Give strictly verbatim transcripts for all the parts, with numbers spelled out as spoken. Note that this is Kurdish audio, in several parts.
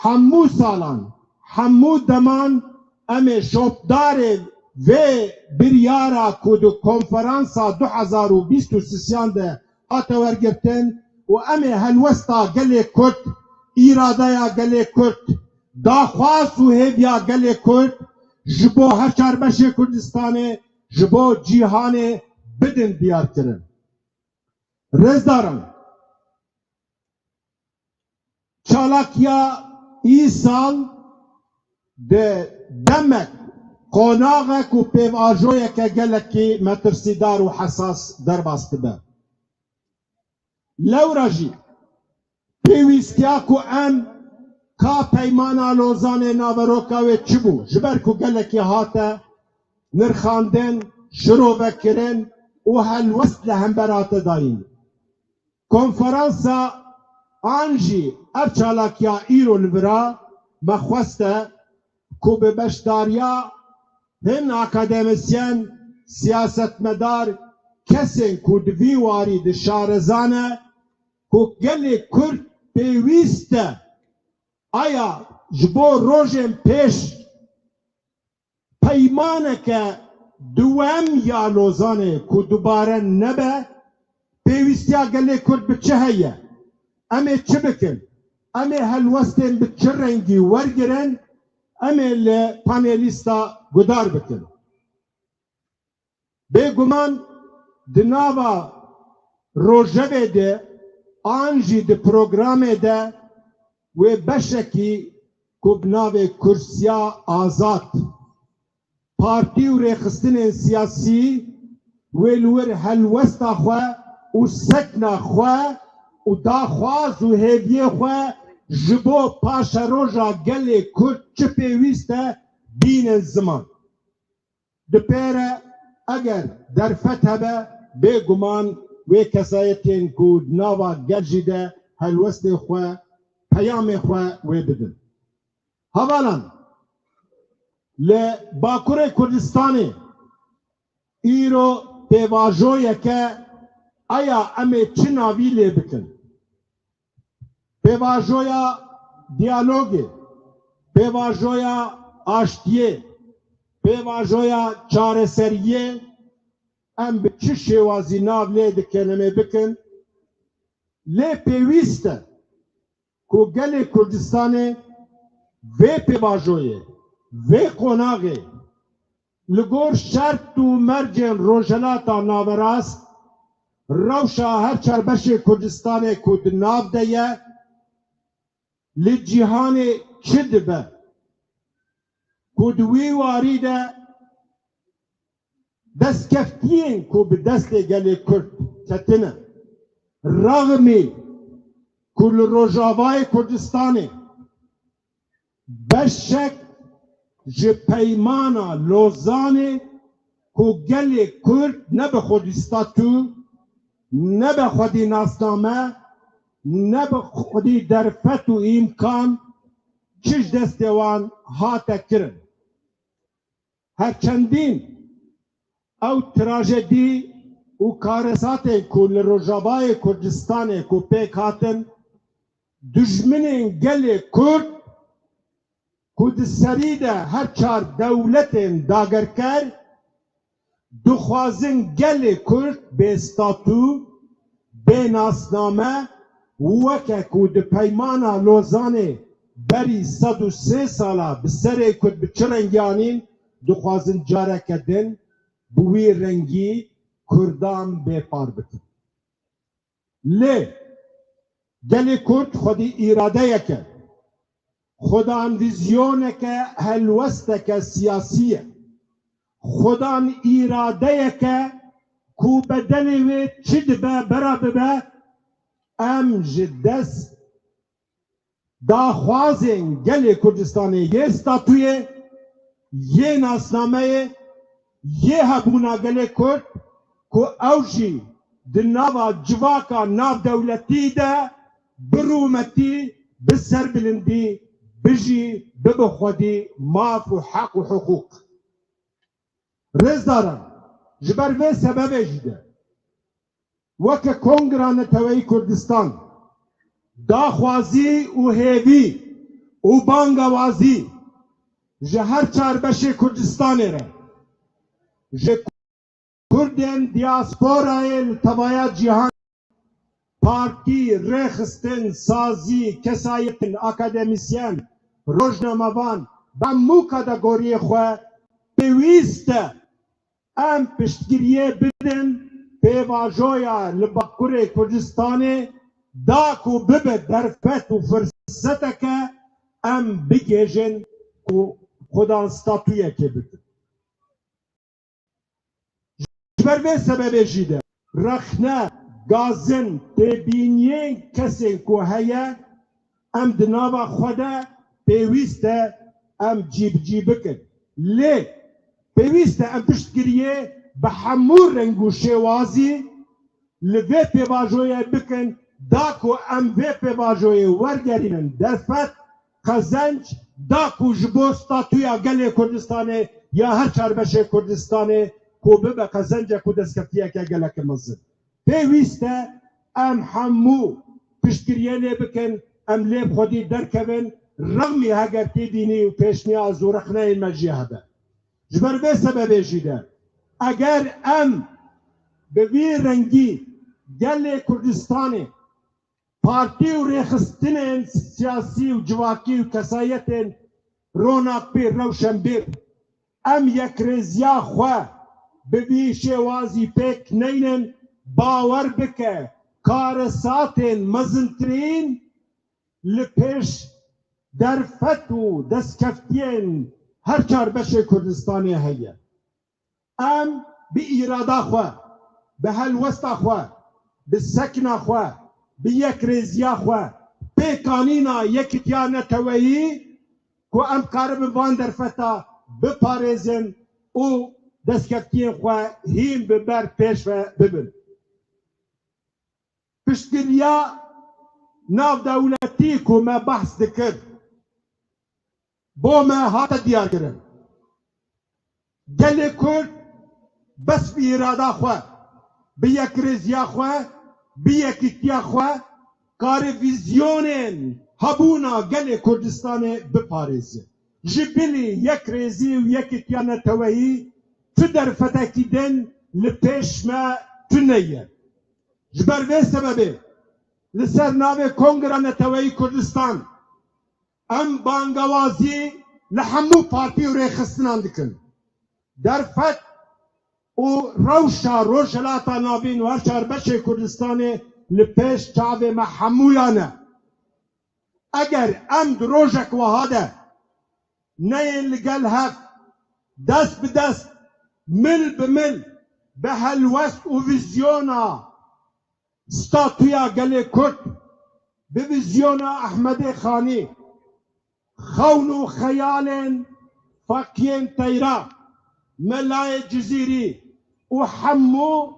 hemû salan, hemû deman em ê şopdarê vê biryara ku di konferansa du hezar û bîst û sisiyan de hate wergirtin û em ê helwesta gelê Kurd, îradeya gelê Kurd, daxwaz û hêviya gelê Kurd ji bo her çar beşê Kurdistanê, ji bo cîhanê bidin diyarkirin. Rêzdaran, Çalakiya îsal di demek qonaxek û pêvajoyeke gelekî metirsîdar û hesas derbas dibe. Lewra jî pêwîstiya ku em ka Peymana Lozanê naveroka wê çi bû, ji ber ku gelekî hate nirxandin, şirovekirin û helwest li hember hate dayîn. Konferansa an jî ev çalakiya îro li vira me xwest e ku bi beşdariya hin akademisyen, siyasetmedar, kesên ku di vî warî di şareza ne, ku gelê Kurd pêwîst e aya ji bo rojên pêş peymaneke duwem ya Lozanê ku dubare nebe, pêwîstiya gelê Kurd bi çi heye? Em ê çi bikin? Em ê helwestên bi çi rengî wergirin? Em ê li panelîsta guhdar bikin. Bêguman di nava rojevê de an jî di programê de wê beşekî ku bi navê Kursiya Azad, partî û rêxistinên siyasî wê li wir helwesta xwe û sekna xwe û daxwaz û hêviyê xwe ji bo paşeroja gelê Kurd çi pêwîst e bînin ziman. Di pê re eger derfet hebe, bêguman wê kesayetên ku di nava gel jî de helwestê xwe, peyamê xwe wê bidin. Hevalan, li Bakurê Kurdistanê îro pêvajoyeke aya em ê çi navî lê bikin? Pêvajoya diyalogê, pêvajoya aştiyê, pêvajoya çareseriyê, em bi çi şêwazî nav lê dikin, em ê bikin. Lê pêwîst e ku gelê Kurdistanê vê pêvajoyê, vê qonaxê li gor şert û mercên Rojhilata Naverast, rewşa her çar beşê Kurdistanê ku di nav de ye, li cîhanê çi dibe ku di wî warî de destkeftiyên ku bi destê gelê Kurd ketine, rexmî ku li Rojavayê Kurdistanê beşek ji Peymana Lozanê ku gelê Kurd ne bi xwedî statû, ne bi xwedî nasname, ne bi xwedî derfet û îmkan çi ji destê wan hate kirin. Her çendîn ew trajedî û karesatên ku li Rojavayê Kurdistanê ku pêk hatin, dijminên gelê Kurd ku di serî de her çar dewletên dagerker dixwazin gelê Kurd bê statû, bê nasname, weke ku di Peymana Lozanê berî sed û sê sala bi serê Kurd bi çi rengî anîn, dixwazin careke din bi wî rengî Kurdan bê par bikin. Lê gelê Kurd xwedî îradeyeke, xwedan vîzyoneke, helwesteke siyasî ye. Xwedan îradeyeke ku bedelê wê çi dibe bera bibe, em ji dest daxwazên gelê Kurdistanê yê statûyê, yê nasnameyê, yê hebûna gelê Kurd ku ew jî di nava civaka navdewletî de bi rûmetî, bi serbilindî bijî, bibe xwedî maf û heq û hiqûq. Rêzdaran, ji ber vê sebebê jî de weke Kongra Neteweyî Kurdistan daxwazî û hêvî û bangewazî ji her çar beşê Kurdistanê re, ji Kurdên diasporayê li tevaya cîhan, partî, rêxistin, sazî, kesayetên, akademîsyen, rojnamevan, bi hemû kategoriyê xwe pêwîst e em piştgiriyê bidin pêvajoya li Bakurê Kurdistanê, da ku bibe derfet û firseteke em bigihêjin û xwedan statuyekê bikin. Ji ber vê sebebê jî de rexne, gazin, têbîniyên kesên ku heye, em di nava xwe de pêwîst e em cî bi cî bikin. Lê pêwîst e em piştgiriyê bi hemû reng û şêwazî li vê pêvajoyê bikin, da ku em vê pêvajoyê wergerînin derfet, qezenc, da ku ji bo statûya gelê Kurdistanê ya her çar beşê Kurdistanê ku bibe qezencek û destkeftiyeke geleke mezin. Pêwîst e em hemû piştgiriyê lê bikin, em lê bi xwedî derkevin, rexmî heger têbînî û pêşniyaz û rexneyên me jî hebe. Ji ber vê sebebê jî de eger em bi vî rengî gelê Kurdistanê partî û rêxistinên siyasî û civakî û kesayetên ronakbîr, rewşenbîr, em yekrêziya xwe bi vî şêwazî pêk neynin, bawer bike karesatên mezintirîn li pêş derfet û destkeftiyên her çar beşê Kurdistanê heye. Em bi îrada xwe, bi helwesta xwe, bi sekna xwe, bi yekrêziya xwe, pêkanîna yekîtiya neteweyî ku em karibin van derfeta biparêzin û destkeftiyên xwe hîn bi ber pêş ve bibin. Piştgiriya navdewletî ku me behs dikir, bo me hate diyarkirin. Gelê Kurd bes bi îrada xwe, bi yekrêziya xwe, bi yekîtiya xwe kare vîzyonên hebûna gelê Kurdistanê biparêze. Ji bilî yekrêzî û yekîtiya neteweyî tu derfetekî din li pêş me tune ye. Ji ber vê sebebê li ser navê Kongra Neteweyî Kurdistan em bangewazî li hemû partî û rêxistinan dikin. Derfet û rewşa Rojhilata Navîn û her çar beşê Kurdistanê li pêş çavê me hemûyan e. Eger em di rojek wiha de neyên li gel hev, dest bi dest, mil bi mil, bi helwest û vîzyona statûya gelê Kurd, bi vîzyona Ehmedê Xanî, xewn û xeyalên Feqiyên Teyra, Melayê Cizîrî û hemû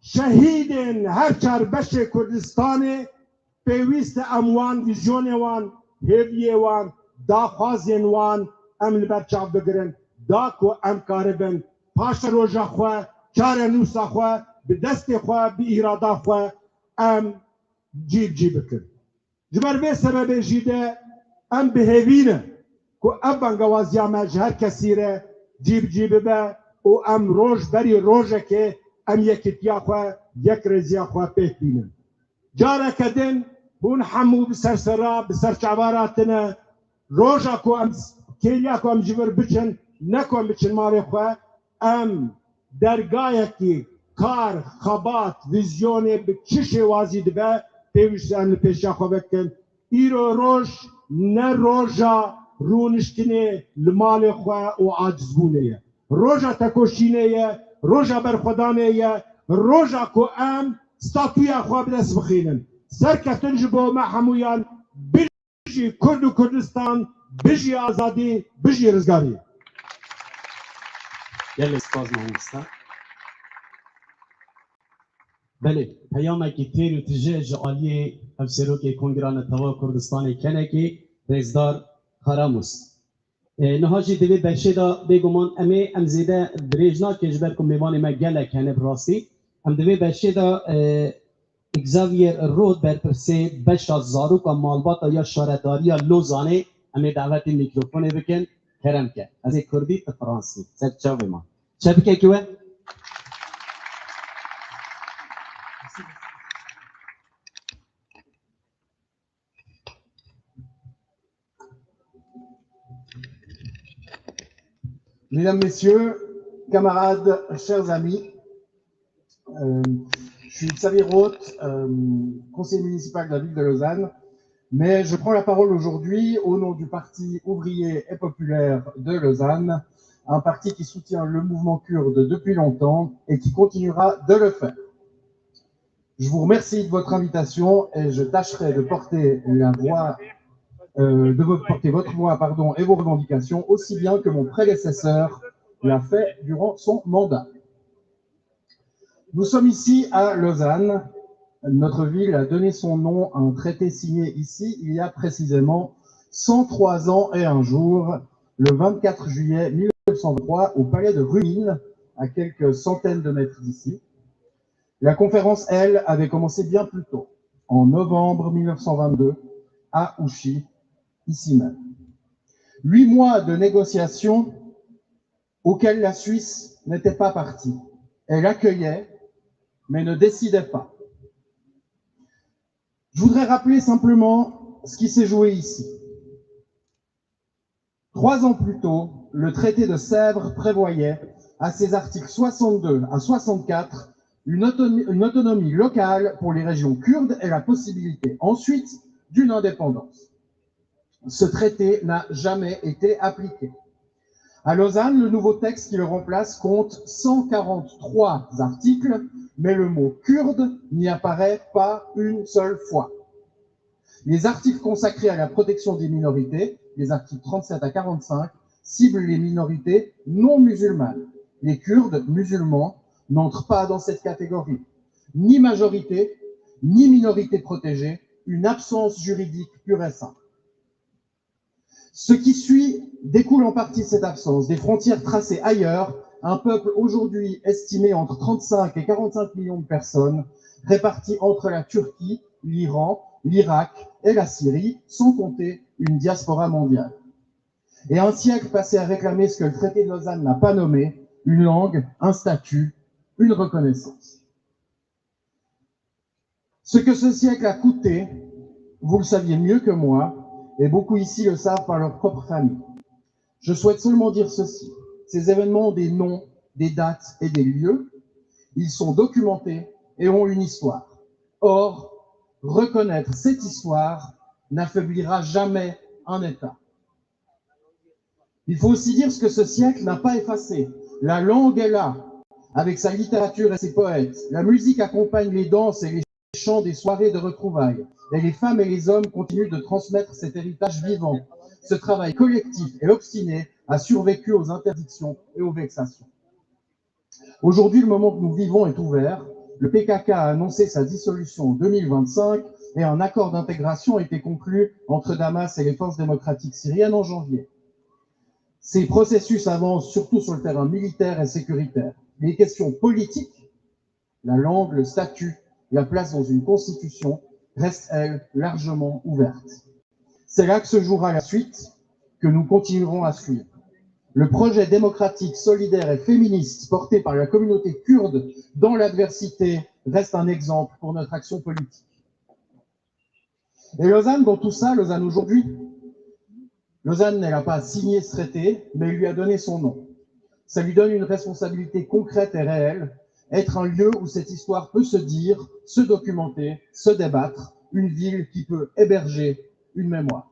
şehîdên her çar beşê Kurdistanê, pêwîst e em wan vîzyonê wan, hêviyê wan, daxwazên wan em li ber çav bigirin, da ku em karibin paşeroja xwe, çarenûsa xwe, bi destê xwe, bi îrada xwe em cî bi cî bikin. Ji ber vê sebebê jî de em bi hêvî ne ku ev bangewaziya me ji her kesî re cî bi cî bibe û em roj berî rojekê em yekîtiya xwe, yekrêziya xwe pêk bînin. Careke din hûn hemû bi ser sera, bi ser çava re hatine. Roja ku em, kêliya ku em ji vir biçin, ne ku em biçin malê xwe, em dergayekî kar, xebat, vîzyonê bi çi şêwazî dibe, pêwîst em li pêşiya xwe vekin. Îro roj ne roja rûniştinê li malê xwe û acizbûnê ye. Roja tekoşînê ye, roja berxwedanê ye, roja ku em statûya xwe bi dest bixînin. Serkeftin ji bo me hemûyan. Bijî Kurd û Kurdistan, bijî azadî, bijî rizgarî. Gelek spas mamosta. Belê, peyamekî têr û tije ji aliyê Hevserokê Kongra Netewa Kurdistanê Kenekê, Rêzdar Karamus. E, niha jî di vê beşê de bêguman em ê, em zêde dirêj nakin ji ber ku mêvanê me gelek hene bi rastî. Em di vê beşê de, e, Xavier Rod, berpirsê beşa zaroka malbata ya Şaredariya Lozanê, Em ê davetê mîkrofonê bikin, kerem ke. Ez ê kurdî, tu fransî. Ser çavê me. Çepikekî we. Mesdames, Messieurs, camarades, chers amis, euh, je suis Xavier Roth, euh, conseiller municipal de la ville de Lausanne, mais je prends la parole aujourd'hui au nom du Parti ouvrier et populaire de Lausanne, un parti qui soutient le mouvement kurde depuis longtemps et qui continuera de le faire. Je vous remercie de votre invitation et je tâcherai de porter la voix, euh, de vo-, porter votre voix, pardon, et vos revendications aussi bien que mon prédécesseur l'a fait durant son mandat. Nous sommes ici à Lausanne. Notre ville a donné son nom à un traité signé ici il y a précisément cent trois ans et un jour, le vingt-quatre juillet mille neuf cent vingt-trois, au palais de Rumine, à quelques centaines de mètres d'ici. La conférence, elle, avait commencé bien plus tôt, en novembre mille neuf cent vingt-deux, à Ouchy, ici même. Huit mois de négociations auxquelles la Suisse n'était pas partie. Elle accueillait, mais ne décidait pas. Je voudrais rappeler simplement ce qui s'est joué ici. Trois ans plus tôt, le traité de Sèvres prévoyait, à ses articles soixante-deux à soixante-quatre, une autonomie, une autonomie locale pour les régions kurdes et la possibilité ensuite d'une indépendance. Ce traité n'a jamais été appliqué. À Lausanne, le nouveau texte qui le remplace compte cent quarante-trois articles, mais le mot kurde n'y apparaît pas une seule fois. Les articles consacrés à la protection des minorités, les articles trente-sept à quarante-cinq, ciblent les minorités non musulmanes. Les Kurdes musulmans n'entrent pas dans cette catégorie. Ni majorité, ni minorité protégée, une absence juridique pure et simple. Ce qui suit découle en partie de cette absence. Des frontières tracées ailleurs, un peuple aujourd'hui estimé entre trente-cinq et quarante-cinq millions de personnes, réparties entre la Turquie, l'Iran, l'Irak et la Syrie, sans compter une diaspora mondiale. Et un siècle passé à réclamer ce que le traité de Lausanne n'a pas nommé, une langue, un statut, une reconnaissance. Ce que ce siècle a coûté, vous le saviez mieux que moi, et beaucoup ici le savent par leur propre famille. Je souhaite seulement dire ceci, ces événements ont des noms, des dates et des lieux, ils sont documentés et ont une histoire. Or, reconnaître cette histoire n'affaiblira jamais un État. Il faut aussi dire ce que ce siècle n'a pas effacé. La langue est là, avec sa littérature et ses poètes. La musique accompagne les danses et les chants des soirées de retrouvailles. Et les femmes et les hommes continuent de transmettre cet héritage vivant. Ce travail collectif et obstiné a survécu aux interdictions et aux vexations. Aujourd'hui, le moment que nous vivons est ouvert. Le P K K a annoncé sa dissolution en deux mille vingt-cinq et un accord d'intégration a été conclu entre Damas et les forces démocratiques syriennes en janvier. Ces processus avancent surtout sur le terrain militaire et sécuritaire. Les questions politiques, la langue, le statut, la place dans une constitution, restent, elles, largement ouvertes. C'est là que se jouera la suite, que nous continuerons à suivre. Le projet démocratique, solidaire et féministe porté par la communauté kurde dans l'adversité reste un exemple pour notre action politique. Et Lausanne, dans tout ça, Lausanne aujourd'hui, Lausanne, elle n'a pas signé ce traité, mais elle lui a donné son nom. Ça lui donne une responsabilité concrète et réelle, être un lieu où cette histoire peut se dire, se documenter, se débattre, une ville qui peut héberger une mémoire.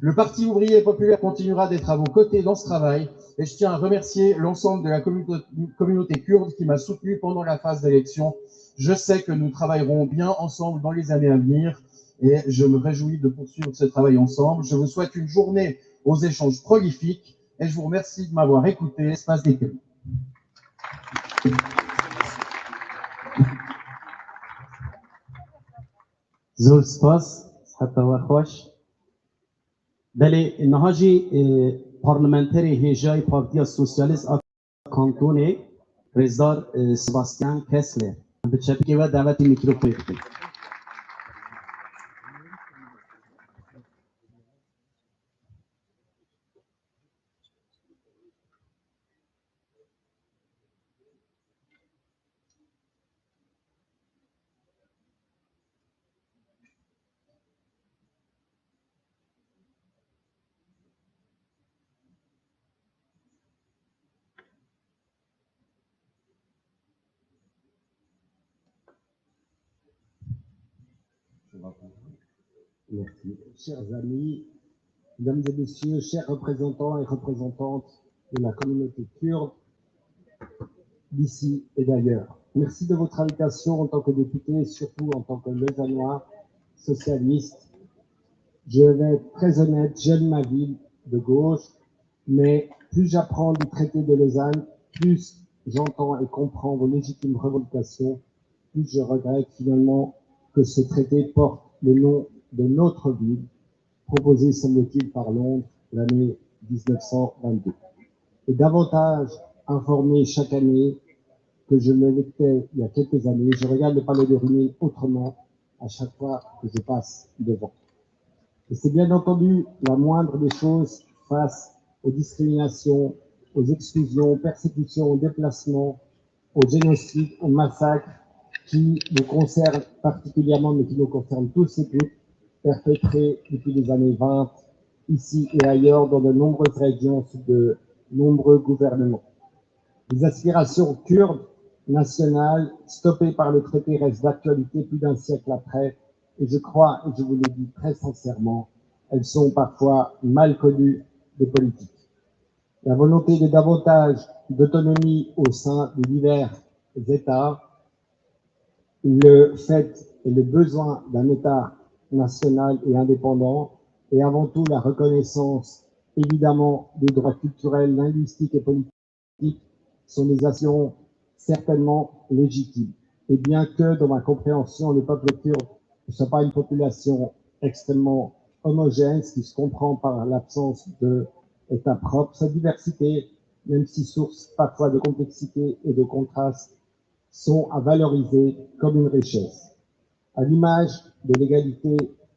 Le Parti ouvrier et populaire continuera d'être à vos côtés dans ce travail et je tiens à remercier l'ensemble de la communauté, communauté kurde qui m'a soutenu pendant la phase d'élection. Je sais que nous travaillerons bien ensemble dans les années à venir et je me réjouis de poursuivre ce travail ensemble. Je vous souhaite une journée aux échanges prolifiques et je vous remercie de m'avoir écouté. Spas dêkim. Zor spas, siheta we xweş. Belê, niha jî, e, parlamenterê hêjayî Partiya Sosyalîst a Kantonê, Rêzdar, e, Sebastian Kessler. Bi çepikê we davetî mîkrofonê dikim. Merci. Chers amis, mesdames et messieurs, chers représentants et représentantes de la communauté kurde, d'ici et d'ailleurs. Merci de votre invitation en tant que député, surtout en tant que Lausannois socialiste. Je vais être très honnête, j'aime ma ville de gauche, mais plus j'apprends du traité de Lausanne, plus j'entends et comprends vos légitimes revendications, plus je regrette finalement que ce traité porte le nom de notre ville, proposé, semble-t-il, par Londres l'année dix-neuf cent vingt-deux. Et davantage informé chaque année que je ne l'étais il y a quelques années, je regarde le palais de Rumilly autrement à chaque fois que je passe devant. Et c'est bien entendu la moindre des choses face aux discriminations, aux exclusions, aux persécutions, aux déplacements, aux génocides, aux massacres qui nous concernent particulièrement, mais qui nous concernent tous et toutes, perpétrés depuis les années vingt, ici et ailleurs, dans de nombreuses régions, sous de nombreux gouvernements. Les aspirations kurdes nationales, stoppées par le traité, restent d'actualité plus d'un siècle après, et je crois, et je vous le dis très sincèrement, elles sont parfois mal connues des politiques. La volonté de davantage d'autonomie au sein des divers États, le fait et le besoin d'un État national et indépendant, et avant tout la reconnaissance, évidemment, des droits culturels, linguistiques et politiques, sont des actions certainement légitimes. Et bien que, dans ma compréhension, le peuple kurde ne soit pas une population extrêmement homogène, ce qui se comprend par l'absence de État propre, cette diversité, même si source parfois de complexité et de contraste, sont à valoriser comme une richesse. À l'image de l'égalité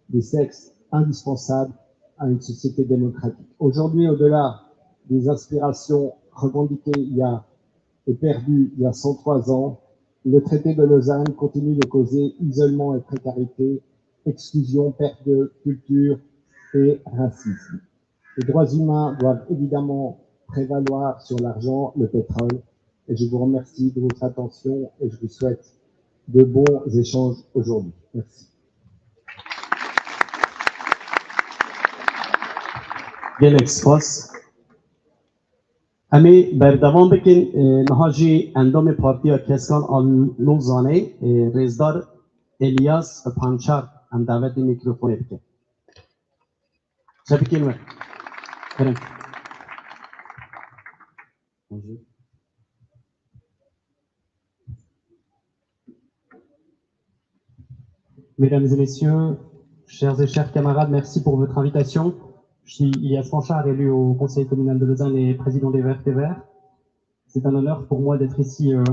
des sexes indispensable à une société démocratique. Aujourd'hui, au-delà des aspirations revendiquées il y a et perdues il y a cent trois ans, le traité de Lausanne continue de causer isolement et précarité, exclusion, perte de culture et racisme. Les droits humains doivent évidemment prévaloir sur l'argent, le pétrole, et je vous remercie de votre attention et je vous souhaite de bons échanges aujourd'hui. Merci. Gelek spas. Em ê berdewam bikin. E, niha jî endamê Partiya Keskan a Lozanê, e, rêzdar Elyas Pançar, em davetê mîkrofonê dikin. Çepikên we. Kerem. Bonjour. Mesdames et messieurs, chers et chères camarades, merci pour votre invitation. Je suis Ilias Panchard, élu au Conseil communal de Lausanne et président des Verts et Verts. C'est un honneur pour moi d'être ici euh,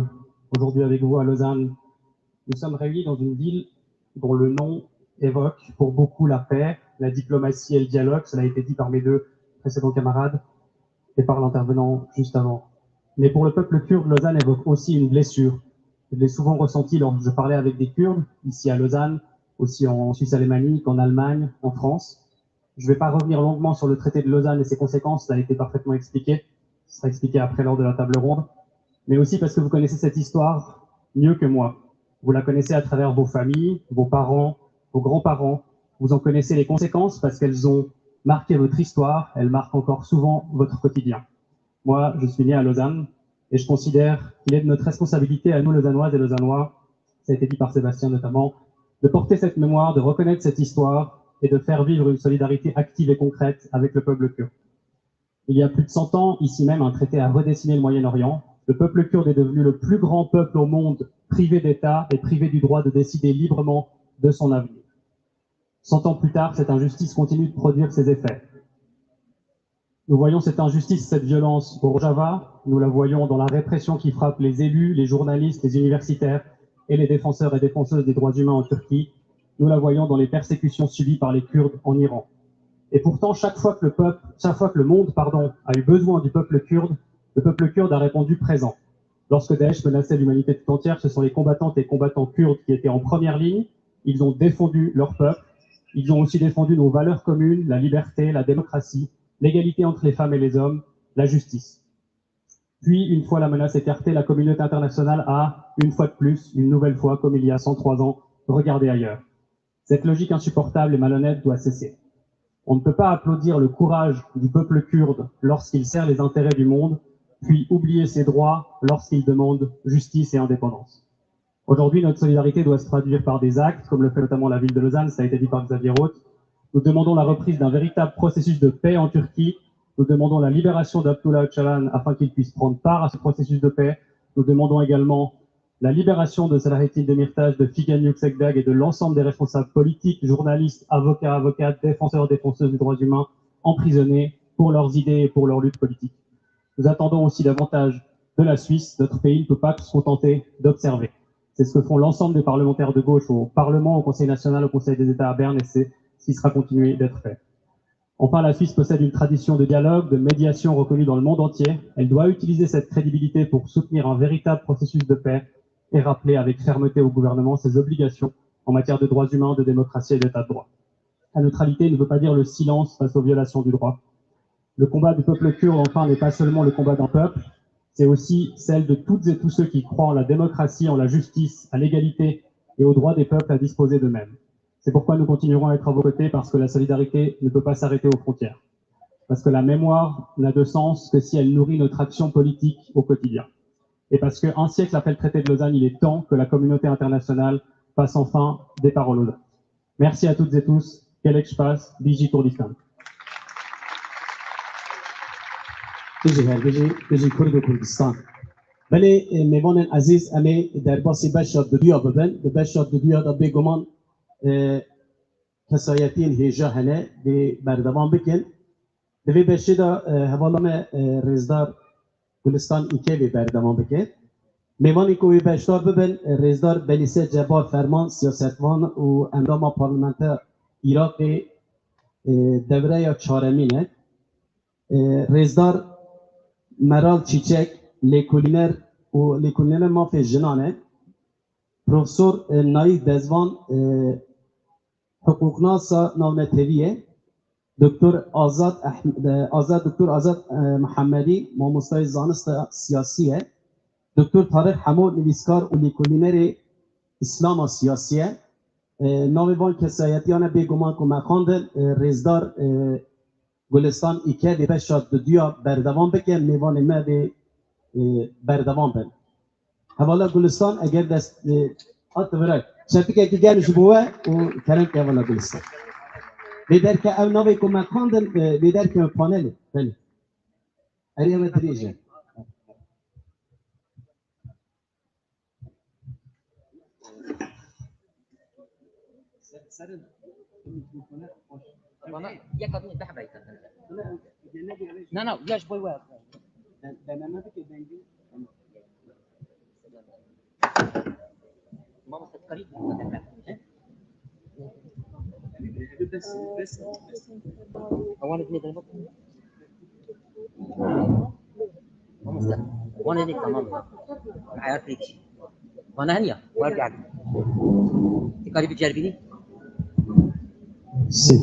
aujourd'hui avec vous à Lausanne. Nous sommes réunis dans une ville dont le nom évoque pour beaucoup la paix, la diplomatie et le dialogue. Cela a été dit par mes deux précédents camarades et par l'intervenant juste avant. Mais pour le peuple kurde, Lausanne évoque aussi une blessure. Je l'ai souvent ressenti lorsque je parlais avec des Kurdes, ici à Lausanne, aussi en Suisse alémanique, en Allemagne, en France. Je ne vais pas revenir longuement sur le traité de Lausanne et ses conséquences, ça a été parfaitement expliqué. Ce sera expliqué après lors de la table ronde. Mais aussi parce que vous connaissez cette histoire mieux que moi. Vous la connaissez à travers vos familles, vos parents, vos grands-parents. Vous en connaissez les conséquences parce qu'elles ont marqué votre histoire, elles marquent encore souvent votre quotidien. Moi, je suis né à Lausanne et je considère qu'il est de notre responsabilité à nous, Lausannoises et Lausannois, ça a été dit par Sébastien notamment, de porter cette mémoire, de reconnaître cette histoire et de faire vivre une solidarité active et concrète avec le peuple kurde. Il y a plus de cent ans, ici même, un traité a redessiné le Moyen-Orient. Le peuple kurde est devenu le plus grand peuple au monde privé d'État et privé du droit de décider librement de son avenir. Cent ans plus tard, cette injustice continue de produire ses effets. Nous voyons cette injustice, cette violence au Rojava. Nous la voyons dans la répression qui frappe les élus, les journalistes, les universitaires et les défenseurs et défenseuses des droits humains en Turquie. Nous la voyons dans les persécutions subies par les Kurdes en Iran. Et pourtant, chaque fois que le peuple, chaque fois que le monde, pardon, a eu besoin du peuple kurde, le peuple kurde a répondu présent. Lorsque Daesh menaçait l'humanité tout entière, ce sont les combattantes et combattants kurdes qui étaient en première ligne. Ils ont défendu leur peuple. Ils ont aussi défendu nos valeurs communes, la liberté, la démocratie, l'égalité entre les femmes et les hommes, la justice. Puis, une fois la menace écartée, la communauté internationale a, une fois de plus, une nouvelle fois, comme il y a cent trois ans, regardé ailleurs. Cette logique insupportable et malhonnête doit cesser. On ne peut pas applaudir le courage du peuple kurde lorsqu'il sert les intérêts du monde, puis oublier ses droits lorsqu'il demande justice et indépendance. Aujourd'hui, notre solidarité doit se traduire par des actes, comme le fait notamment la ville de Lausanne, ça a été dit par Xavier Roth. Nous demandons la reprise d'un véritable processus de paix en Turquie. Nous demandons la libération d'Abdullah Öcalan afin qu'il puisse prendre part à ce processus de paix. Nous demandons également la libération de Selahattin Demirtas, de Figen Yüksekdag et de l'ensemble des responsables politiques, journalistes, avocats, avocates, défenseurs, défenseuses des droits humains emprisonnés pour leurs idées et pour leur lutte politique. Nous attendons aussi davantage de la Suisse. Notre pays ne peut pas se contenter d'observer. C'est ce que font l'ensemble des parlementaires de gauche au Parlement, au Conseil national, au Conseil des États à Berne, et c'est ce qui sera continué d'être fait. Enfin, la Suisse possède une tradition de dialogue, de médiation reconnue dans le monde entier. Elle doit utiliser cette crédibilité pour soutenir un véritable processus de paix et rappeler avec fermeté au gouvernement ses obligations en matière de droits humains, de démocratie et d'état de droit. La neutralité ne veut pas dire le silence face aux violations du droit. Le combat du peuple kurde, enfin, n'est pas seulement le combat d'un peuple, c'est aussi celle de toutes et tous ceux qui croient en la démocratie, en la justice, à l'égalité et au droit des peuples à disposer d'eux-mêmes. C'est pourquoi nous continuerons à être à vos côtés, parce que la solidarité ne peut pas s'arrêter aux frontières. Parce que la mémoire n'a de sens que si elle nourrit notre action politique au quotidien. Et parce qu'un siècle après le traité de Lausanne, il est temps que la communauté internationale passe enfin des paroles aux actes. Merci à toutes et tous. Gelek spas. Bijî Kurdistan. Bijî her bijî, bijî Kurd û Kurdistan. Belê, e, mêvanên ezîz, em ê derbasî beşa duduya bibin. Di beşa duduya de bêguman, e, kesayetiyên hêja hene, dê berdewam bikin. Di vê beşê de, e, hevala me, e, rêzdar Gulistan Îkevê berdewam bike. Mêvanên ku wê beşdar bibin, e, rêzdar Belîse Cebar Ferman, siyasetvan û endama parlamenter Iraqê, e, devreya çaremîn e. E, rêzdar Meral Çîçek, lêkolîner û lêkolîner mafê jinan e. Profesor, e, Naîf Dezvan, e, hiqûqnasa navnetewî ye. Doktor Azad Ehm-, e, Azad, Doktor Azad, e, Mihemedî, mamostayê zanista siyasî ye. Doktor Tarîk Hemo, nivîskar û lêkolînerê îslama siyasî ye. E, navê van kesayetiyan e bêguman ku me xwendin, e, rêzdar, e, Gulistan Îkevê beşa duduya berdewam bike, mêvanê me vê, e, berdewam bin. Hevala Gulistan, eger dest, e, hat vira. Çepikekî germ ji bo we û kerem ke hevala Gulistan. Vê derke ew navê ku me xwendin, e, vê derke me panelê. Belê. Erê, ew e dirêj e. Bana yek adını daha belki. Na, na, ya ji bo we. Mamoste, tu qarîb. Ewan dinê dene bak. Mamoste, wan ê tamam. Hayat pêkî. Vana heniya, wer geldi. Tu qarîb ceribînî? Sî.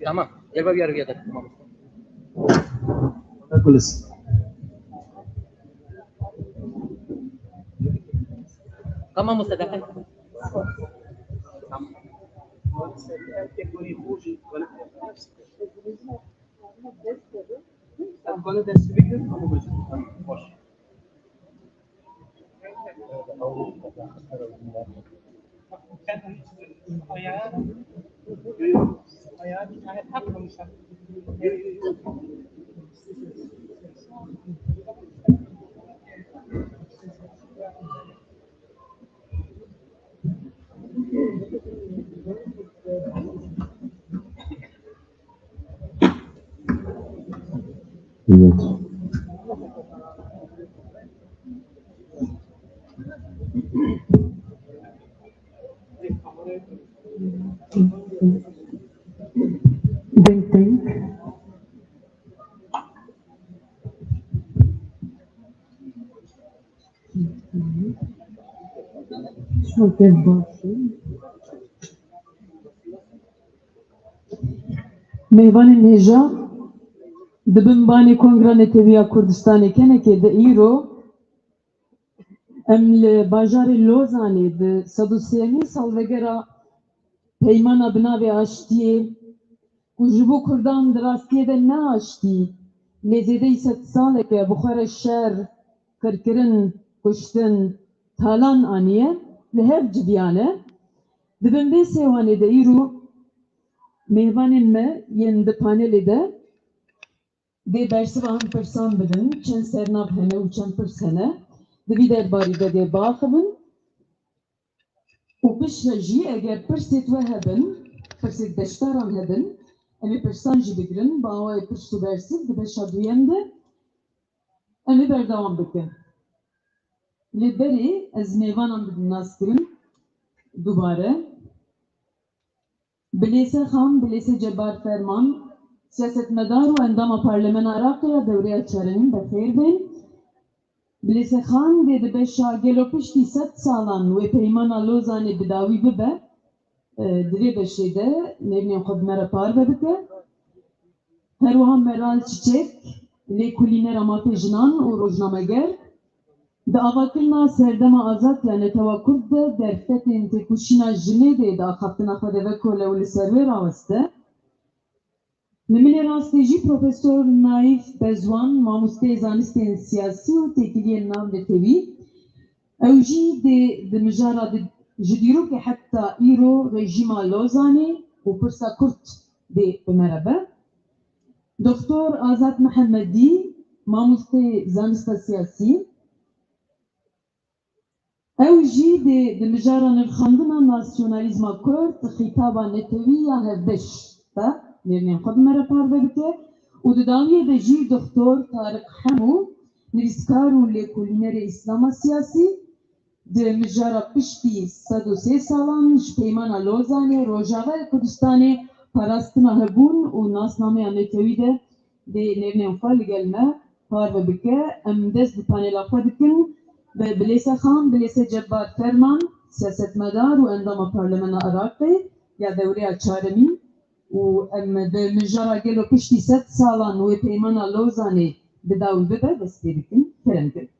Tamam. Gel bak, bir arabaya da. Tamam. Kulis. Tamam, Mustafa. Tamam. Evet. Ding ding. Şote baş. Mêvanên hêja, di bin banê Kongra Netewî ya Kurdistanê kenekê de îro Em li bajarê Lozanê di sed û sêyemîn salvegera peymana bi navê aştiyê ku ji bo Kurdan di rastiyê de ne aştî, lê zêdeyî sed salek e bi xwe re şer, qirkirin, kuştin, talan aniye, li hev civiyane. Di bin vê sêwanê de îro mêvanên me yên di panelê de dê bersiva hin pirsan bidin, çend sernav hene û çend pirs hene. Di vî derbarî de dê biaxivin. Û piştre jî eger pirsê we hebin, pirsê beşdaran hebin, em ê pirsan jî bigirin, bi awayê pirs û bersiv di beşa duyem de em ê berdewam bikin. Lê berê ez mêvanan bidim nas kirin dubare. Bilêse Xan, Bilêse Cebar Ferman, siyasetmedar û endama Parlemena Iraqê ya dewreya çaremîn, bi xêr bên. Bilêse Xan dê di beşa gelo piştî sed salan wê peymana Lozanê bi dawî bibe, e, di vê beşê de nêrînên xwe bi me re parve bike. Her wiha Meral Çiçek, lêkolînera mafê jinan û rojnameger, di avakirina Serdema Azad ya Netewa Kurd de derfetên têkoşîna jinê dê di axaftina xwe de vekole û li ser wê raweste. Li milê rastê jî Profesor Naîf Bezwan, mamosteyê zanistên siyasî û têkiliyên navnetewî. Ew jî dê di mijara di, ji dîrokê heta îro rejîma Lozanê û pirsa Kurd dê bi me re be. Doktor Azad Mihemedî, mamosteyê zanista siyasî. Ew jî dê di mijara nirxandina nasyonalîzma Kurd, xîtaba netewî ya hevbeş de nêrînên xwe bi me re parve bike û di dawiyê de jî Doktor Tariq Hemû, nivîskar û lêkolînerê îslama siyasî, di mijara piştî sed û sê salan ji Peymana Lozanê, Rojavayê Kurdistanê, parastina hebûn û nasnameya netewî de dê nêrînên xwe li gel me parve bike. Em dest bi panela xwe dikin. Bi Bilêse Xan, Bilêse Cebbar Ferman, siyasetmedar û endama Parlemena Iraqê ya dewreya çaremîn û em bi mijara gelo piştî sed salan wê Peymana Lozanê bi dawî bibe dest pê dikin. Kerem dikin.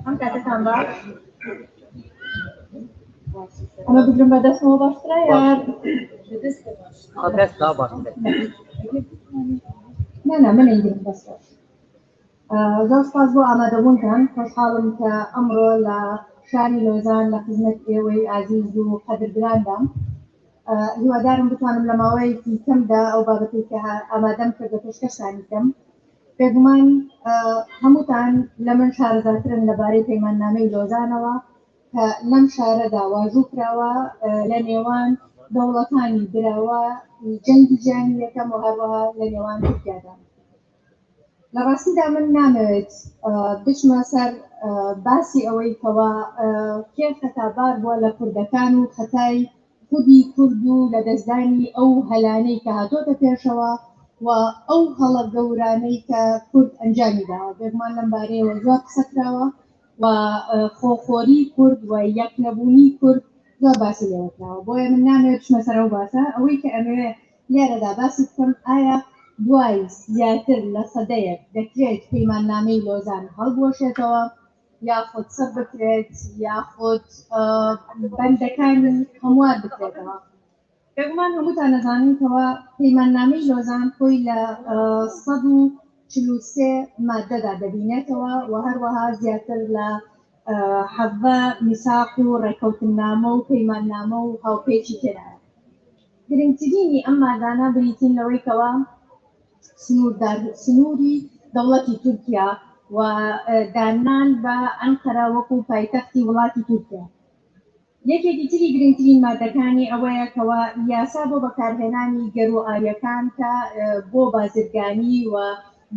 Em katetan baş. Ama bugün ben de sana baştıra ya. Adres daha baştır. Ne, ne, ben indirim başlar. Zor spas bo amadebûntan. Xoşhalim ke emro la şarî Lozan la xizmet êwey aziz û qedirgiran dam. Hiwadarim bitwanim li maweyekî kem de ew babetê ke amadem kirde pêşkeştanî kem. Bêguman hemûtan li min şarezatir in li barê peymannameyê Lozanawa ke lem şare de wajû kirawa li nêwan dewletanî birawa cengî cihaniyekem û her wiha li nêwan Tirkiye de. Li rastî de min namewêt biçime ser basî ewey kewa kê xetabar bû li kurdekan û xetayî xwedî kurd û ledestdanî ew helaney ke hatote pêşewa û ew hela gewraney ke kurd encamî dawa. Bêguman lembarê we zor qise kirawa û xwekorî kurd û yeknebûnî kurd zor basî lê kirawa. Boye min namewêt biçime ser ew basa. Ewey ke em ê lêre de basî bikim, aya duayî zêdetir li sedeyek dekirêt peymannameyê Lozan hilbiweşêtewa, yaxud sir bikirêt, yaxud bendekan hemwar bikirêtewa. Bêguman hemûtan dizanin kewa peymannameyê Lozan xwey li sed û çil û sê madde de dibînetewa û her wiha zêdetir li hevde mîsaq û rêkewtinname û peymanname û hawpêçî tê de ye. Girîngtirînî em madana birîtîn li wê kewa sinûrdar, sinûrî dewletî Tirkiye û danan bi Enqera wekû paytextî welatî Tirkiye. Yekê dîtirî girîngtirîn madekanî ew ye kewa yasa bo bekarhênanî gero aliyekan ke bo bazirganî û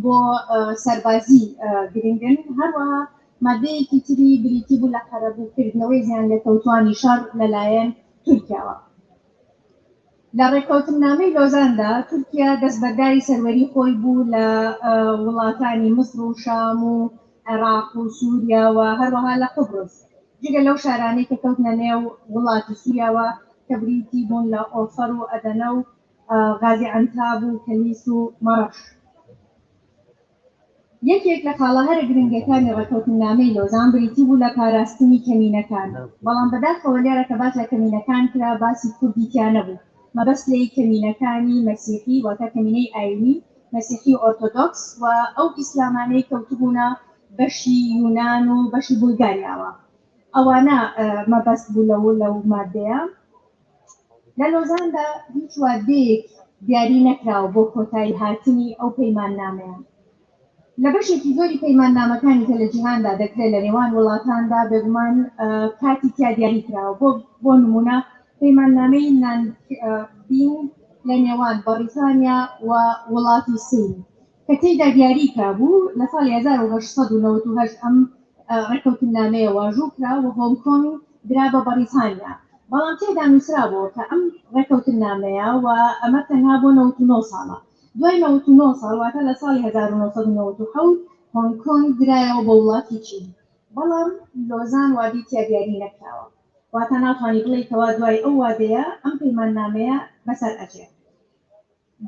bo serbazî girîng in. Her wiha مادەیەکی تری بریتی بوو لە قەرەبووکردنەوەی زیان لە کەوتوانی شەڕ لەلایەن تورکیاوە. لە ڕێککەوتننامەی لۆزاندا تورکیا دەستبەرداری سەروەری خۆی بوو لە وڵاتانی مصر و شام و عێراق و سووریا و هەروەها لە قوبرس، جگە لەو شارانەی کە کەوتنە نێو وڵاتی سووریاوە، کە بریتی بوون لە ئۆفەر و ئەدەنە و غازی عەنتاب و کەلیس و مەڕەش. یەکێک لە خاڵە هەرە گرنگەکانی ڕێککەوتننامەی لۆزان بریتی بوو لە پاراستنی کەمینەکان، بەڵام بەداخەوە لێرە کە باس لە کەمینەکان کرا، باسی کوردی تیا نەبوو. مەبەست لێی کەمینەکانی مەسیحی، واتە کەمینەی ئاینی مەسیحی ئۆرتۆدۆکس و ئەو ئیسلامانەی کەوتبوونە بەشی یونان و بەشی بولگاریاوە. ئەوانە مەبەست بوو لەو لەو مادەیە. لە لۆزاندا هیچ وادەیەک دیاری نەکراوە بۆ کۆتایی هاتنی ئەو پەیماننامەیە. لە بەشێکی زۆری پەیماننامەکانی کە لە جیهاندا دەکرێت لە نێوان وڵاتاندا، بێگومان کاتی تیا دیاری کراوە. بۆ بۆ نمونە، پەیماننامەی نانکبین لە نێوان بەڕیتانیا و وڵاتی سین، کە تێیدا دیاری کرابوو لە ساڵی هەزار و هەشت سەد و نەوەد و هەشت ئەم ڕێککەوتننامەیە واژوو کرا و هۆنگ کۆنگ درا بە بەڕیتانیا. بەڵام تێدا نووسرابووە کە ئەم ڕێککەوتننامەیە و ئەمە تەنها بۆ نەوەد و نۆ ساڵە. دوای نەوەد و نۆ ساڵ، واتە لە ساڵی هەزار و نۆ سەد و نەوەد و حەوت، هۆنگ کۆنگ درایەوە بە وڵاتی چین. بەڵام لۆزان وادەی تیا دیاری نەکراوە، واتە ناتوانی بڵێ کەوا دوای ئەو وادەیە ئەم پەیماننامەیە بەسەر ئەچێت.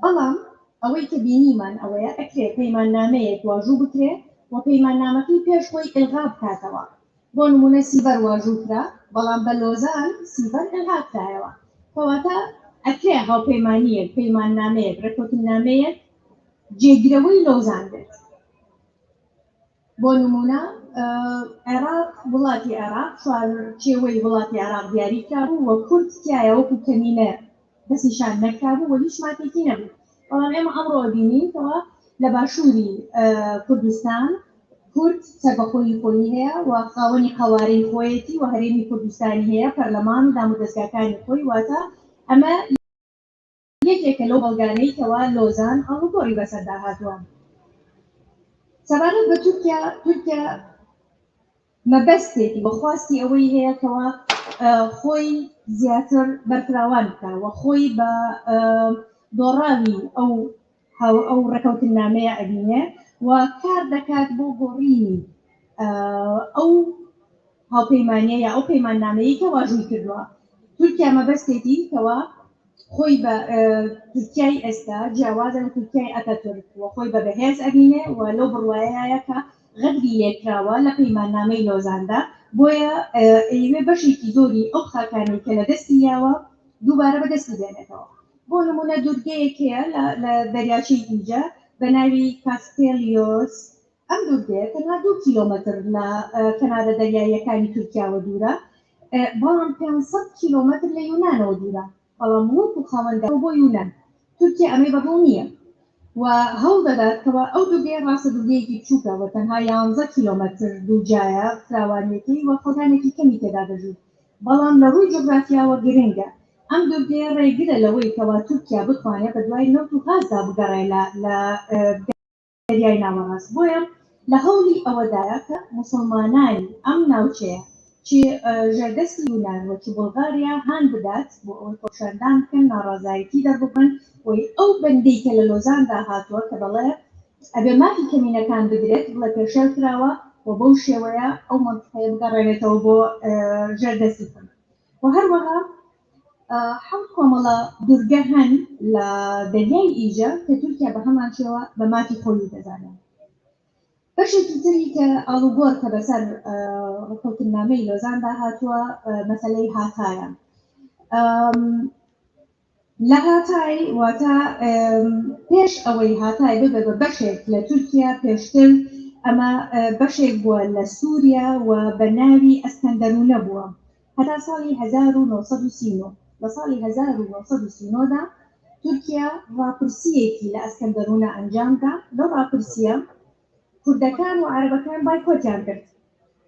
بەڵام ئەوەی کە بینیمان ئەوەیە ئەکرێ پەیماننامەیەک واژوو بکرێ و پەیماننامەکەی پێش خۆی ئیلغا بکاتەوە. بۆ نمونە سیڤەر واژوو کرا، بەڵام بە لۆزان سیڤەر ئیلغا کرایەوە. کەواتە ئەکرێ هاوپەیمانیەک، پەیماننامەیەک، ڕێککەوتننامەیەک جێگرەوەی لۆزان بێت. بۆ نمونە عێراق، وڵاتی عێراق چوار چێوەی وڵاتی عێراق دیاری کرابوو و کورد تیایە وەکو کەمینە دەستنیشان نەکرابوو و هیچ مافێکی نەبوو. بەڵام ئێمە ئەمڕۆ ئەبینین کەوا لە باشووری کوردستان کورد سەربەخۆیی خۆی هەیە و خاوەنی قەوارەی خۆیەتی و هەرێمی کوردستانی هەیە، پەرلەمان و دامودەزگاکانی خۆی. واتە ئەمە یەکێکە لەو بەڵگانەی کەوا لۆزان ئاڵوگۆڕی بەسەردا هاتووە. سەبارەت بە تورکیا، تورکیا مەبەستێکی و خواستی ئەوەی هەیە کەوا خۆی زیاتر بەرفراوان بکا و خۆی بە دۆڕاوی ئەو ئەو ڕێکەوتننامەیە ئەبینێ و کار دەکات بۆ گۆڕینی ئەو هاوپەیمانیە یا ئەو پەیماننامەیە کە واژووی کردووە. تورکیا مەبەستێتی کەوا خۆی بە تورکیای ئێستا جیاوازە لە تورکیای ئەتاتورک و خۆی بە بەهێز ئەبینێ و لەو بڕوایەیە کە غەدری لێکراوە لە پەیماننامەی لۆزاندا. بۆیە ئەیوێ بەشێکی زۆری ئەو خاکانەی کە لە دەستی یاوە دووبارە بە دەستی بێنێتەوە. بۆ نمونە دوورگەیەک هەیە لە دەریاچەی ئیجە بە ناوی کاستێلیۆس. ئەم دوورگەیە تەنها دوو کیلۆمەتر لە کەنارە دەریاییەکانی تورکیاوە دوورە، بەڵام پێنج سەد کیلۆمەتر لە یونانەوە دوورە، بەڵام وەکو خاوەندارەوە بۆ یونان، تورکیا ئەمەی بەدڵ نییە و هەوڵ دەدات کەوا ئەو دوورگەیە، ڕاستە دوورگەیەکی بچووکە و تەنها یانزە کیلۆمەتر دووجایە فراوانیەکەی و خەڵکانێکی کەمی تێدا دەژوو، بەڵام لە ڕووی جوگرافیاوە گرنگە. ئەم دوورگەیە ڕێگرە لەوەی کەوا تورکیا بتوانێت بە دوای نەوت و غازدا بگەڕێ لە لە دەریای ناوەڕاست. بۆیە لە هەوڵی ئەوەدایە کە موسڵمانانی ئەم ناوچەیە چی ژێردەستی یونان و چی بولغاریا هان بدات بۆ ئەوەی خۆپیشاندان بکەن، ناڕازایەتی دەرببڕن. وەی ئەو بەندەی کە لە لۆزاندا هاتووە کە دەڵێ ئەبێ مافی کەمینەکان بدرێت، بڵێ پێشێل کراوە و بەو شێوەیە ئەو مەنتقەیە بگەڕێنێتەوە بۆ ژێردەستی خۆی. و هەروەها حەوت کۆمەڵە دوورگە هەن لە دەریای ئیجە کە تورکیا بە هەمان شێوە بە مافی خۆی دەزانێت. بەشێکی تری کە ئاڵوگۆڕ کە بەسەر ڕێکەوتننامەی لۆزاندا هاتووە مەسەلەی هاتایە. لە هاتای، واتە پێش ئەوەی هاتای ببێ بە بەشێک لە تورکیا، پێشتر ئەمە بەشێک بووە لە سووریا و بە ناوی ئەسکەندەرونە بووە هەتا ساڵی هەزار و نۆ سەد و سی و نۆ. لە ساڵی هەزار و نۆ سەد و سی و نۆ دا تورکیا ڕاپرسیەکی لە ئەسکەندەرونە ئەنجام دا. لەو ڕاپرسیە کوردەکان و عەرەبەکان بایکۆتیان کرد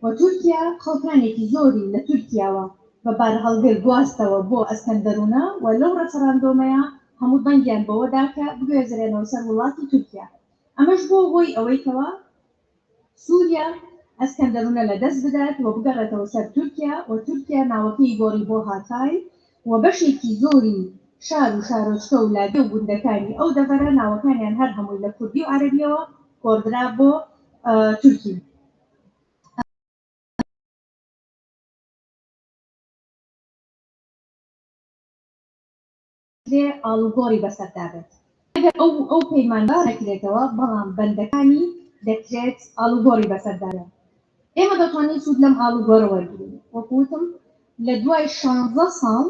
و تورکیا خەڵکانێکی زۆری لە تورکیاوە بە بارهەڵگر گواستەوە بۆ ئەسکەندەرونە و لەو ڕەفەراندۆمەیە هەموو دەنگیان بەوەدا کە بگوێزرێنەوە سەر وڵاتی تورکیا. ئەمەش بۆ هۆی ئەوەی کەوا سووریا ئەسکەندەرونە لە دەست بدات و بگەڕێتەوە سەر تورکیا و تورکیا ناوەکەی گۆڕی بۆ هاتای و بەشێکی زۆری شار و شارۆچکە و لادێ و گوندەکانی ئەو دەڤەرە ناوەکانیان هەر هەمووی لە کوردی و عەرەبیەوە گۆڕدرا بۆ تورکی. دەکرێت ئاڵوگۆڕی بەسەردا بێت. ئەگەر ئەو ئەو پەیمانگا نەکرێتەوە، بەڵام بەندەکانی دەکرێت ئاڵوگۆڕی بەسەردا بێت. ئێمە دەتوانین سوود لەم ئاڵوگۆڕە وەرگرین. وەکو وتم، لە دوای شانزە ساڵ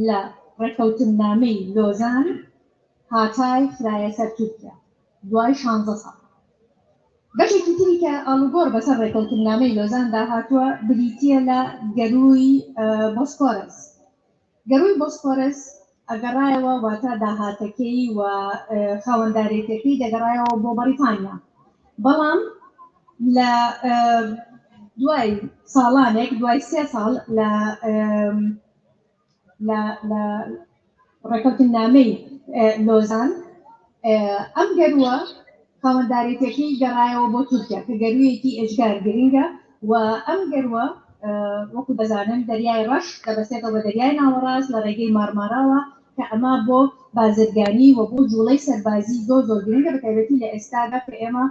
لە ڕێکەوتننامەی لۆزان، هاتای خرایە سەر تورکیا. دوای شانزە ساڵ. بەشێکی تری کە ئاڵوگۆڕ بەسەر ڕێکەوتننامەی لۆزاندا هاتووە، بریتیە لە گەرووی بۆسپۆرس. گەرووی بۆسپۆرس ئەگەڕایەوە، واتە داهاتەکەی و خاوەندارێتەکەی دەگەڕایەوە بۆ بەریتانیا. بەڵام لە دوای ساڵانێک، دوای سێ ساڵ لە لە لە ڕێکەوتننامەی لۆزان، ئەم گەرووە خاوەندارێتیەکەی گەڕایەوە بۆ تورکیا، کە گەروویەکی ئێجگار گرنگە و ئەم گەرووە، وەکو دەزانن، دەریای ڕەش دەبەستێتەوە بە دەریای ناوەڕاست لە ڕێگەی مارماراوە، کە ئەمە بۆ بازرگانی و بۆ جوڵەی سەربازی زۆر زۆر گرنگە، بە تایبەتی لە ئێستادا کە ئێمە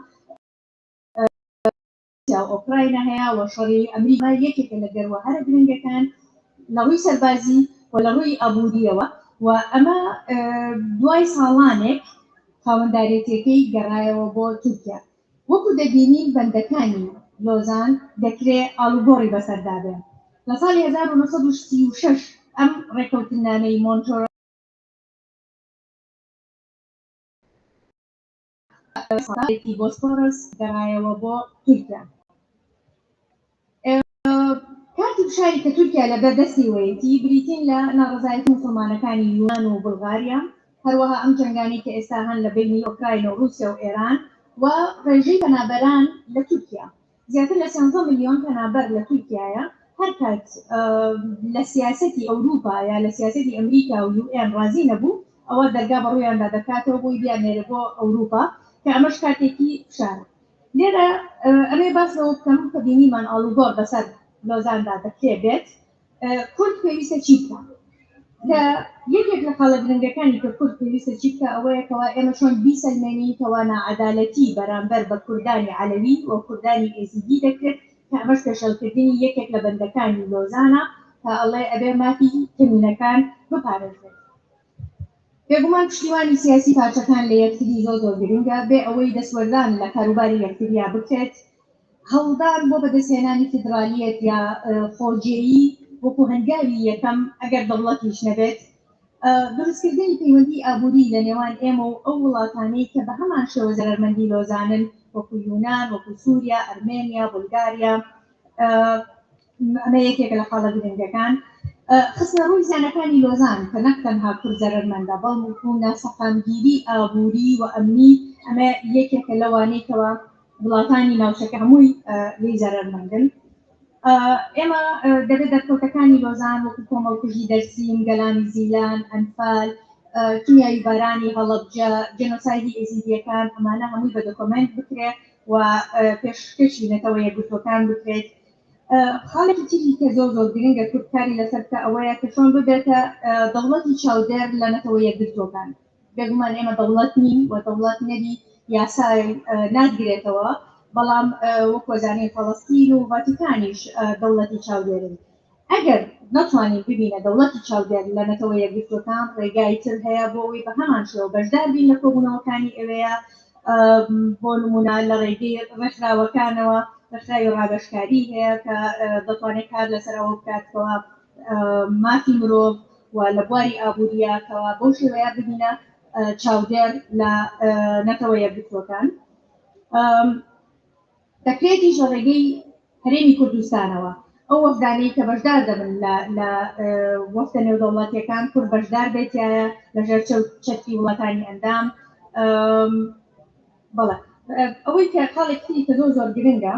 رووسیا و ئۆکراینا هەیە و شەڕی ئەمریکا یەکێکە لە گەرووە هەرە گرنگەکان لە ڕووی سەربازی و لە ڕووی ئابووریەوە. و ئەمە دوای ساڵانێک خاوەندارێتیەکەی گەڕایەوە بۆ تورکیا. وەکو دەبینین، بەندەکانی لۆزان دەکرێ ئاڵوگۆڕی بەسەردا بێ. لە ساڵی هەزار و نۆ سەد و سی و شەش ئەم ڕێکەوتننامەی مۆنتۆرۆ بۆسپۆرس گەڕایەوە بۆ تورکیا. کارتی فشاری کە تورکیا لە بەر دەستی وەیەتی بریتین لە ناڕەزایەتی موسڵمانەکانی یونان و بولغاریا، هەروەها ئەم جەنگانی کە ئێستا هەن لە بینی ئۆکراین و رووسیا و ئێران و ڕێژەی پەنابەران لە تورکیا. زیاتر لە سیانزە ملیۆن پەنابەر لە تورکیایە. هەر کات لە سیاسەتی ئەوروپا یا لە سیاسەتی ئەمریکا و یو ئێن ڕازی نەبوو، ئەوە دەرگا بەڕوویاندا دەکاتەوە بۆی بیانێرە بۆ ئەوروپا، کە ئەمەش کاتێکی فشارە. لێرە ئەمێ باس لەوە بکەم کە بینیمان ئاڵوگۆڕ بەسەر لۆزاندا دەکرێ بێت. کورد پێویستە چی بکات؟ کە یەکێک لە خاڵە گرنگەکانی کە کورد پێویستە چی بکە ئەوەیە کەوا ئێمە چۆن بیسەلمێنین کەوا ناعەدالەتی بەرامبەر بە کوردانی عەلەوی و کوردانی ئێزیدی دەکرێت، کە ئەمەش پێشێلکردنی یەکێک لە بەندەکانی لۆزانە کە ئەڵێ ئەبێ مافی کەمینەکان بپارێزرێت. بێگومان پشتیوانی سیاسی پارچەکان لە یەکتری زۆر زۆر گرنگە، بێ ئەوەی دەستوەردان لە کاروباری یەکتریا بکرێت. هەوڵدان بۆ بەدەستهێنانی فیدرالیەت یا خۆجێیی وەکو هەنگاوی یەکەم، ئەگەر دەوڵەتیش نەبێت، دروستکردنی پەیوەندی ئابووری لە نێوان ئێمە و ئەو وڵاتانەی کە بە هەمان شێوە زەرەرمەندی لۆزانن، وەکو یونان، وەکو سووریا، ئەرمێنیا، بولگاریا. ئەمە یەکێکە لە خاڵە گرنگەکان. خستنە ڕووی زیانەکانی لۆزان کە نەک تەنها کورد زەرەرمەندە، بەڵکو ناسەقامگیری ئابووری و ئەمنی، ئەمە یەکێکە لە وانەی کەوا وڵاتانی ناوچەکە هەمووی لێی زەرەرمەندن. ئێمە دەبێت دەرکەوتەکانی لۆزان وەکو کۆمەڵکوژی دەرسیم، گەلانی زیلان، ئەنفال، کیمیاوی بارانی هەڵەبجە، جێنۆسایدی ئێزیدیەکان، ئەمانە هەمووی بە دۆکۆمێنت بکرێت و پێشکەشی نەتەوە یەکگرتووەکان بکرێت. خاڵێکی تری کە زۆر زۆر گرنگە کورد کاری لەسەر بکە ئەوەیە کە چۆن ببێتە دەوڵەتی چاودێر لە نەتەوە یەکگرتووەکان. بێگومان ئێمە دەوڵەت نین و دەوڵەت نەبی یاسای نادگرێتەوە، بەڵام وەک وەزانین فەڵەستین و ڤاتیکانیش دەوڵەتی چاودێرن. ئەگەر نەتوانین ببینە دەوڵەتی چاودێر لە نەتەوە یەکگرتووەکان، ڕێگای تر هەیە بۆ ئەوەی بە هەمان شێوە بەشدار بین لە کۆبوونەوەکانی ئەوەیە. بۆ نمونە لە ڕێگەی ڕێکخراوەکانەوە، ڕێکخراوی ڕاگەشکاری هەیە کە دەتوانێت کار لەسەر ئەوە بکاتەوە مافی مرۆڤ و لە بواری ئابووریەکەوە بەو شێوەیە ببینە چاودێر لە نەتەوە یەکگرتووەکان. دەکرێتیش لە ڕێگەی هەرێمی کوردستانەوە ئەو وەفدانەی کە بەشدار دەبن لە لە وەفتە نێودەوڵەتیەکان، کورد بەشدار بێتایە لە ژێر چەتری وڵاتانی ئەندام. بەڵێ، ئەوەی کە خاڵێکی تری کە زۆر زۆر گرنگە،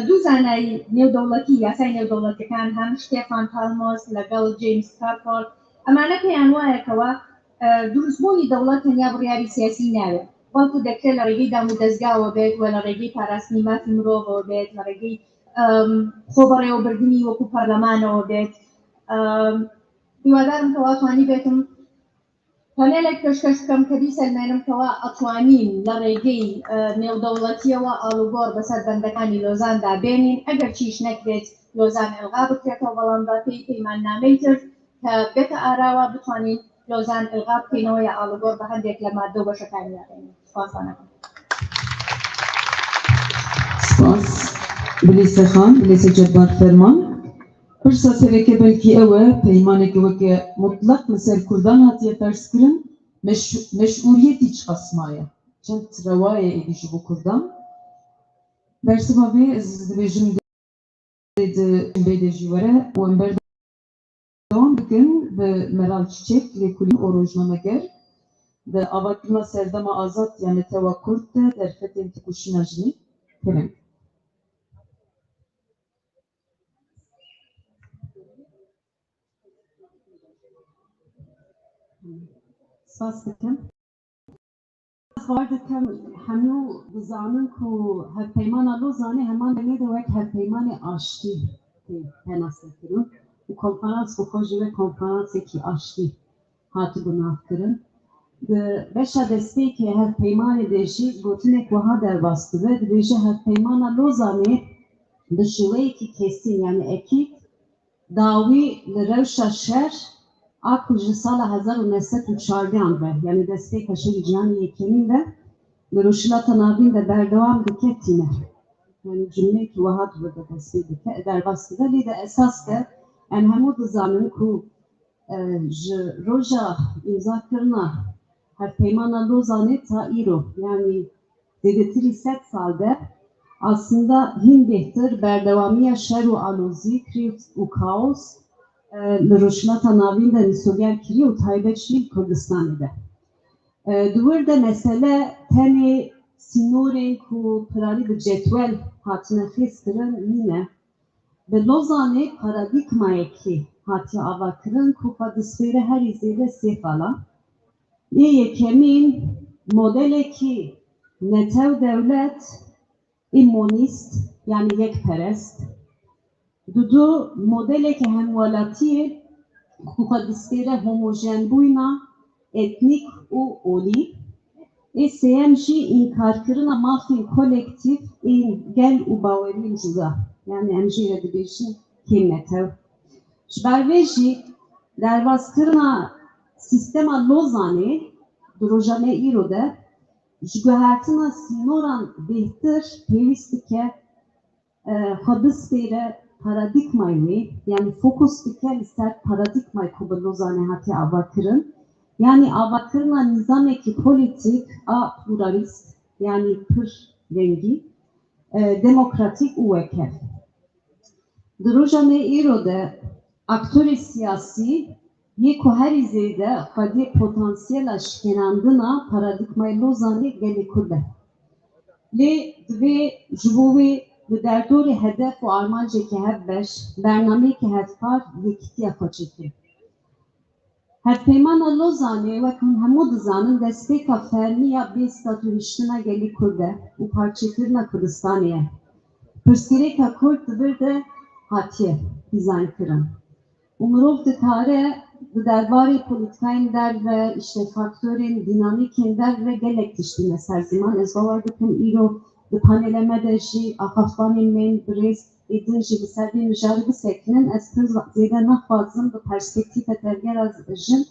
دوو زانای نێودەوڵەتی، یاسای نێودەوڵەتیەکان، هەم شتێفان پالمۆس لەگەڵ جەیمس کارپۆرت، ئەمانە پێیان وایەکەوە دروستبوونی دەوڵەت تەنیا بڕیاری سیاسی ناوێت. وەکو دەکرێت لە ڕێگەی دام و دەستگاوە بێت و لە ڕێگەی پاراستنی مافی مرۆڤەوە بێت، لە ڕێگەی، ئەم، خۆبەڕێوەبردنی وەکو پەرلەمانەوە بێت. ئەم، هیوادارم کەوا توانی بێتم پەنێلێک پێشکەش بکەم کە بیسەلمێنم کەوا ئەتوانین لە ڕێگەی، ئە، نێودەوڵەتیەوە ئاڵوگۆڕ بەسەر بەندەکانی لۆزاندا بێنین، ئەگەر چیش نەکرێت لۆزان ئەلغا بکرێتەوە، بەڵام با پێی پەیماننامەی تر کە بێتە ئاراوە بتوانین لۆزان ئەلغا بکەینەوە یا ئاڵوگۆڕ بە هەندێک لە ماددە و بەشەکانی دابێنین. سپاسان ئەکەم. سپاس. Bilîse Xan, Bilîse Cebbar Ferman. Pirsa sereke belkî ew e, peymaneke weke mutlaq li ser Kurdan hatiye ferz kirin, meş-, meşûriyetî çiqas maye? Çend rewa ye êdî ji bo Kurdan? Bersiva vê ez dibêjim dê di vê de jî were û em berdewam bikin bi Meral Çiçek, lêkolîn û rojnameger, bi avakirina Serdema Azad ya Netewa Kurd de derfetên têkoşîna jinê. Kerem. Spas dikim. Xwar dikim, hemû dizanin ku Hevpeymana Lozanê heman demê de wek hevpeymanê aştî tê penasekirin û konferans bi xwe jî wek konferansekî aştî hatibû navkirin. Di beşa destpêkê hevpeymanê de jî gotinek wiha derbas dibe, dibêje Hevpeymana Lozanê bi şêweyekî kesîn, yanî ekîd, dawî li rewşa şer a ku ji sala hezar û neh sed û çardeh an ve, yanî destpêka Şerê Cîhanê Yekemîn ve li Rojhilata Navîn de berdewam dike tîne. Yanî cumleyekî wiha di vir de destpêk dike, derbas dibe. Lê de esas de em hemû dizanin ku e, ji roja îmzakirina Hevpeymana Lozanê ta îro, yanî zêdetirî sed sal de, aslında hîn bêhtir berdewamiya şer û alozî, krîz û kaos, e, li Rojhilata Navîn de nîsoger kiriye û taybet jî li Kurdistanê de. E, di wir de mesele tenê sînorên ku piralî bi cetwel hatine xêzkirin nîne. Bi Lozanê paradîgmayekî hatiye avakirin ku xwe dispêre herî zêde sê xala. Ê yekemîn modelekî netew dewlet ê monîst, yanî yekperest. Dudu modeleke hemwelatiyê ku xwe dispêre homojenbûyîna etnîk û olî. Ê sêyem jî înkarkirina mafên kolektîf ên gel û baweriyên cuda, yanî em jê re dibêjin kêm netew. Ji ber vê jî derbaskirina sîstema Lozanê di roja me îro de ji guhertina sînoran bêhtir pêwîst dike e, xwe bispêre paradîgmayê wê, yanî fokus bike li ser paradîgmayê ku bi Lozanê hatiye avakirin, yanî avakirina nîzamekî polîtîk a pluralîst, yanî pir rengî, e, demokratîk û wekhev. Di roja me îro de aktorê siyasî yê ku herî zêde xwediyê potansiyela şikênandina paradîgmayê Lozanê gelê Kurd e. Lê divê ji bo wê li derdorê hedef û armanceke hevbeş, bernameyeke hevpar yekîtiya xwe çêke. Hevpeymana Lozanê, wek hûn hemû dizanin, destpêka fermî ya bêstatuhiştina gelê Kurd e û parçekirina Kurdistanê ye. Pirsgirêka Kurd di vir de hatiye dîzaynkirin. Û mirov dikare di derbarê polîtîkayên derve, îşte faktorên dînamîkên derve gelek tişt bîne ser ziman. Ez bawer dikim îro di panela me de jî axaftinên me yên birêz ê din jî li ser vê mijarê bisekinin. Ez pir zêde naxwazim bi perspektîfa tevgera jin,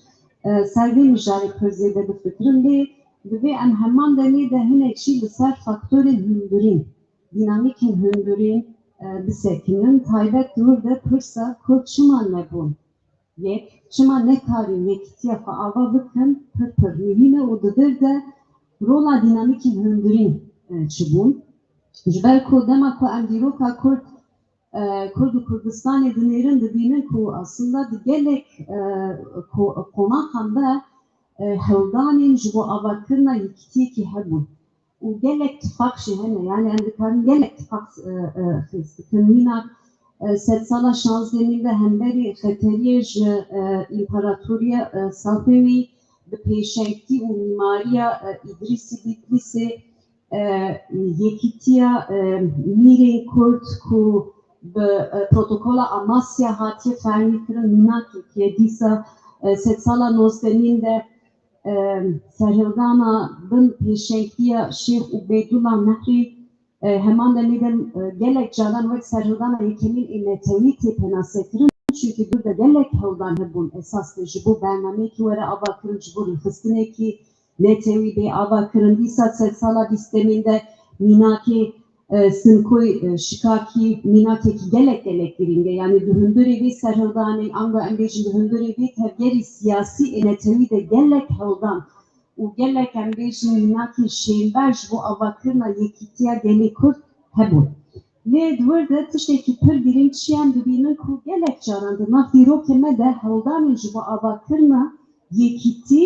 e, ser vê mijarê pir zêde bifikirim. Lê divê em heman demê de hinek jî li ser faktorên hundirîn, dînamîkên hundirîn, e, bisekinin. Taybet di wir de pirsa Kurd çima nebûn yek, çima nekarîn yekîtiya xwe ava bikin, pir pir muhîm e û di vir de rola dînamîkên hundirîn, e, çi bûn? Ji ber ku dema ku em dîroka Kurd, e, Kurd û Kurdistanê dinêrin, dibînin ku aslında di gelek, e, ko-, qonaxan de, e, hewldanên ji bo avakirina yekîtiyekî hebûn. Û gelek tifaq jî hene, yani em dikarin gelek tifaq, e, e, xêz bikin. Mîna, e, sedsala şazdemîn de hemberî xeteriyê ji, e, împaratoriya, e, Safewî, bi pêşengtî û mîmariya e, Îdrîsî Bitlîsê e, yekîtiya e, mîrên Kurd ku bi e, protokola Amasya hatiye fermîkirin, mînakekî ye. Dîsa e, sedsala nozdemîn de e, serhildana bin pêşengtiya Şêx Ubeydullah Mehrî e, heman demê de e, gelek caran wek serhildana yekemîn ê netewî tê penasekirin, çunkî dûr de gelek hewldan hebûn esas de ji bo bernameyekî were avakirin, ji bo rêxistinekî netewî bê avakirin. Dîsa sedsala bîstemîn de mînakê e, Simkoy e, Şikakî mînakekî gelek gelek girîng e. Yanî di hundirê vê serhildanê, ango em bêjin di hundirê vê tevgerî siyasî ê netewî de gelek hewldan û gelek em bêjin mînakên şênber ji bo avakirina yekîtiya gelê Kurd hebûn. Lê di wir de tiştekî pir girîng çi em dibînin ku gelek caran di nav dîrokê me de hewldanên ji bo avakirina yekîtî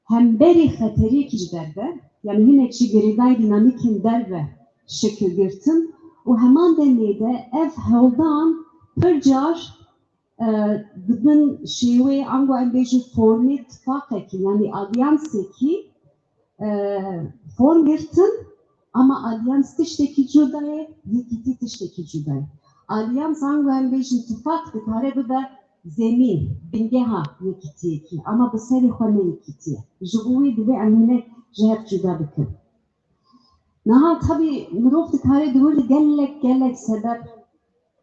hemberî xeteriyekî ji derve, yanî hinek jî girêdayî dînamîkên derve şekil girtin û heman demê de ev hewldan pir car e, di bin şêwê ango em bêjin formê tifaqekî, yanî alyansekî e, form girtin, ama alyans tiştekî cuda ye, yekîtî tiştekî cuda ye. Alyans ango em bêjin tifaq dikare bibe zemîn, bingeha yekîtiyekî, ama bi serê xwe ne yekîtî ye. Ji bo wê divê em hinek ji hev cuda bikin. Niha tabî mirov dikare di wir de gelek gelek sebeb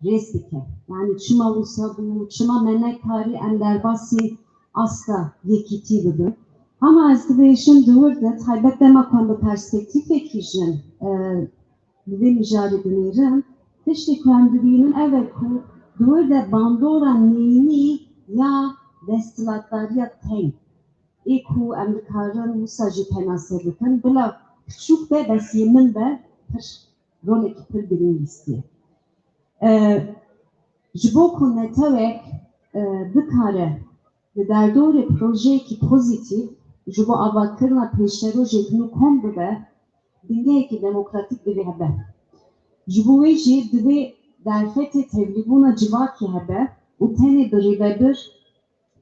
rêz bike. Yanî çima wisa bû, çima me nekarî em derbasî asta yekîtî bibin. Ama ez dibêjim di wir de taybet dema ku em bi perspektîfekî jin e, li vê mijarê binêrin, tiştê ku em dibînin ev e ku di wir de bandora neyînî ya desthilatdariya teng ê ku em dikarin wisa jî penase bikin, bila piçûk be, bes yê min be pir rolekî pir girîng lîstiye. E, ji bo ku netewek e, bikare li derdorê projeyekî pozîtîf ji bo avakirina pêşerojêk nû kom bibe, bingehekî demokratîk divê hebe. Ji bo wê jî divê derfetê tevlîbûna civakê hebe û tenê bi rêvebir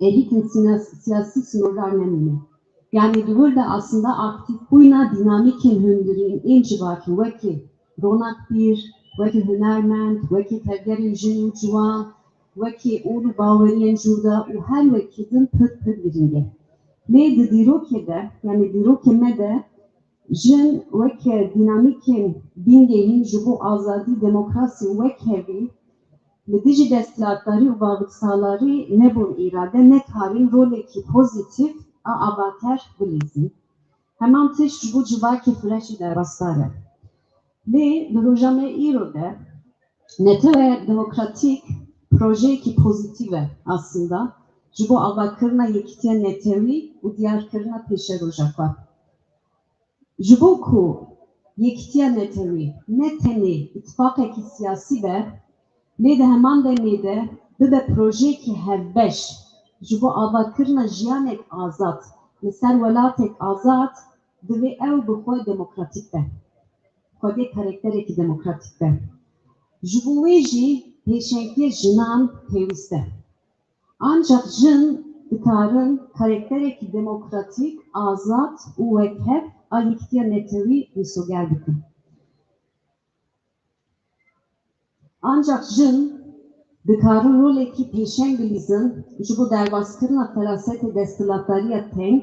elîtên sîna- siyasî sînordar nemîne. Yanî di wir de aslında aktîfbûyîna dînamîkên hundirîn ên civakî wekî ronakbîr, wekî hunermend, wekî tevgerên jin û ciwan, wekî ol û baweriyên cuda û her wekî din pir pir girîng e. Lê di dîrokê de, yanî dîrokê me de jin weke dînamîkên bingehîn ji bo azadî, demokrasî û wekhevî li dijî desthilatdarî û babiksalarî nebûn îrade, nekarîn rolekî pozîtîf a avaker bilîzin. Heman tişt ji bo civakê fireh jî derbasdar e. Lê di roja me îro de netewe demokratîk projeyekî pozîtîf e aslında ji bo avakirina yekîtiya netewî û diyarkirina pêşeroja xwe. Ji bo ku yekîtiya netewî ne tenê îtifaqekî siyasî be, lê di heman demê de bibe projeyekî hevbeş ji bo avakirina jiyanek azad li ser welatek azad, divê ew bi xwe demokratîk be. Xwedê karakterekî demokratîk be. Ji bo wê jî pêşengtiyê jinan pêwîst e. Ancak jin dikarin karakterekî demokratîk, azad û wekhev a yekîtiya netewî misoger bikin. Ancak jin dikarin rolekî pêşeng bilîzin ji bo derbaskirina ferasetê desthilatdariya teng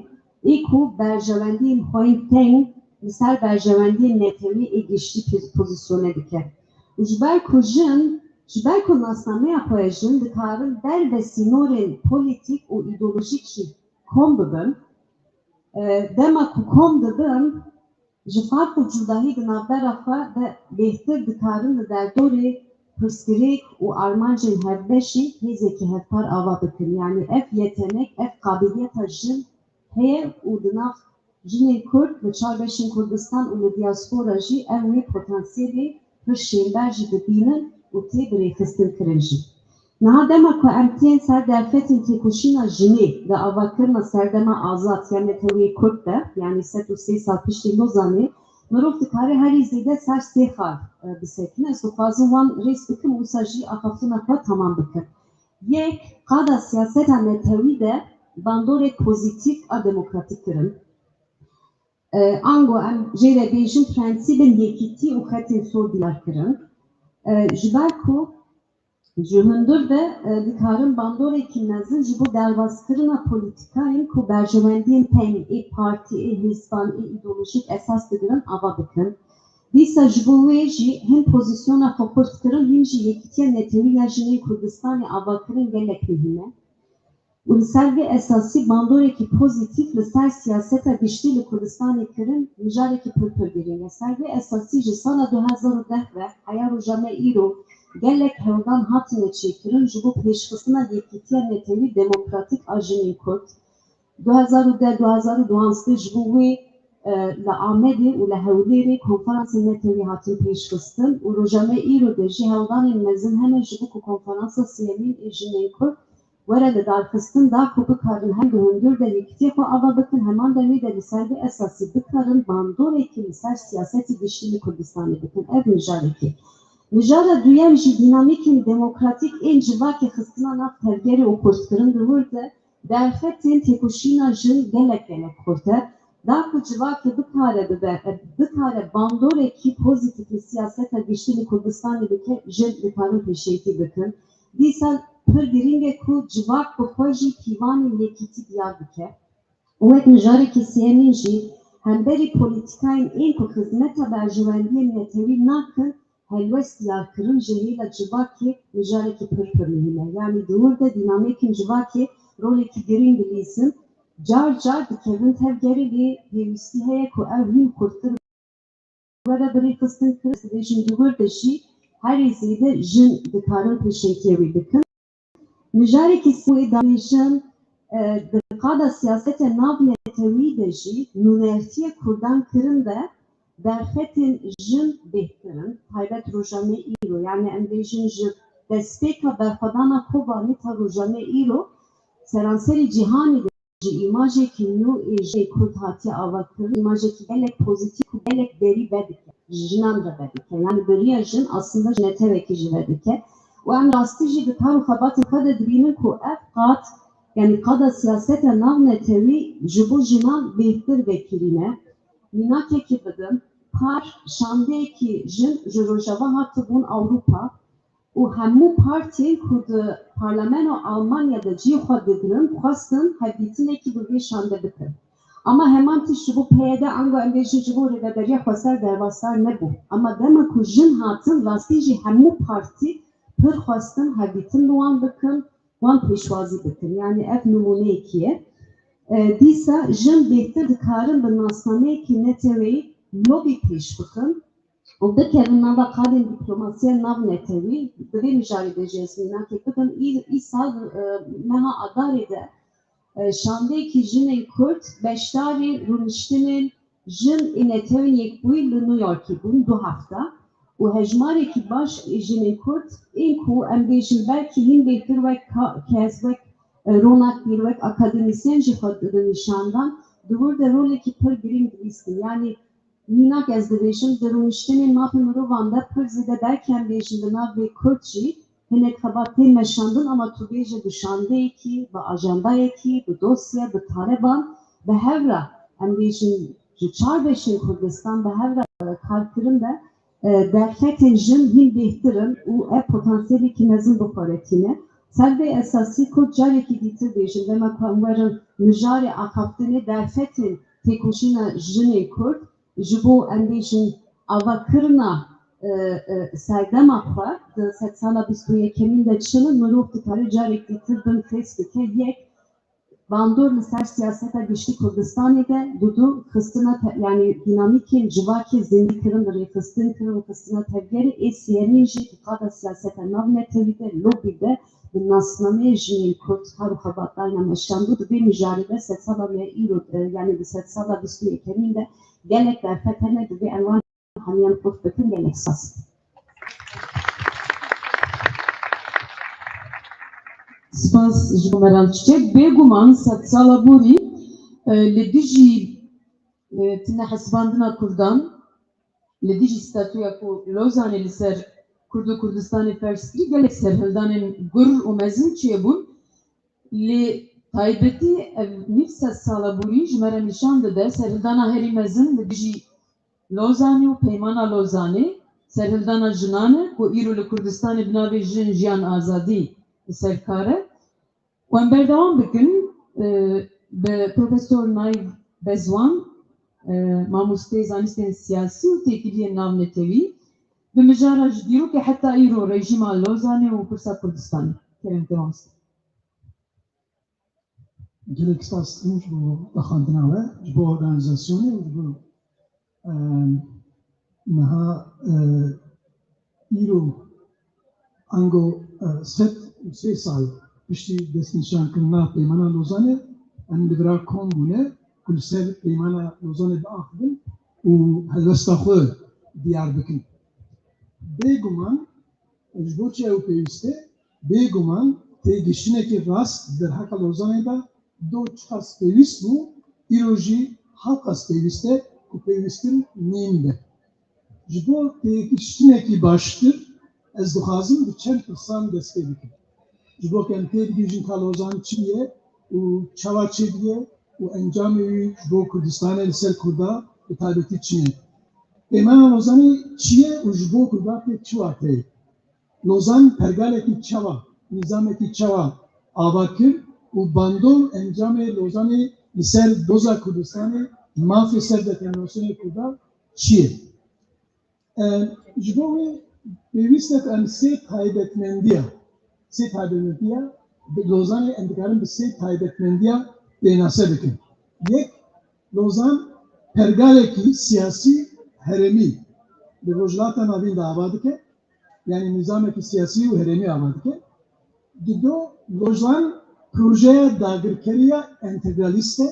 ê ku berjewendiyên xwe yên teng li ser berjewendiyên netewî ê giştî pir- pozîsyone dike. Û ji ber ku jin, ji ber ku nasnameya xwe ya jin dikarin derve sînorên polîtîk û îdeolojîk jî kom bibin, e, dema ku kom dibin, ji fark û cudahî di navbera xwe de bêhtir dikarin li derdorê pirsgirêk û armancên hevbeşî hêzekî hevpar ava bikin. Yanî ev yetenek, ev qabiliyeta jin heye û di nav jinên Kurd li çar beşên Kurdistan û li diaspora jî ew wê potansiyelê pir şênber jî dibînin û tê birêxistin kirin jî. Niha dema ku em tên ser derfetên têkoşîna jinê di avakirina serdema azad ya neteweyê Kurd de, yanî sed û sê sal piştî Lozanê, mirov dikare herî zêde ser sê xal e, bisekine. Ez dixwazim wan rêz bikim û wisa jî axaftina xwe temam bikim. Yek, qada siyaseta netewî de bandorek pozîtîf a demokratîk kirin. E, ango em jê re bêjin prensîbên yekîtî û xetên sor diyar kirin. E, ji ber ku ji hundir de, e, dikarin bandorekî mezin ji bo derbazkirina polîtîkayên ku berjewendiyên tenê ê partî, ê hizban, ê îdeolojîk esas digirin ava bikin. Dîsa ji bo wê jî him pozîsyona xwe xurt kirin, him jî yekîtiya netewî ya jinên Kurdistanê ava kirin gelek muhîm e. Û li ser vê esasî bandorekî pozîtîf li ser siyaseta giştî li Kurdistanê kirin mijarekî pir pir girîng e. Ser vê esasî ji sala du hezar û deh ve heya roja me îro gelek hewldan hatine çêkirin ji bo pêşxistina yekîtiya netewî demokratîk a jinên Kurd. Du hezar û deh, du hezar û duwazdeh ji bo wê, e, li Amedê û li Hewlêrê konferansên netewî hatin pêşxistin û roja me îro de jî hewldanên mezin hene ji bo ku konferansa sêyemîn ê jinên Kurd were lidarxistin da ku bikarin hem di hundir de yekîtiyê xwe ava bikin, heman demê de li ser vê esasî bikarin bandorekî li ser siyasetê giştî li Kurdistanê bikin. Ev mijarekê. Mijara duyem jî dînamîkên demokratîk ên civakê xistina nav tevgerê û xurtkirin li wir de derfetên têkoşîna jin gelek gelek xurt e. Da ku civakê bikare bibe, bikare bandorekî pozîtîf li siyaseta giştî li Kurdistanê bike, jin dikarin pêşengtî bikin. Dîsa pir girîng e ku civak bi xwe jî pîvanên yekîtî diyar bike. Û wek mijarekî sêyemîn jî hemberî polîtîkayên ên ku xizmeta berjewendiyên netewî nakin, helwest diyar kirin ji hêla civakê mijarekî pir pir muhîm e. Yanî di wir de dînamîkên civakê rolekî girîng dilîzin. Car car dikevin tevgerê, lê pêwîstî heye ku ew hîn xurttir were birêxistin kirin. Dibêjin di wir de jî herî zêde jin dikarin pêşengtiyê wê bikin. Mijarekî sê wê dibêjin, e, di qada siyaseta navnetewî de jî nûnertiya Kurdan kirin de derfetên jin bêhtir in, taybet roja me îro, yanî em bêjin ji destpêka berxwedana Kobanê ta roja me îro seranserê cîhanê de jî îmajekî nû ê jinê Kurd hatiye avakirin, îmajekî gelek pozîtîf û gelek derî vedike, ji jinan re vedike. Yanî beriya jin aslında ji netewekî jî vedike. Û em rastî jî di kar û xebatên xwe de dibînin ku ev qad, yanî qada siyaseta navnetewî ji bo jinan bêhtir vekirîne. Mînakekî bidim, par şandeyekî jin ji Rojava hatibûn Ewropa, û hemû partiyên ku di Parlameno Almanya de cihê xwe digirin, xwestin hevdîtinekî bi vê şande bikin. Ama heman tişt ji bo P Y D, ango em bêjin ji bo Rêveberiya Xweser derbasdar nebû. Ama dema ku jin hatin, rastî jî hemû partî pir xwestin hevdîtin bi wan bikin, wan pêşwazî bikin. Yanî ev nimûneyekî ye. E, dîsa jin bêhtir dikarin bi nasnameyekî neteweyî lobî pêş bixin û bikevin nava qadên dîplomasiya navnetewî. Di vê mijarê de jî ez mînakek bidim. Î-, îsal, e, meha Adarê de, e, şandeyekî jinên Kurd beşdarî rûniştinên jin ê Netewên Yekbûyî li New Yorkê bûn du hefta û hejmarekî baş ê jinên Kurd ên ku em bêjin belkî hîn bêhtir wek ka-, kes, wek, e, ronakbîr, wek akademîsyen jî xwe didin nîşandan, di wir de rolekî pir girîng dilîstin. Yanî mînak ez dibêjim, di rûniştinên mafê mirovan de pir zêde belkî em bêjin di nav vê Kurd jî hinek xebat tên meşandin, ama tu bêje bi şandeyekî, bi ajandayekî, bi dosye, bi tareban, bi hev re em bêjin ji çar beşên Kurdistan bi hev re kar kirin de, e, derfetên jin hîn bêhtir in û ev potansiyelekî mezin bi xwe re tîne. Ser vê esasî ku carekî dîtir bêjin, dema ku em werin mijarê axaftinê derfetên têkoşîna jinên Kurd, ji bo em bêjin avakirina, e, e, serdema xwe di sedsala bîst û yekemîn de çi ne, mirov dikare carek dîtir binfês bike. Yek, bandor li ser siyaseta giştî Kurdistanê de, dudu, xistina te-, yanî dînamîkên civakê zindî kirin, bi rêxistin kirin û xistina tevgerê. Ê sêyemîn jî di qada siyaseta navnetewî de, lobî de, bi nasnameyê jinên Kurd kar û xebatdayna meşandû. Di vê mijarê de sedsala me îro, e, yanî di sedsala bîst û yekemîn de gelek derfet hene, divê em wan hemiyan xurt bikin, gelek spas. Spas ji bo Meral Çiçek. Bêguman sedsala borî, e, li dijî, e, tune hesibandina Kurdan, li dijî statûya ku Lozanê li ser Kurd û Kurdistanê ferz kirî, gelek serhildanên gur û mezin çêbûn. Lê Taybetî ev nîv sed sala borî ji me re nîşan dide serhildana herî mezin li dijî Lozanê û Peymana Lozanê, serhildana jinan e ku îro li Kurdistanê bi navê Jin, Jiyan, Azadî li ser kar e. Û em berdewam bikin, e, bi Profesor Naîv Bezwan, e, mamosteyê zanistên siyasî û têkiliyên navnetewî, bi mijara ji dîrokê heta îro rejîma Lozanê û pirsa Kurdistanê. Kerem te mamoste. Gelek spas dikim ji bo vexwendina we, ji bo organîzasyonê û ji bo, em, niha, e, îro ango, e, sed û sê sal piştî destnîşankirina Peymana Lozanê, em li vira kom bûne ku li ser Peymana Lozanê biaxivin û helwesta xwe diyar bikin. Bêguman, ji bo çi ew pêwîst e? Bêguman têgihiştinekî rast derheqa Lozanê de do çiqas pêwîst bû, îro jî hewqas pêwîst e ku pêwîstir nîn be. Ji bo têgihiştinekî baştir, ez dixwazim bi çend pirsan dest pê bikim. Ji bo ku em têbigihîjin ka Lozan çi ye û çawa çêdiye û encamê wî ji bo Kurdistanê li ser Kurda bi taybetî çi ye? Peymana Lozanê çi ye û ji bo Kurda pê çi wate ye? Lozan pergalekî çawa, nîzamekî çawa ava kir û bandor encamê Lozanê li ser doza Kurdistanê, mafê self determinasyonê Kurda çi ye? E, ji bo wê pêwîst e ku em sê taybetmendiya, sê taybetmendiya bi Lozanê em dikarin bi sê taybetmendiya pênase bikin. Yek, Lozan pergalekî siyasî herêmî li Rojhilata Navîn de ava dike. Yanî nîzamekî siyasî û herêmî ava dike. Dido, Lozan projeya dagirkeriya entegralîst e,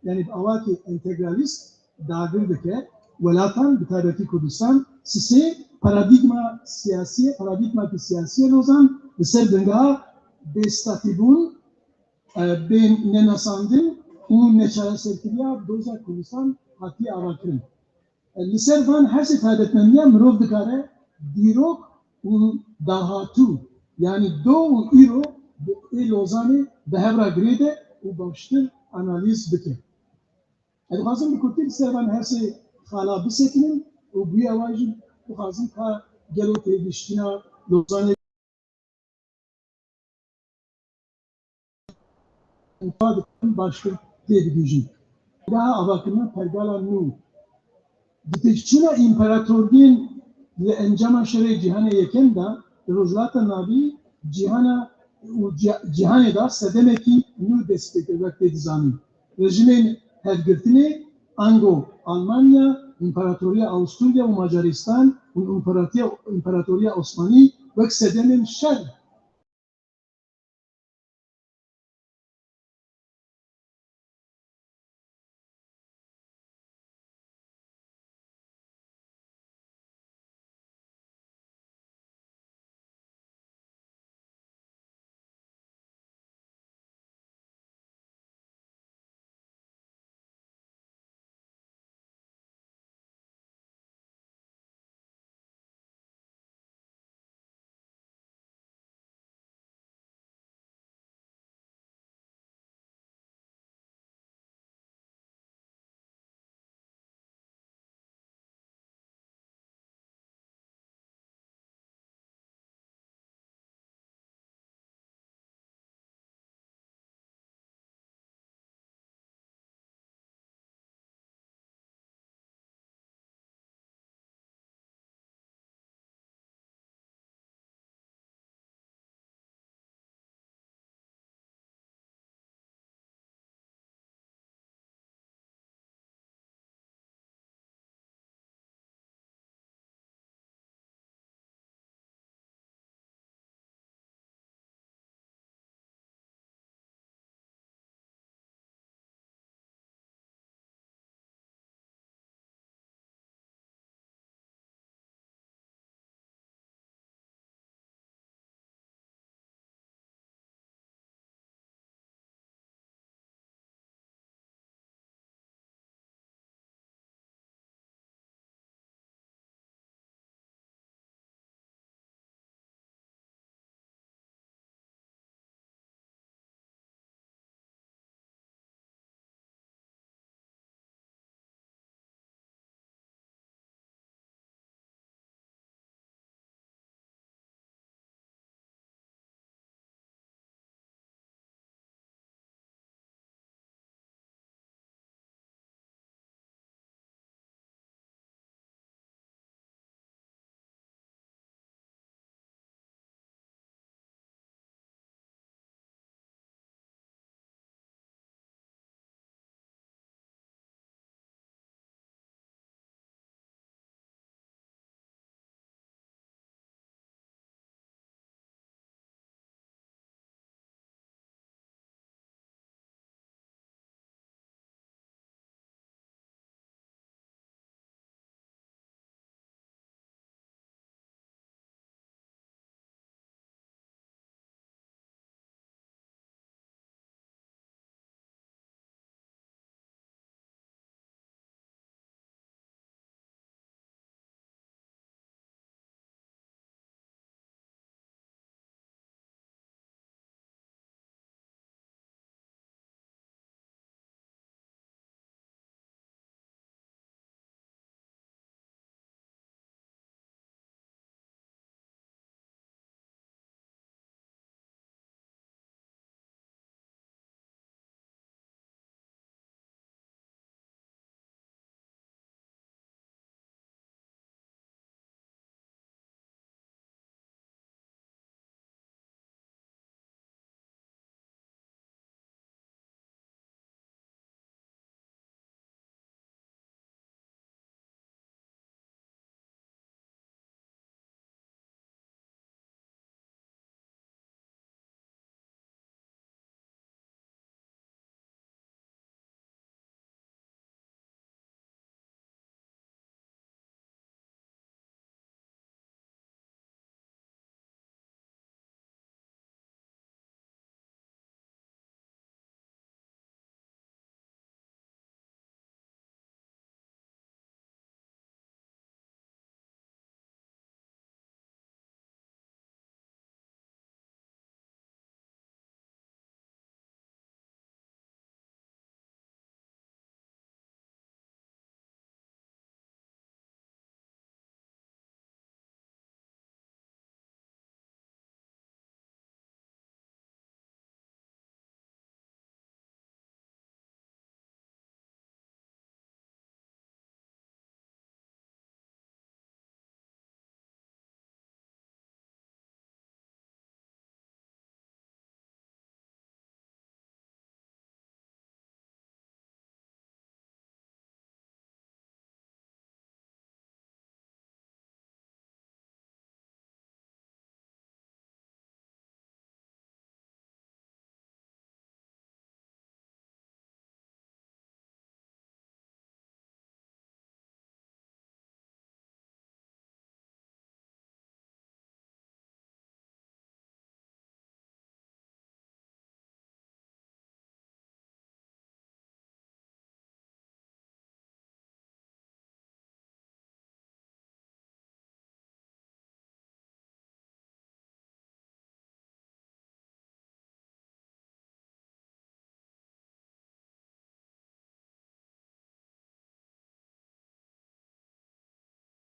yanî bi awakî entegralîst dagir dike welatan, bi taybetî Kurdistan. Sisê, paradîgma siyasî ye, paradîgmakî siyasî ye Lozan, li ser bingeha bêstatîbûn, e, bê nenasandin û neçareserkiriya doza Kurdistan hatiye avakirin. Li ser van her sê taybetmendiyan mirov dikare dîrok û dahatû, yanî do û îro bi ê Lozanê bi hev re girêde û baştir analîz bike. Ez dixwazim bi kurtî li ser van her sê xala bisekinin û bûya wan jî bixwazim ka gelo têgihiştina Lozanê û ka dikin baştir têbigihîjin. Daha avakirina pergala nû. Di têkçûna împaratoriyên li encama şerê cîhanê yekem de li Rojhilata Navî cîhana û cî-, cîhanê de sedemekî nû dest pê kir wek tê dizanîn. Rejîmên hevgirtinê ango Almanya, Împaratoriya Awusturya û Macaristan û Împaratoriya, Împaratoriya Osmanî wek sedemên şer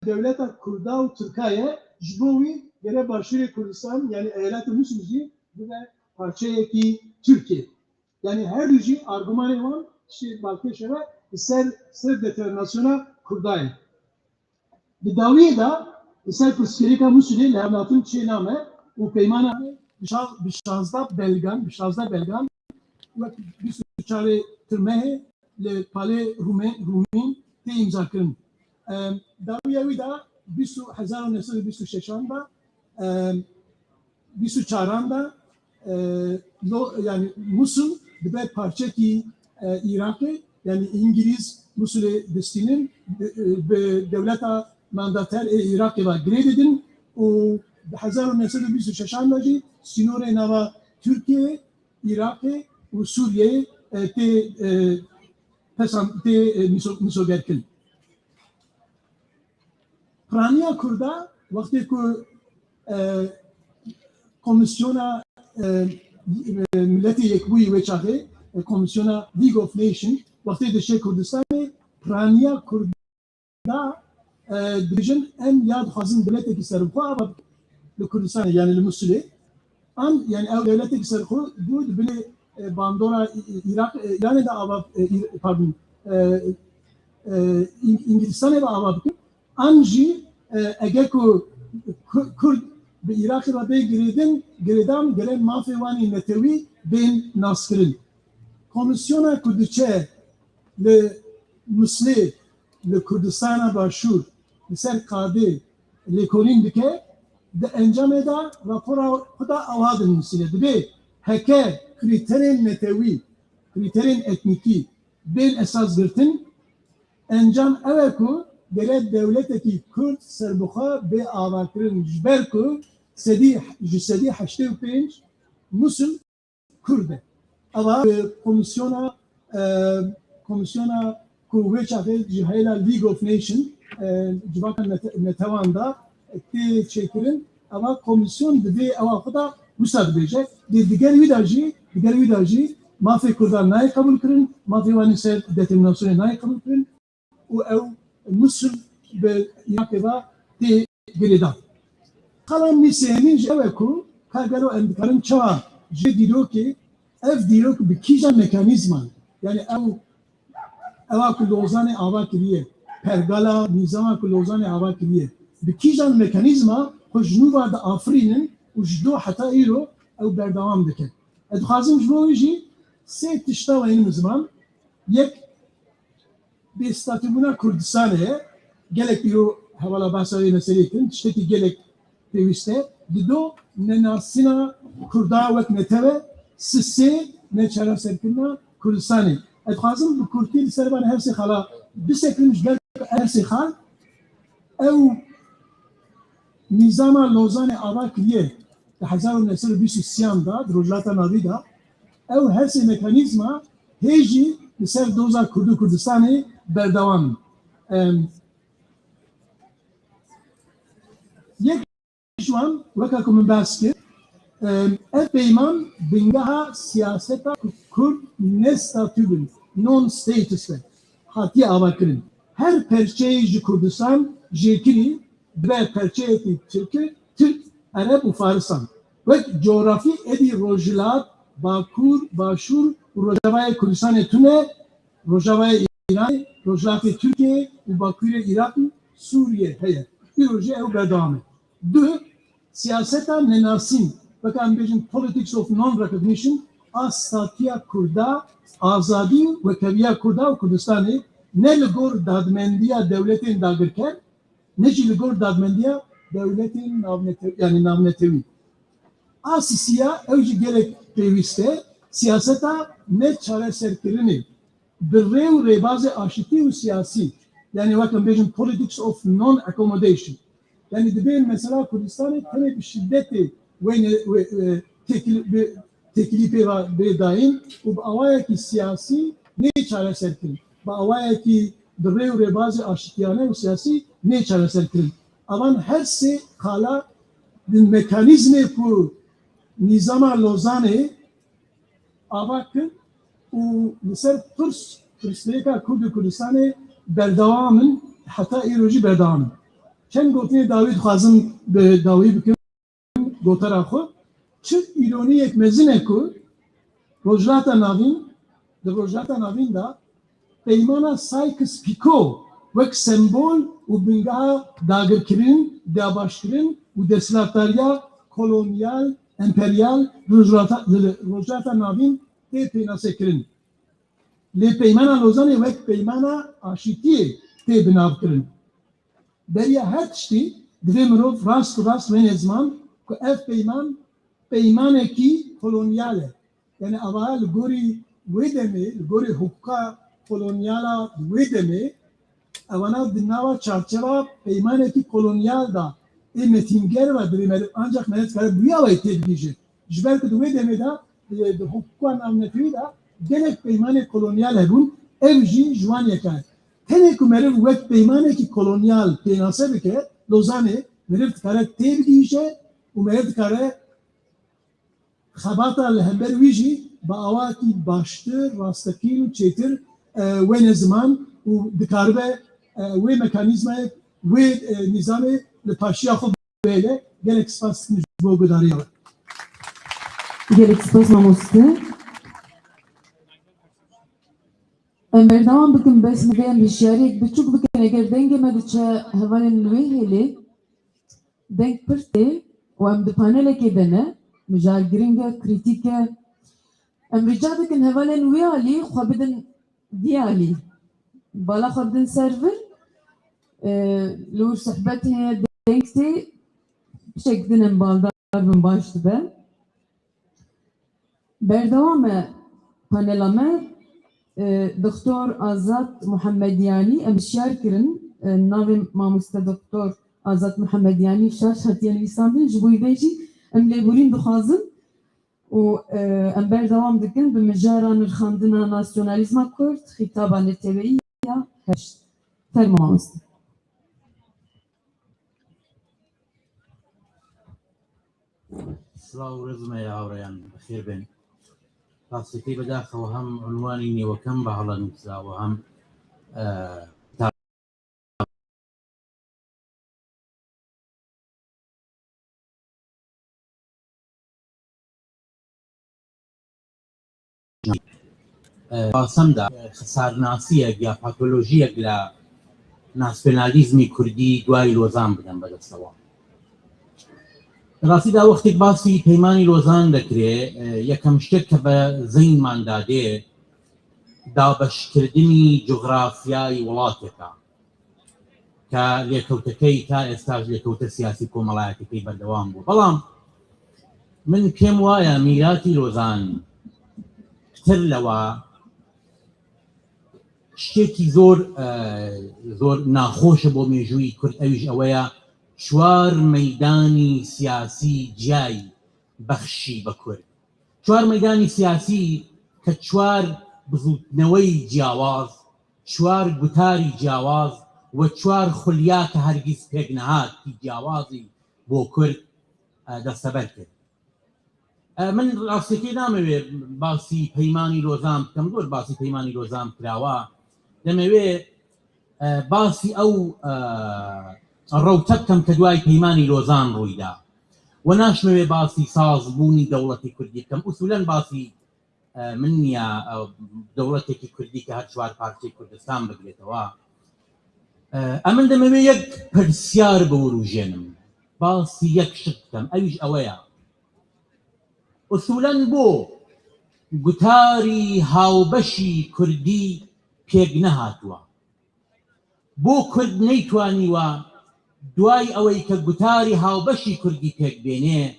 dewleta Kurda û Tirka ye, ji bo wî gere Başûrê Kurdistan, yanî eyaleta Mûsil jî bibe parçeyekî Tirkiyê. Yanî her du jî argûmanê wan tiştê balkêş e li ser self-determinasyona Kurda ye. Di dawiyê de li ser pirsgirêka Mûsilê lihevhatin çê name û peymana bi şa-, bi şazdeh belgan, bi şazdeh belgan wek bîst û çarê Tirmehê li Palê Rûmê-, Rûmîn tê îmzakirin. Em, dawiya wî de bîst û hezar û neh sed û bîst û şeşan de, em, bîst û çaran de, e, lo-, yani Musul dibe parçekî, e, Iraqê, yani Îngilîz Musulê distînin, bi, bi dewleta mandater ê Iraqê ve girê didin û di hezar û neh sed û bîst û şeşan de jî sînorê nava Tirkiyeyê, Iraqê û Sûriyeyê, e, tê, e, pesan-, tê, e, miso-, misogerkirin. Piraniya Kurda wextê ku, e, Komîsyona, e, e, Miletê Yekbûyî wê çaxê, e, Komîsyona League of Nations wextê dişê Kurdistanê, piraniya Kurda, e, dibêjin em ya dixwazin dewletekî serbixwe ava li Kurdistanê, yani li Musulê. An, yani ew dewletekî serbixwe bû, di binê, e, bandora Î-, Î-, Îraq, e, Îranê de ava, e, Î-, pardon, e, e, Îng-, Îngilistanê de ava bikin. An jî, e, eger ku Ku-, Kurd bi Iraqê re bê girêdin, girêdan, gere mafê wan ê netewî bên naskirin. Komîsyona ku diçe li Mislê, li Kurdistana Başûr, li ser qadê lêkolîn dike, di encamê de rapora xwe de ewa dinivîsîne. Dibê heke krîterên netewî, krîterên etnîkî bên esas girtin, encam ew e ku gere dewletekî Kurd serbixwe bê avakirin, ji ber ku sedî, ji sedî heştê û pênc Musul Kurd e. Eva, e, komîsyona, e, komîsyona ku wê çaxê ji heyla League of Nations, e, civaka nete-, netewan de tê çêkirin, eva komîsyon divê ewa xwe de wisa dibêje. Lê diger wî de jî, diger wî de jî mafê Kurdan nayê qebûl kirin, mafê wan ê ser determinasyonê nayê qebûl kirin û ew Musul bi Iraqê ve tê girêdan. Xala min sêyemîn jî ew e ku ka gelo em dikarin çawa ji dîrokê, ev dîrok bi kîjan mekanîzman, yani ew, ewa ku Lozanê ava kiriye, pergala nîzama ku Lozanê ava kiriye, bi kîjan mekanîzma xwe ji nû ve diafirînin û ji do heta îro ew berdewam dikin. Ez dixwazim ji bo wî jî sê tişta weynim ziman. Yek, bêstatîbûna Kurdistanê ye. Gelek îro hevala behsa vê meseleyê kirin. Tiştekî gelek pêwîst e. Dido, nenasîna Kurda wek netew e. Sisê, neçareserkirina Kurdistanê. Ez dixwazim bi kurtî li ser van her sê xala bisekirim, ji ber ku her sê xal ew nîzama Lozanê ava kiriye di hezar û neh sed û bîst û sêyan de, di Rojhilata Navî de, ew her sê mekanîzma hê jî li ser doza Kurd û Kurdistanê berdewam in. Em, yek ji wan, weka ku min behs kir, em, ev peyman bingeha siyaseta ku Kurd ne statû bin, non status be, hatiye avakirin. Her perçeyê ji Kurdistan jêkirî dibe perçeyekî Tirk, Tirk, Ereb û Farisan. Wek cografî êdî Rojhilat, Bakur, Başûr û Rojavayê Kurdistanê tune, Rojavayê Îranê, Rojhilatê Tirkiyeyê û Bakurê Iraq û Sûriyê heye. Îro jî ew berdewam e. Du, siyaseta nenasîn, weke em bêjin politics of non-recognition, a statuya Kurda, azadî û wekheviya Kurda û Kurdistanê ne li gor dadmendiya dewletên dagirker, ne jî li gor dadmendiya dewletên navnete-, yani navnetewî. A sisiya ew jî gelek pêwîst e, siyaseta neçareserkirinê bi rê û rêbazê aşitî û siyasî, yani wek em bêjin politics of non-accommodation. Yani dibê mesela Kurdistanê tenê bi şiddetê wê ne-, wê, e, têkil-, bi têkilî pê va-, bê dayîn û bi awayekî siyasî nê çareserkirin. Bi awayekî bi rê û rêbazê aşitiyane û siyasî nê çareserkirin. Avan her sê xala di mekanîzmê ku nîzama Lozanê ava kir û li ser pirs, pirsgirêka Kurd û Kurdistanê berdewam in, heta îro jî berdewam in. Çend gotinê dawî dixwazim bi dawî bikim gotara xwe. Çi îroniyek mezin e ku Rojhilata Navîn, di Rojhilata Navîn de peymana Sykes-Picot wek sembol û bingeha dagirkirin, dabeşkirin û desthilatdariya kolonyal, emperyal Rojhilata, Rojhilata Navîn tê pênasekirin. Lê Peymana Lozanê wek peymana aşîtiyê tê binavkirin. Beriya her tiştî divê mirov rast û rast wêne ziman ku ev peyman peymanekî kolonyal e. Yani ava li gorî wê demê, li gorî hukûka kolonyala wê demê, ewana di nava çarçeva peymanekî kolonyal de ê metînger ve divê meriv, ancak meriv dikare bi wî awayî têbigihîje. Ji ber ku di wê demê de, e, di hukûka navnetewî de gelek peymanê kolonyal hebûn, ev jî ji wan yek e. Tenê ku meriv wek peymanekî kolonyal pênase bike, Lozanê meriv dikare têbigihîje û meriv dikare xebata li hember wî jî bi awakî baştir, rastekîn û çêtir, e, wêne ziman û dikaribe, e, wê mekanîzmayê, wê, e, nîzamê li paşiya xwe bihêle. Gelek spas dikim ji bo guhdariya we. Gelek spas mamoste. Em berdewam bikin, bes min vê em hişyariyek biçûk bikin. Eger dengê me diçe hevalên li wê hêlê, deng pir tê û em di panelekê de ne, mijal giring e, krîtîk e. Em rica dikin hevalên wê alî xwe bidin vî alî. Bala xwe bidin ser vir. E, li wir sohbet heye, deng tê, piçek din em baldar bin baş dibe. Berdewam e panela me, e, Doktor Azad Muhemedyanî, em hişyar kirin, e, navê mamoste Doktor Azad Muhemedyanî şaş hatiye nivîsandin, ji bo vê jî em lêborîn dixwazin û, e, em berdewam dikin bi mijara nirxandina nasyonalîzma Kurd, xîtaba neteweyî ya heşt. Fermo mamoste. Silav û rêz me ya hawreyan, bi xêr bên. Rastî bedaxewe hem unwanî nêwekem be hala nivîsa û hem, e, Basem de xisarnasiyek ya patolojiyek li nasyonalîzmî kurdî duayî Lozan bidem be destewa. Di rastî de wextêk basî Peymanî Lozan dekirê, e, yekem ştek ke be zeynman dadê dabeşkirdinî cografyayî welatek e. Ke lêkewtekey ta êsta ji lêkewte siyasî komelayetê pê berdewam bû. Belam min pêm waye mîratî Lozan pitir lewa ştêkî zor, e, zor naxoş e bo mêjûyî Kurd, ew jî ew e ya çwar meydanî siyasî ciyayî bexşî be Kurd. Çwar meydanî siyasî ke çwar bizûtneweyî ciyawaz, çwar gutarî ciyawaz we çwar xulya ke hergiz pêk nehatî ciyawazî bo Kurd, e, desteber kir. E, min rastîkî namewê basî Peymanî Lozan bikim, dur basî Peymanî Lozan kirawa. Demewê, e, basî ew, e, rewte bikim ke duayî Peymanî Lozan rûyda. We naşmewê basî sazbûnî dewletê Kurdî bikim. Usûlen basî e, min niya, e, dewletekî Kurdî ke her çwar parçeyê Kurdistan bigirêtewa. E, em min demewê yek pirsyar biwirûjênim. Basî yek şik bikim. Ew jî ew e ya. Usûlen bo gutarî hawbeşî Kurdî pêk nehatiwa. Bo Kurd neytwanîwa duayî ewey ke gutarî hawbeşî Kurdî pêk bênê,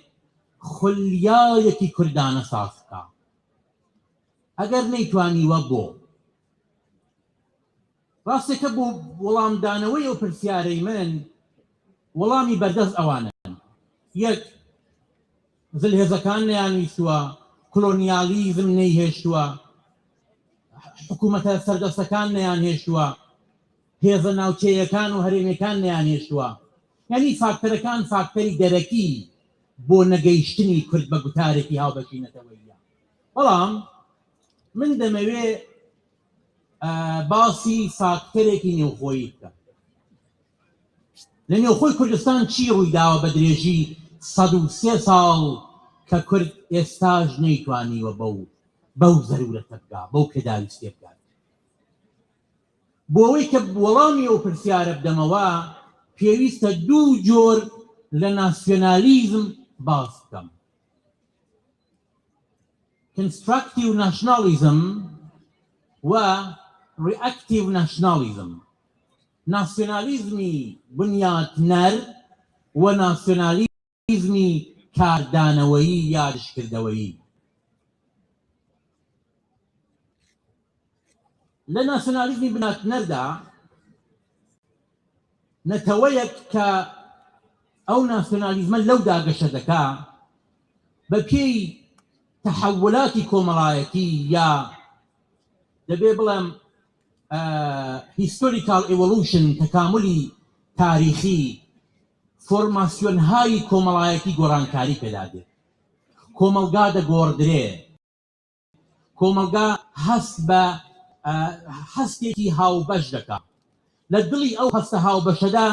xulyayekî Kurdane saz bika. Eger neytwanî we bo. Rasteke bo welamdaneweyê ew pirsyarey min, welamî berdest ewan in. Yek, zilhêzekan neyanivîstûwa, kolonyalîzm neyhêştûwa, hikûmete serdestekan neyanhêştûwa, hêze navçeyekan û herêmêkan neyanhêştûwa. Yanî fakterekan fakterî derekî bo negeyiştinî Kurd be gutarekî hawbeşî neteweyî ya. Belam min demewê, e, basî fakterekî nêwxweyî bikim. لە نێوخۆی کوردستان چی ڕووی داوە بە درێژی سەد و سێ ساڵ کە کورد ئێستاش نەیتوانیوە بەو، بەو زەرورەتە بگا، بەو پێداویستیە بگات؟ بۆ ئەوەی کە وەڵامی ئەو پرسیارە بدەمەوە، پێویستە دوو جۆر لە ناسیۆنالیزم باس بکەم. Constructive nationalism و reactive nationalism. ناسیۆنالیزمی بنیاتنەر و ناسیۆنالیزمی کاردانەوەیی یا دژکردەوەیی. لە ناسیۆنالیزمی بنیاتنەردا نەتەوەیەک کە ئەو ناسیۆنالیزمە لەودا گەشە دەکا، بە پێی تەحەولاتی کۆمەڵایەتی یا دەبێ بڵێم، ئە، historical evolution، تەکاملی تاریخی، فۆرماسیۆنهای کۆمەڵایەتی گۆڕانکاری پێدا دێت. کۆمەڵگا دەگۆڕدرێ. کۆمەڵگا هەست بە، ئە، هەستێکی هاوبەش دەکات. لە دڵی ئەو هەستە هاوبەشەدا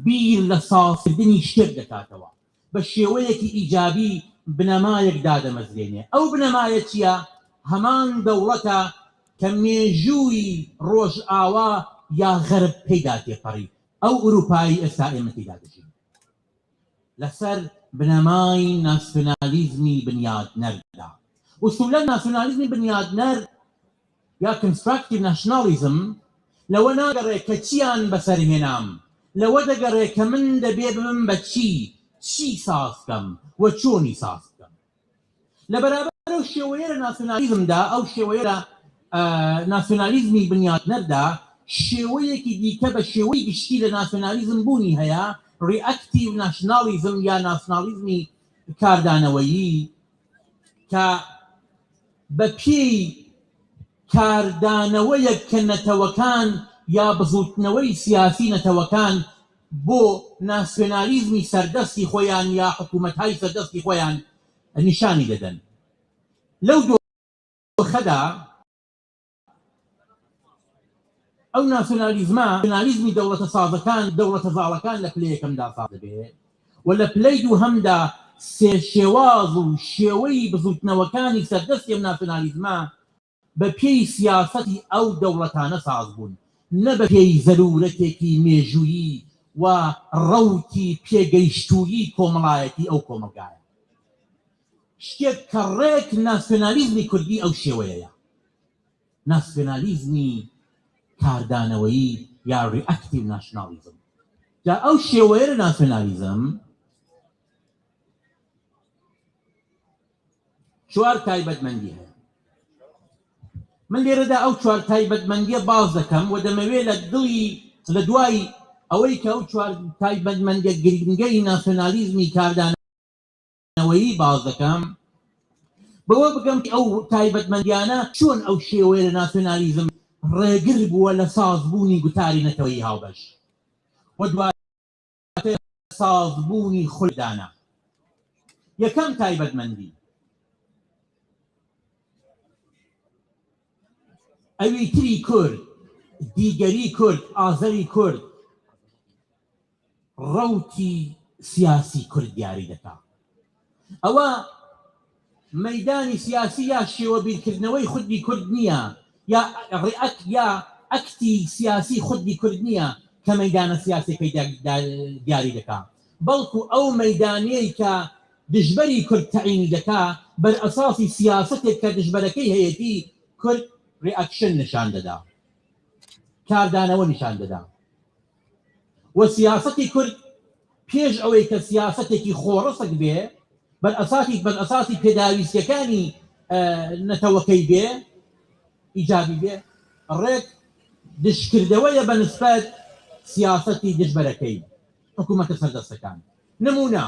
بیر لە سازکردنی شتێک دەکاتەوە. بە شێوەیەکی ئیجابی بنەمایەک دادەمەزرێنێ. ئەو بنەمایە چییە؟ هەمان دەوڵەتە کە مێژووی ڕۆژئاوا یا غەرب پێیدا تێپەڕی. ئەو ئوروپایی ئێستا ئێمە تێیدا دەژین. لەسەر بنەمای ناسیۆنالیزمی بنیاتنەردا. ئوسولەن ناسیۆنالیزمی بنیاتنەر یا constructive nationalism لەوە ناگەڕێ کە چیان بەسەر هێنام، لەوە دەگەڕێ کە من دەبێ ببم بە چی، چی ساز بکەم و چۆنی ساز بکەم. لە بەرابەر ئەو شێوەیە لە ناسیۆنالیزمدا، ئەو شێوەیە لە، ئە، ناسیۆنالیزمی بنیاتنەردا، شێوەیەکی دیکە بە شێوەی گشتی لە ناسیۆنالیزم بوونی هەیە، reactive nationalism یا ناسیۆنالیزمی کاردانەوەیی، کە بە پێی کاردانەوەیەک کە نەتەوەکان یا بزوتنەوەی سیاسی نەتەوەکان بۆ ناسیۆنالیزمی سەردەستی خۆیان یا حکوومەتهای سەردەستی خۆیان نیشانی دەدەن. لەو دۆخەدا ئەو ناسیۆنالیزمە، ناسیۆنالیزمی دەوڵەتە سازەکان، دەوڵەتە زاڵەکان لە پلەی یەکەمدا ساز دەبێت و لە پلەی دووهەمدا سێ شێواز و شێوەی بزوتنەوەکانی سەردەستی ئەم ناسیۆنالیزمە بە پێی سیاسەتی ئەو دەوڵەتانە ساز بوون، نە بە پێی زەرورەتێکی مێژوویی و ڕەوتی پێگەیشتوویی کۆمەڵایەتی ئەو کۆمەڵگایە. شتێک کە ڕێک ناسیۆنالیزمی کوردی ئەو شێوەیەیە. ناسیۆنالیزمی کاردانەوەیی یا reactive nationalism. جا ئەو شێوەیە لە ناسیۆنالیزم چوار تایبەتمەندی هەیە. من لێرەدا ئەو چوار تایبەتمەندیە باز دەکەم و دەمەوێت لە دڵی، لە دوای ئەوەی کە ئەو چوار تایبەتمەندیە گرنگەی ناسیۆنالیزمی کاردانەوەیی باز دەکەم، بەوە بگەم کە ئەو تایبەتمەندیانە چۆن ئەو شێوەیە لە ناسیۆنالیزم ڕێگر بووە لە سازبوونی گوتاری نەتەوەی هاوبەش و دواتر سازبوونی خولدانە. یەکەم تایبەتمەندی، ئەوی تری کورد، دیگەری کورد، ئازەری کورد، ڕەوتی سیاسی کورد دیاری دەکا. ئەوە مەیدانی سیاسی یا شێوە بیرکردنەوەی خودی کورد نییە، یا ڕێئەک-، یا ئەکتی سیاسی خودی کورد نییە کە مەیدانە سیاسیەکەی دا-، دا-، دیاری دەکا، بەڵکو ئەو مەیدانەی کە دژبەری کورد تەعینی دەکا، بەر ئەساسی سیاسەتێک کە دژبەرەکەی هەیەتی، کورد ڕێئەکشن نیشان دەدا، کاردانەوە نیشان دەدا. و سیاسەتی کورد پێش ئەوەی کە سیاسەتێکی خۆڕسک بێ، بەر ئەساسی، بەر ئەساسی پێداویستیەکانی، ئە، نەتەوەکەی بێ، ئیجابی بێ، ڕێک دژکردەوەیە بە نسبەت سیاسەتی دژبەرەکەی، حکوومەتە سەردەستەکان. نمونە،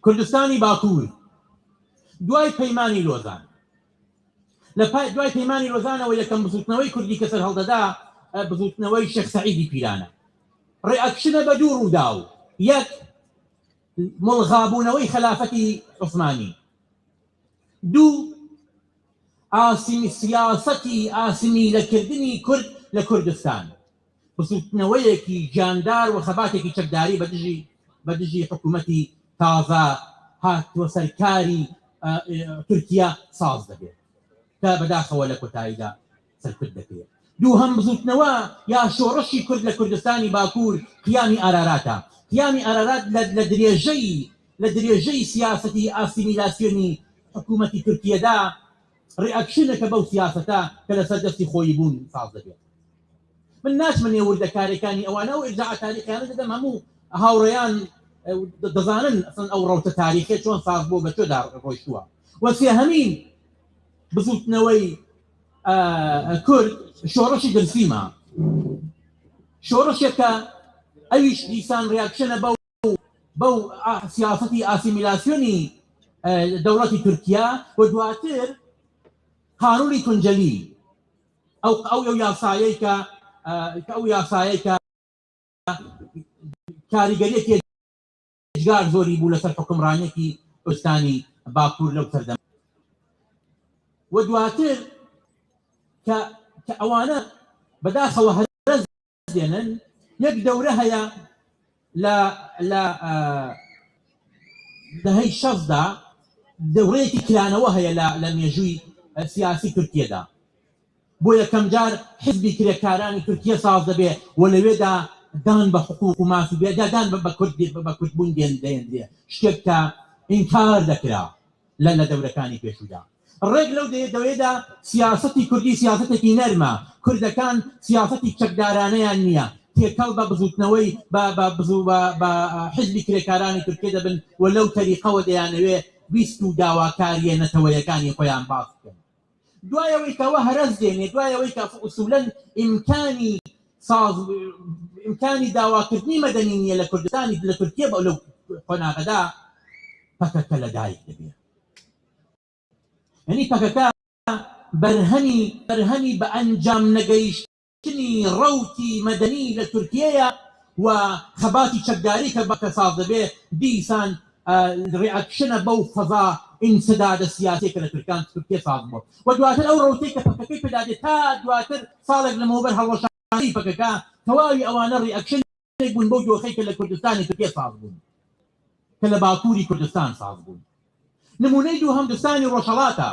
کوردستانی باکوور، دوای پەیمانی لۆزان، لە پای، دوای پەیمانی لۆزانەوە یەکەم بزوتنەوەی کوردی کە سەر هەڵدەدا، ئە، بزوتنەوەی شێخ سەعیدی پیرانە. ڕێئەکشنە بە دوو ڕووداو. یەک، مڵغابوونەوەی خەلافەتی عوسمانی. دوو، ئاسیمی-، سیاسەتی ئاسیمیلەکردنی کورد لە کوردستان. بزوتنەوەیەکی گیاندار و خەباتێکی چەکداری بە دژی بە دژی حکوومەتی تازە هاتووە سەرکاری تورکیا ساز دەبێت، کە بەداخەوە لە کۆتاییدا سەرکوت دەکرێت. دووهەم بزوتنەوە یا شۆڕشی کورد لە کوردستانی باکوور قیامی ئاراراتە. قیامی ئارارات لە درێژەی لە درێژەی سیاسەتی ئاسیمیلاسیۆنی حکوومەتی تورکیەدا ڕیاکشنەکە بەو سیاسەتە کە لەسەر دەستی خۆی بوون ساز دەبێت. من ناچمە نێو وردەکارەکانی ئەوانە و ئرجاع تاریخیانە دەدەم، هەموو هاوڕێیان دەزانن ئەسڵەن ئەو ڕەوتە تاریخیە چۆن ساز بووە، بە چۆدا ڕۆیشتووە. و سێهەمین بزوتنەوەی کورد شۆڕشی دەرسیمە، شۆڕشێکە ئەویش دیسان ڕیاکشنە بەو بەو سیاسەتی ئاسیمیلاسیۆنی دەوڵەتی تورکیا و دواتر قانونی تونجەلی ئەو ئەو ئەو یاسایەی کە کە ئەو یاسایەی کە کاریگەریەکی ئێجگار زۆری بوو لەسەر حکومڕانیەتی کوردستانی باکوور لەو سەردەم و دواتر کە کە ئەوانە بەداخەوە هەرە دێنن. یەک دەورە هەیە لە لە دەهەی شەستدا، دەورەیەکی کرانەوە هەیە لە لە مێژووی سیاسی تورکیەدا. بۆ یەکەم جار حزبی کرێکارانی تورکیە ساز دەبێ و لەوێدا دان بە حقوق و ماف و بێدا دان بە کورد بە کوردبوون دێن دەێنرێ، شتێک کە ئینکار دەکرا لە لە دەورەکانی پێشوودا. ڕێک لەو دەیە دەوێدا سیاسەتی کوردی سیاسەتێکی نەرمە، کوردەکان سیاسەتی چەکدارانەیان نییە، تێکەڵ بە بزوتنەوەی بە بە بزوو بە بە حزبی کرێکارانی تورکیە دەبن و لەو تەریقەوە دەیانەوێ ویست و داواکاریە نەتەوەیەکانی خۆیان باس بکەن. دوایەوەی کەەوە هەرەس دێنێ، دوایەوەی کە ئوسولەن ئیمکانی ساز ئیمکانی داواکردنی مەدەنی نییە لە کوردستانی لە تورکیە بە لەو قۆناغەدا پەکەکە لە دایک دەبێت. یعنی پەکەکە بەرهەمی بەرهەمی بە ئەنجام نەگەیشتنی ڕەوتی مەدەنی لە تورکیەیە و خەباتی چەکداری کە بەکە ساز دەبێ دیسان ڕیاکشنە بەو فەزا ئینسدادە سیاسەی کە لە تورکان تورکیە ساز بووە و دواتر ئەو ڕەوتەی کە پەکەکەی پێدادێت تا دواتر ساڵێک لەمەوبەر هەڵوەشانی پەکەکە تەواوی ئەوانە ڕیاکشن بوون بەو دۆخەی کە لە کوردستانی تورکیە ساز بوون، کە لە باکووری کوردستان ساز بوون. نمونەی دووهەم دستانی ڕۆژهەڵاتە.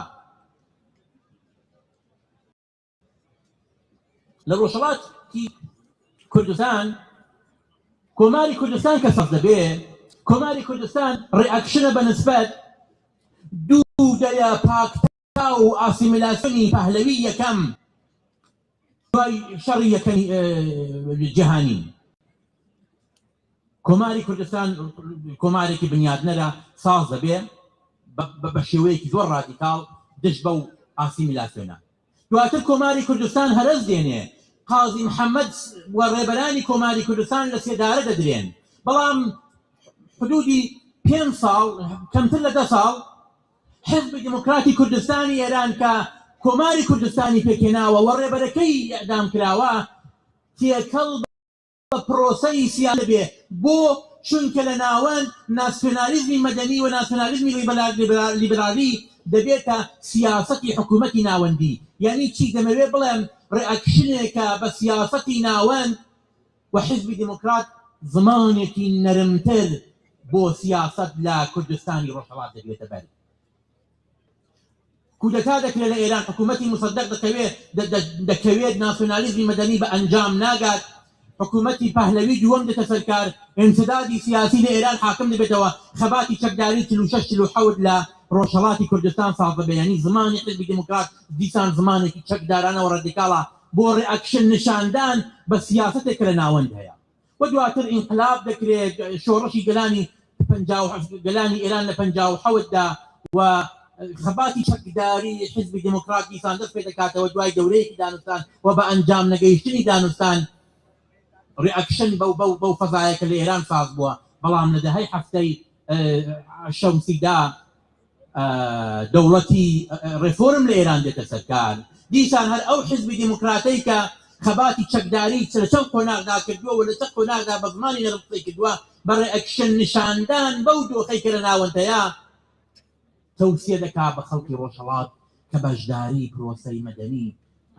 لە ڕۆژهەڵاتی کوردستان، کۆماری کوردستان کە ساز دەبێ، کۆماری کوردستان ڕێئەکشنە بە نسبەت دوو دەیە پاکتا و ئاسیمیلاسیۆنی پەهلەوی یەکەم دوای شەڕی یەکەمی جیهانی. کۆماری کوردستان کۆمارێکی بنیادنەرە ساز دەبێ بە شێوەیەکی زۆر ڕادیکاڵ دژ بەو ئاسیمیلاسیۆنە. دواتر کۆماری کوردستان هەرەس دێنێ، قازی محەممەد و ڕێبەرانی کۆماری کوردستان لە سێدارە دەدرێن، بەڵام حدودی پێنج ساڵ، کەمتر لە دە ساڵ، حزبی دموکراتی کوردستانی ئێران کە کۆماری کوردستانی پێکهێناوە و ڕێبەرەکەی ئەدام کراوە، تێکەڵ بە پرۆسەی سیاسی دەبێ. بۆ؟ چونکە لە ناوەند ناسیۆنالیزمی مەدەنی و ناسیۆنالیزمی لیبرالی دەبێتە سیاسەتی حکوومەتی ناوەندی. یعنی چی؟ دەمەوێت بڵێم ڕێئەکشنێکە بە سیاسەتی ناوەند و حزبی دموکرات زمانێکی نەرمتر بۆ سیاسەت لە کوردستانی ڕۆژهەڵات دەگرێتە بەر. کودەتا دەکرێت لە ئێران، حکوومەتی موسەدەق دەکەوێت دەکەوێت ناسیۆنالیزمی مەدەنی بە ئەنجام ناگات، حکوومەتی پەهلەوی دووەم دێتە سەرکار، ئینسدادی سیاسی لە ئێران حاکم دەبێتەوە، خەباتی چەکداری چل و شەش چل و حەوت لە ڕۆژهەڵاتی کوردستان ساز دەبێت. یعنی زمانی حزبی دموکرات دیسان زمانێکی چەکدارانە و ڕادیکاڵە بۆ ڕێئەکشن نیشاندان بە سیاسەتێک کە لە ناوەند هەیە. و دواتر ئینقلاب دەکرێت، شۆڕشی گەلانی پەنجا و حەوت، گەلانی ئێران لە پەنجا و حەوتدا و خەباتی چەکداری حزبی دموکرات دیسان دەست پێ دەکاتەوە دوای دەورەیەکی دانوستان و بە ئەنجام نەگەیشتنی دانوستان ڕیئەکشن بەو بەو بەو فەزایە کە لە ئێران ساز بووە، بەڵام لە دەهەی حەفتەی شەمسیدا دەوڵەتی ڕێفۆرم لە ئێران دێتە سەرکار. دیسان هەر ئەو حزبی دیموکراتەی کە خەباتی چەکداری لە چەند قۆناغدا کردووە و لە چەند قۆناغدا بە زمانی نەرم قسەی کردووە، بە ڕێئەکشن نیشاندان بەو دۆخەی کە لە ناوەندەیە تەوسیە دەکا بە خەڵکی ڕۆژهەڵات کە بەشداری پرۆسەی مەدەنی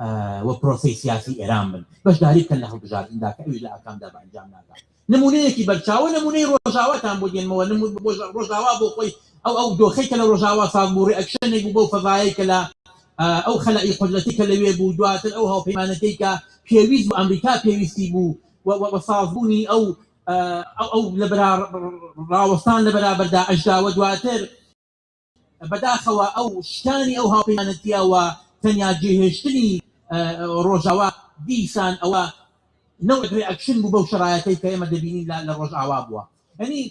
ئە، وە پرۆسەی سیاسی ئێران بن، بەشداری بکەن لە هەڵبژاردندا کە ئەویش لە ئاکامدا بە ئەنجام ناگات. نمونەیەکی بەرچاوە، نمونەی ڕۆژاواتان بۆ دێنمەوە. نمو-، ڕۆژ-، ڕۆژاوا بۆ خۆی ئەو، ئەو دۆخەی کە لە ڕۆژاوا ساز بوو، ڕێئەکشنێک بوو بەو فەزایەی کە لە، ئە، ئەو خەلەی قودرەتی کە لەوێ بوو، دواتر ئەو هاوپەیمانەتەی کە پێویست بوو، ئەمریکا پێویستی بوو، وە، وە، وە سازبوونی ئەو، ئە، ئەو، ئەو لە بەرا-، ڕاوەستان لە بەرابەردا ئەشداوە دواتر. بەداخەوە ئەو شکانی ئەو هاوپەیمانەتیە و تەنیا جێهێشتنی، ئە، ڕۆژاوا دیسان ئەوە نەوەک ڕێئەکشن بوو بەو شەرایەتەی کە ئێمە دەبینین لە، لە ڕۆژاوا بووە. یعنی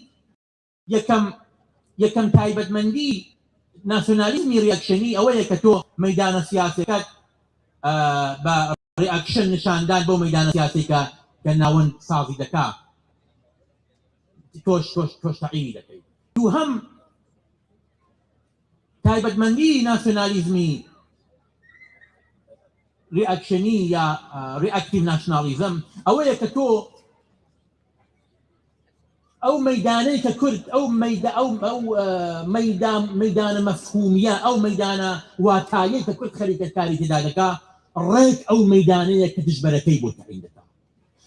یەکەم، یەکەم تایبەتمەندی ناسیۆنالیزمی ڕێئەکشنی ئەوەیە کە تۆ مەیدانە سیاسەکەت، ئە، بە ڕێئەکشن نیشاندان بەو مەیدانە سیاسەی کە، کە ناوەند سازی دەکا. تۆش، تۆش، تۆش تەعینی دەکەیت. دووهەم تایبەتمەندی ناسیۆنالیزمی ڕێئەکشنی یا، ئە، ڕێئەکتیڤ ناشنالیزم ئەوەیە کە تۆ ئەو مەیدانەی کە کورد، ئەو مەیدا-، ئەو، ئەو، ئە، مەیدان-، مەیدانە مەفهومیە، ئەو مەیدانە واتایەی کە کورد خەریکە کاری تێدا دەکا، ڕێک ئەو مەیدانەیە کە دژبەرەکەی بۆ تەعین دەکا.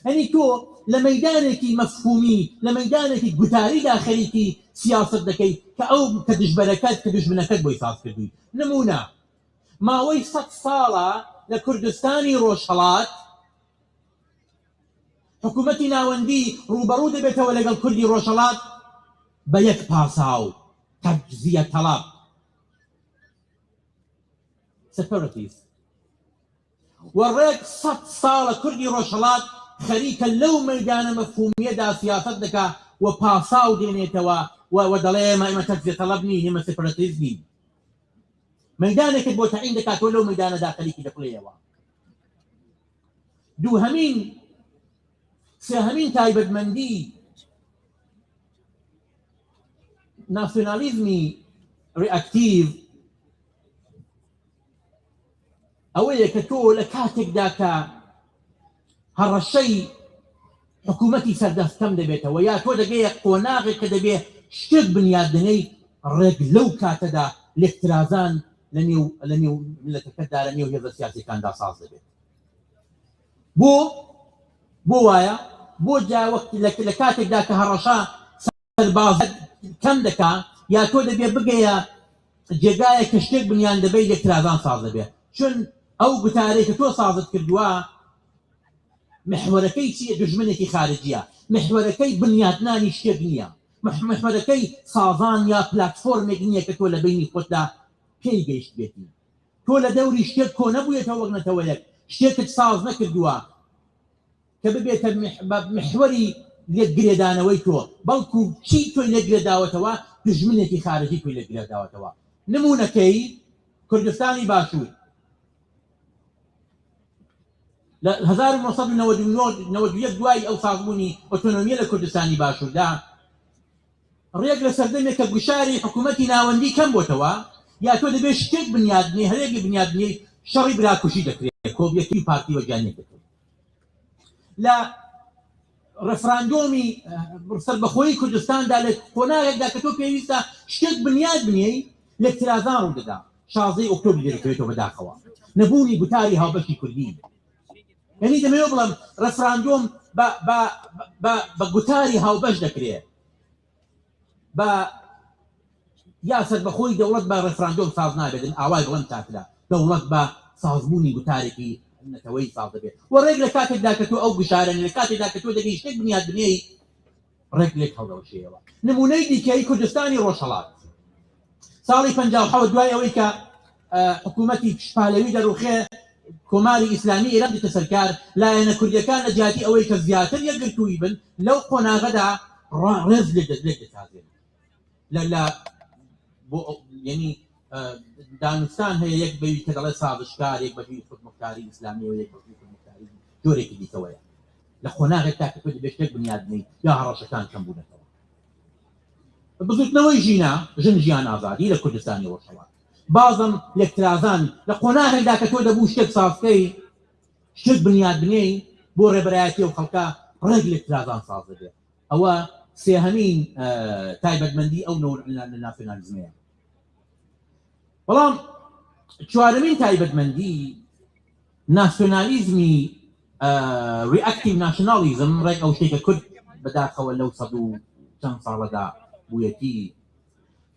یعنی تۆ لە مەیدانێکی مەفهومی، لە مەیدانێکی گوتاریدا خەریکی سیاسەت دەکەی کە ئەو کە دژبەرەکەت، کە دژمنەکەت بۆی ساز کردووی. نمونە، ماوەی سەد ساڵە لە کوردستانی ڕۆژهەڵات حکوومەتی ناوەندی ڕوبەڕوو دەبێتەوە لەگەڵ کوردی ڕۆژهەڵات بە یەک پاساو، تەجزیە تەڵەب، separatist. و ڕێک سەد ساڵە کوردی ڕۆژهەڵات خەریکە لەو مەیدانە مەفهومیەدا سیاسەت دەکا و پاساو دێنێتەوە و، و دەڵێ: «ئێمە، ئێمە تەجزیە تەڵەب نین، ئێمە separatist نین.» مەیدانێکت بۆ تەعین دەکات، تۆ لەو مەیدانەدا خەریکی دەپڵێیەوە. دووهەمین، سێهەمین تایبەتمەندی ناسیۆنالیزمی ڕێئەکتیڤ ئەوەیە کە تۆ لە کاتێکدا کە هەڕەشەی حکوومەتی سەردەست کەم دەبێتەوە، یا تۆ دەگەیە قۆناغێک کە دەبێ شتێک بنیاد دەنێی، ڕێک لەو کاتەدا لێکترازان لە نێو، لە نێو میلەتەکەتدا، لە نێو هێزە سیاسیەکاندا ساز دەبێت. بۆ، بۆ وایە؟ بۆ جا وەخت لە، لە کاتێکدا کە هەڕەشە سەربازیت کەم دەکا، یا تۆ دەبێ بگەیە جێگایە کە شتێک بنیان دەبێ، لێکترازان ساز دەبێ. چون ئەو گوتارەی کە تۆ سازت کردووە، محوەرەکەی چییە؟ دوژمنێکی خارجیە. محوەرەکەی بنیادنانی شتێک نییە. مح-، محوەرەکەی سازان یا پلاتفۆرمێک نییە کە تۆ لە بینی خۆتدا پێی گەیشت بێتی. تۆ لە دەوری شتێک کۆنە بوویەتەوە وەک نەتەوەیەک، شتێکت ساز نەکردووە کە ببێتە مح-، بە محوەری لێکگرێدانەوەی تۆ، بەڵکو چی تۆی لێکگرێداوەتەوە؟ دوژمنێکی خارجی تۆی لێکگرێداوەتەوە. نمونەکەی کوردستانی باشوور. لە هەزار و نۆ سەد و نەوەد و نۆ، نەوەد و یەک، دوای ئەو سازبوونی ئۆتۆنۆمیە لە کوردستانی باشووردا، ڕێک لە سەردەمێک کە گوشاری حکوومەتی ناوەندی کەم بۆتەوە، یا تۆ دەبێ شتێک بنیاد بنێ، هەرێکی بنیاد بنێ، شەڕی براکوژی دەکرێت، کۆبیەتی پارتی وەگیانێک دەکرێت. لە ڕفراندۆمی، ئە، سەربەخۆی کوردستاندا، لە قۆناغێکدا کە تۆ پێویستە شتێک بنیاد بنێی، لێکترازان ڕوو دەدا. شازدەی ئۆکتۆبری دەکەوێتەوە بەداخەوە. نەبوونی گوتاری هاوبەشی کوردی. یعنی دەمەوێت بڵێم ڕفراندۆم بە، بە، بە، بە گوتاری هاوبەش دەکرێت. بە یا سەربەخۆی دەوڵەت بە ڕفراندۆم ساز نابێت، ئاوای بڵێم تاکدا دەوڵەت بە سازبوونی گوتارێکی نەتەوەی ساز دەبێت. و ڕێک لە کاتێکدا کە تۆ ئەو گوشارەن، لە کاتێکدا کە تۆ دەگەی شتێک بنیاد بنێی، ڕێک لێک هەڵدەوەشێەوە. نمونەی دیکەی کوردستانی ڕۆژهەڵات. ساڵی پەنجا و حەوت، دوای ئەوەی کە، ئە، حکوومەتی شپالەوی دەڕوخێ، کۆماری ئیسلامی ئێران دێتە سەرکار، لایەنە کوردیەکان لە جیاتی ئەوەی کە زیاتر یەکگرتووی بن، لەو قۆناغەدا ڕا-، ڕێز لێک دە-، لێک دەتازێن. لە، لە، بۆ ئەو، یعنی، ئە، دانوستان هەیە، یەک بەوی کە دەڵێ سازشکار، یەک بەوی خودمختاری ئیسلامی و یەک بەوی خودمختاری جۆرێکی دیکەوەیە. لە قۆناغێکدا کە تۆ دەبێ شتێک بنیاد بنێی، یا هەڕەشەکان کەم بوونەتەوە. بزوتنەوەی ژینا، ژن ژیان ئازادی لە کوردستانی ڕۆژهەڵات. بازم لێکترازان لە قۆناغێکدا کە تۆ دەبوو شتێک سازکەی، شتێک بنیاد بنێی بۆ ڕێبەرایەتی و خەڵکە، ڕێک لێکترازان ساز دەبێت. ئەوە سێهەمین، ئە، تایبەتمەندی ئەو نەوع ناسیۆنالیزمەیە. بەڵام چوارەمین تایبەتمەندی ناسیۆنالیزمی، ئە، reactive nationalism، ڕێک ئەو شتێکە کورد بەداخەوە لەو سەد و چەند ساڵەدا بوویەتی،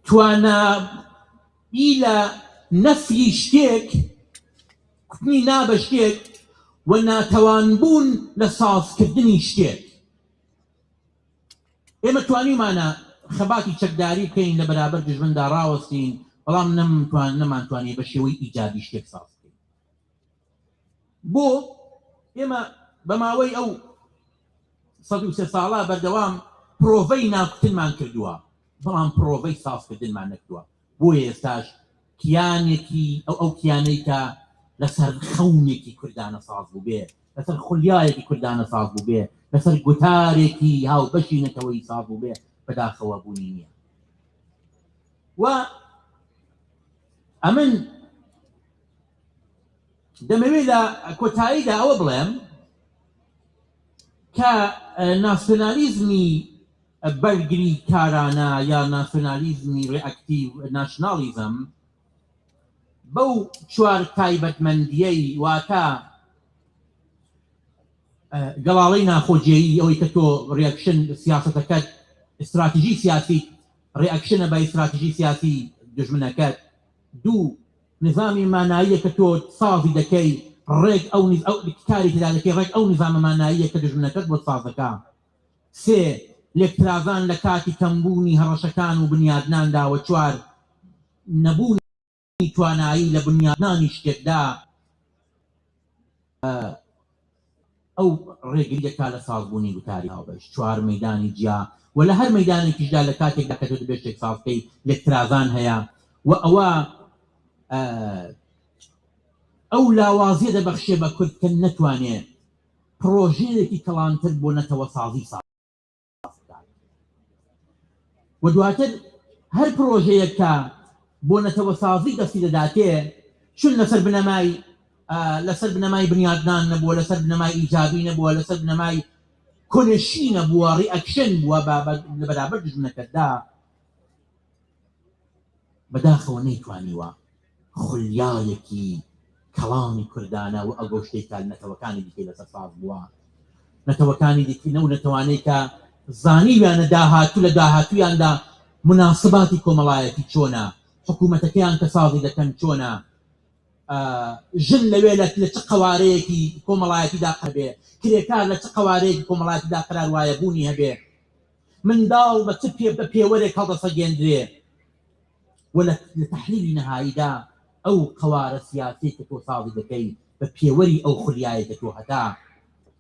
توانایی لە نەفی شتێک، کوتنی نا بە شتێک و ناتەوانبوون لە سازکردنی شتێک. ئێمە توانیمانە خەباتی چەکداری بکەین، لە بەرابەر دژمندا ڕاوەستین، بەڵام نەمتوان-، نەمانتوانێ بە شێوەی ئیجابی شتێک ساز بکەین. بۆ ئێمە بە ماوەی ئەو سەد و سێ ساڵە بەردەوام پرۆڤەی ناکوتنمان کردووە، بەڵام پرۆڤەی سازکردنمان نەکردووە. بۆیە ئێستاش کیانێکی، ئەو، ئەو کیانەی کە لەسەر خەونێکی کوردانە ساز بوو بێ، لەسەر خولیایەکی کوردانە ساز بوو بێ، لەسەر گوتارێکی هاوبەشی نەتەوەی ساز بوو بێ، بەداخەوە بوونی نییە. و ئەمن دەمەوێت لە کۆتاییدا ئەوە بڵێم کە، ئە، ناسیۆنالیزمی بەرگری کارانە یا ناسیۆنالیزمی reactive nationalism بەو چوار تایبەتمەندیەی، واتە، ئە، گەڵاڵەی ناخۆجێیی، ئەوەی کە تۆ reaction سیاسەتەکەت، استراتیژی سیاسی، reaction بە استراتیژی سیاسی دژمنەکەت، دوو، نظامی ماناییە کە تۆ سازی دەکەی، ڕێک ئەو نز-، ئەو کاری تێدا دەکەی، ڕێک ئەو نظامە ماناییە کە دژمنەکەت بۆ ساز دەکا. سێ، لێکترازان لە کاتی کەمبوونی هەڕەشەکان و بنیادناندا و چوار، نەبوونی توانایی لە بنیادنانی شتێکدا، ئە، ئەو ڕێگری دەکا لە سازبوونی گوتاری هاوبەش. چوار مەیدانی جیا و لە هەر مەیدانێکیشدا لە کاتێکدا کە تۆ دەبێت شتێک ساز بکەی، لێکترازان هەیە و ئەوە، ئە، ئەو لاوازیە دەبەخشێ بە کورد کە نەتوانێ پرۆژەیەکی کەڵانتر بۆ نەتەوە سازی ساز بکات. و دواتر هەر پرۆژەیەک کە بۆ نەتەوە سازی دەستی دەداتێ، چون لەسەر بنەمای، ئە، لەسەر بنەمای بنیادنان نەبووە، لەسەر بنەمای ئیجابی نەبووە، لەسەر بنەمای کۆنشی نەبووە، reaction بووە بە، بە، لە بەرابەر دژمنەکەتدا. بەداخەوە نەیتوانیوە خولیایەکی کەڵانی کوردانە و ئەگۆشتێکە نەتەوەکانی دیکەی لەسەر ساز بووە. نەتەوەکانی دیکەی نەو نەتەوانەی کە زانیویانە داهاتوو لە داهاتوویاندا مناسباتی کۆمەڵایەتی چۆنە، حکوومەتەکەیان کە سازی دەکەن چۆنە، ئە، ژن لەوێ لە، لە چ قەوارەیەکی کۆمەڵایەتیدا قەبێ، کرێکار لە چ قەوارەیەکی کۆمەڵایەتیدا قەرار وایە بوونی هەبێ، منداڵ بە چ پێ-، بە پێوەرێک هەڵدەسەگێندرێ. و لە، لە تەحلیلی نەهاییدا ئەو قەوارە سیاسی کە تۆ سازی دەکەی بە پێوەری ئەو خولیایە کە تۆ هەتا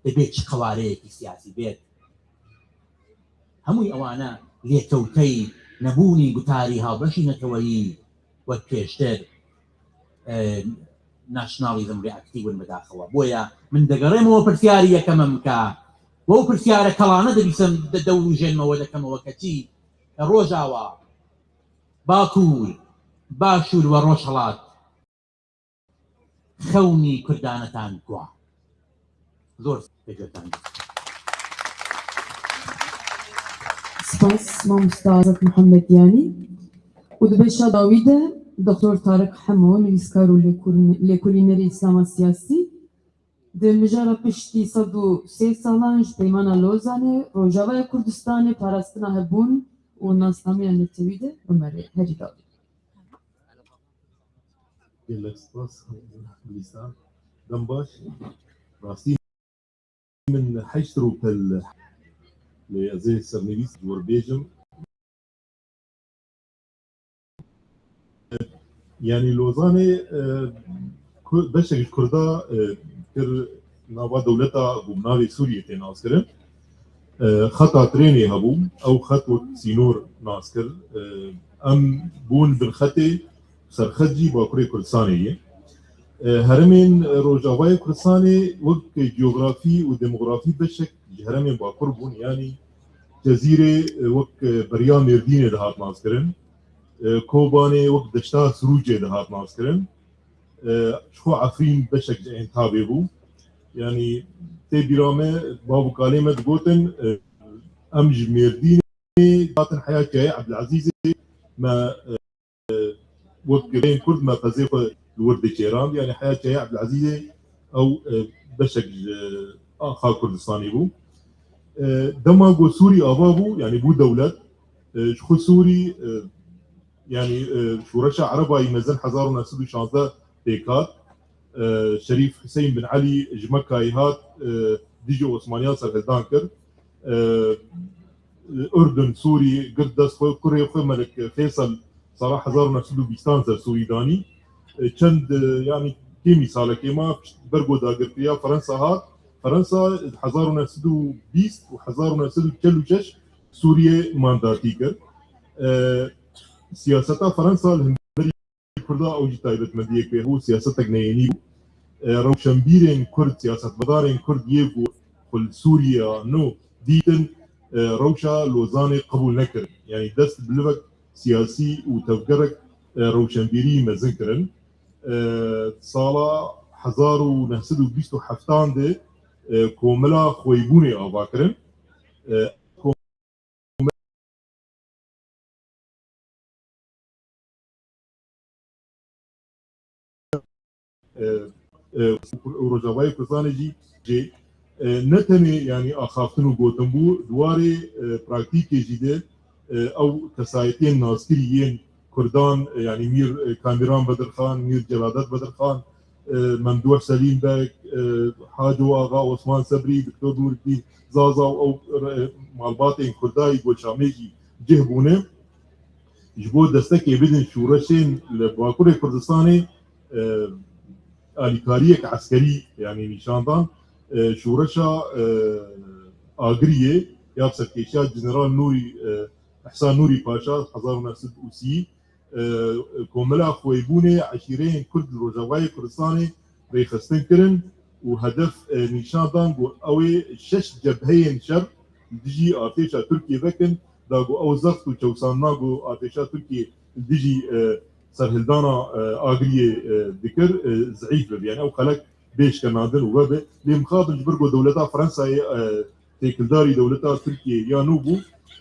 دەبێت چ قەوارەیەکی سیاسی بێت. هەمووی ئەوانە لێکەوتەی نەبوونی گوتاری هاوبەشی نەتەوەیی وەک پێشتر، ئە، ناشنالیزم ڕیاکتیون بەداخەوە. بۆیە من دەگەڕێمەوە پرسیاری یەکەمم کە وەو پرسیارە کەڵانە دەبیسم، دە-، دەوروژێنمەوە، دەکەمەوە کەچی ڕۆژاوا، باکوور، باشوور و ڕۆژهەڵات خەونی کوردانەتان کوا؟ زۆر سپاس. سپاس مامۆستا ئازاد محەممەدیانی. و di beşa dawî de Doktor Tarık Hemo, nivîskar û lêkolînerê Îslama siyasî, di mijara piştî sed û sê salan ji Peymana Lozanê, Rojavaya Kurdistanê, parastina hebûn û nasnameya netewî de bimerê. Herî dawî. Gelek spas, Gülistan. Dem baş. Rastî min heşt rûpel lê ez ê sernivîs ji wir bêjim. Yanî Lozanê, e, ku-, beşek ji Kurda, e, kir nava dewleta ku bi navê Sûriyê tê naskirin. E, xeta trênê hebû, ew xet wek sînor nas kir. E, em bûn bin xetê, serxet jî Bakurê Kurdistanê ye. E, herêmên Rojavayê Kurdistanê wek cografî û demografî beşek ji herêmên Bakur bûn, yanî Cezîrê, e, wek, e, beriya Mêrdînê dihat naskirin, e, Kobanê wek deşta Sirûcê dihat naskirin. E, ji xwe Efrîn beşek ji Entabê bû. Yanî tê bîra me, bav û kalê me digotin, e, em ji Mêrdînê hatin heya Çiyayê Ebdilezîzê, me, e, wek girên Kurd me pezê xwe li wir dikêrand. Yanî heya Çiyayê Ebdilezîzê ew, e, beşek ji axa Kurdistanê bû. E, dema ku Sûrî ava bû, yanî bû dewlet, e, ji xwe Sûrî, e, yanî, e, Şoreşa Ereba yî mezin hezar û neh sed û şazdeh pêk hat. E, Şerîf Hüseyin bin Elî ji Mekkayê hat, e, dijî Osmaniyan serhildan kir. E, Urdun, Sûrî girt dest xwe, kurê xwe Melik Feysel sala hezar û neh sed û bîstan ser Sûrî danî. E, çend, e, yanî kêmî salekê ma ber ku dagirkeriya Fransa hat. Fransa hezar û neh sed û bîst û hezar û neh sed û çel û şeş Sûriyê mandatî kir. E, siyaseta Fransa li hemberî Kurda ew jî taybetmendiyek pê bû, siyasetek neyenî bû. E, rewşenbîrên Kurd, siyasetmedarên Kurd yê ku xwe li Sûriya nû dîtin, e, rewşa Lozanê qebûl nekirin. Yanî dest bi livek siyasî û tevgerek, e, rewşenbîrî mezin kirin. E, sala hezar û neh sed û bîst û heftan de, e, Komila Xweybûnê ava kirin. E, e, e, û Rojavayê Kurdistanê jî, jî, e, ne tenê, yanî, axaftin û gotin bû, di warê, e, praktîkê jî de, e, ew kesayetiyên naskirî yên Kurdan, e, yanî Mîr, e, Kamîran Bedirxan, Mîr Celadet Bedirxan, e, Memduh Selîm Beg, e, Haco Axa, Osman Sebrî, Doktor Nûreddîn Zaza û ew, e, malbatên Kurdayî Goçamê jî cih bûne. Ji bo destekê bidin şûreşên li Bakurê Kurdistanê, e, alîkariyek eskerî, yanî nîşan dan, e, şûreşa, e, Agiriyê ya bi serkêşiya General Nûrî, e, Îhsan Nûrî Paşa hezar û neh sed û sî, e, Komela Xweybûnê eşîreyên Kurd li Rojavayê Kurdistanê rêxistin kirin û hedef, e, nîşan dan ku ew ê şeş cebheyên şer li dijî artêşa Tirkiyê vekin, da ku ew zext û çewsandina ku artêşa Tirkiyê li dijî, e, serhildana, e, Agiriyê, e, dikir, e, zeîf bibe. Yanî ew xelek bê şikendin û vebe. Lê mixabin ji ber ku dewleta Fransayê, e, têkildarî dewleta Tirkiyê ya nû bû,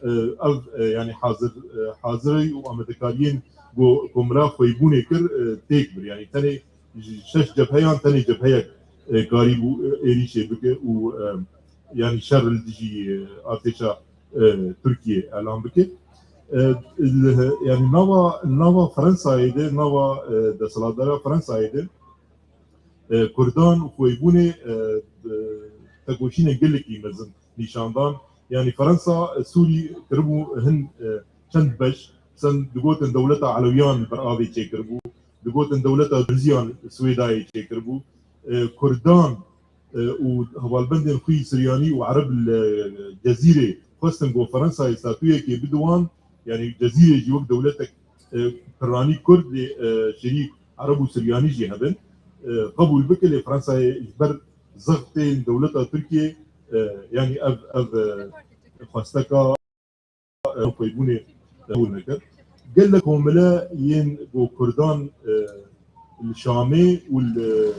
e, ev, e, yanî hazir, e, hazirî û amadekariyên ku Komila Xweybûnê kir, e, têk bir. Yanî tenê ji şeş cebheyan tenê cebheyek, e, karîbû, e, êrîşê bike û, e, yanî şer li dijî, e, artêşa, e, Tirkiyê elan bike. E, li, yanî nava, nava Fransayê de, nava, e, desthilatdara Fransayê de, e, Kurdan û Xweybûnê, e, e, tekoşînên gelekî mezin nîşan dan. Yanî Fransa, e, Sûrî kiribû hin, e, çend beş, sen digotin dewleta Elewiyan li ber avê çêkiribû, digotin dewleta Durziyan Swêdayê çêkiribû. E, Kurdan, e, û hevalbendên xwe yî Siryanî û Ereb li Cezîrê xwestin ku Fransayê statuyekê bide wan, yanî Cezîrê jî wek dewletek, e, piranî Kurd lê, e, şerîk Ereb û Siryanî jî hebin, e, qebûl bike, lê Fransayê ji ber zextên dewleta Tirkiyê, e, yanî ev, ev, e, xwesteka, e, Xweybûnê qebûl nekir. Gelek komile yên ku Kurdan, e, li Şamê û li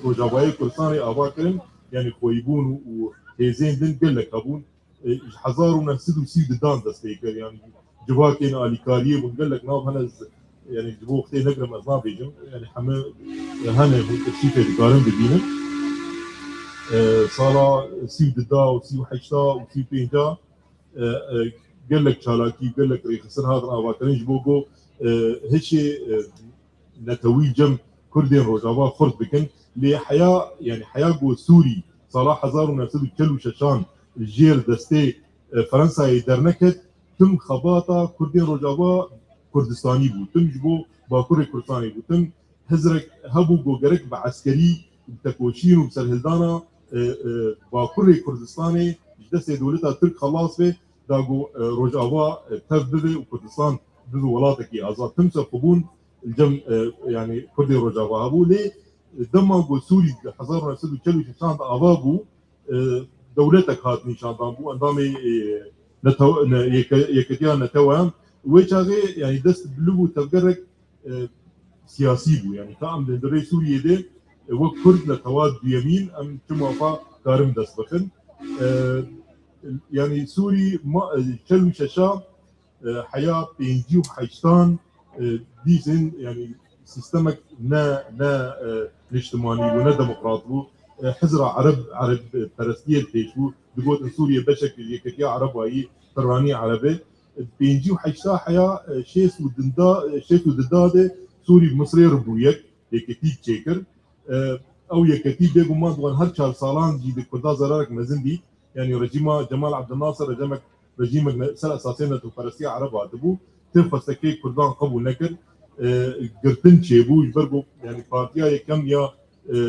Rojavayê Kurdistanê ava kirin, yanî Xweybûn û, û hêzên din gelek hebûn. E, ji hezar û neh sed û sî û du dan dest pê kir, yanî civakên alîkariyê bûn, gelek nav hene, z-, yanî ji bo wextê negirim ez nabêjim, yanî heme, e, hene, hûn şîfê dikarin bibînin. E, sala sî û du da û sî û heşta û sî û pênca, e, e, gelek çalakî, gelek rêxistin hatin avakirin ji bo ku, e, hişê, e, netewî cem Kurdên Rojava xurt bikin. Lê heya, yanî heya ku Sûrî sala hezar û neh sed û çel û şeşan jêr destê, e, Fransayê derneket, tim xebata Kurdên Rojava Kurdistanî bû. Tim ji bo Bakurê Kurdistanê bû. Tim hizrek hebû ku gerek bi eskerî, bi tekoşîn û bi serhildana, e, e, Bakurê Kurdistanê ji destê dewleta Tirk xelas be, da ku, e, Rojava, e, tev bibe û Kurdistan bibe welatekî azad. Tim sefxwe bûn li cem, e, yanî Kurdê Rojava hebû. Lê dema ku Sûrî di hezar û neh sed û çel û şeşan de ava bû, e, dewletek hat nîşandan bû, endamê, e, netew-, ne-, yeke-, Yeketiya Neteweyan. Wê çaxê, yanî dest bi liv û tevgerek, e, siyasî bû. Yanî ta em di hundirê Sûriyê de, e, wek Kurd netewa duyemîn, em çima xwe karin dest bixin. E, yanî Sûrî ma-, e, çel û şeşa, e, heya pêncî û heştan, e, dîsên, yanî sîstemek ne, ne, e, niştimanî bû, ne demokrat bû. e, hizra Ereb, Ereb perestiyê li pêş bû. Digotin Sûriye beşek ji Yeketiya Ereba yî, pirranî Ereb e. Pêncî û heşta heya, e, şêst û dinda, e, şêst û dida de Sûrî bi Misrê re bû yek, yeketî çêkir. E, ew yeketî bêguman di wan her çar salan jî di Kurda zerarek mezin dît. Yanî rejîma Cemal Abdulnasir rejemek, rejîmek ne-, ser esasê netewperestiya Ereba dibû. Ti xwestekê Kurdan qebûl nekir. E, girtin çêbû. Ji ber ku, yanî partiya yekem ya, e, e,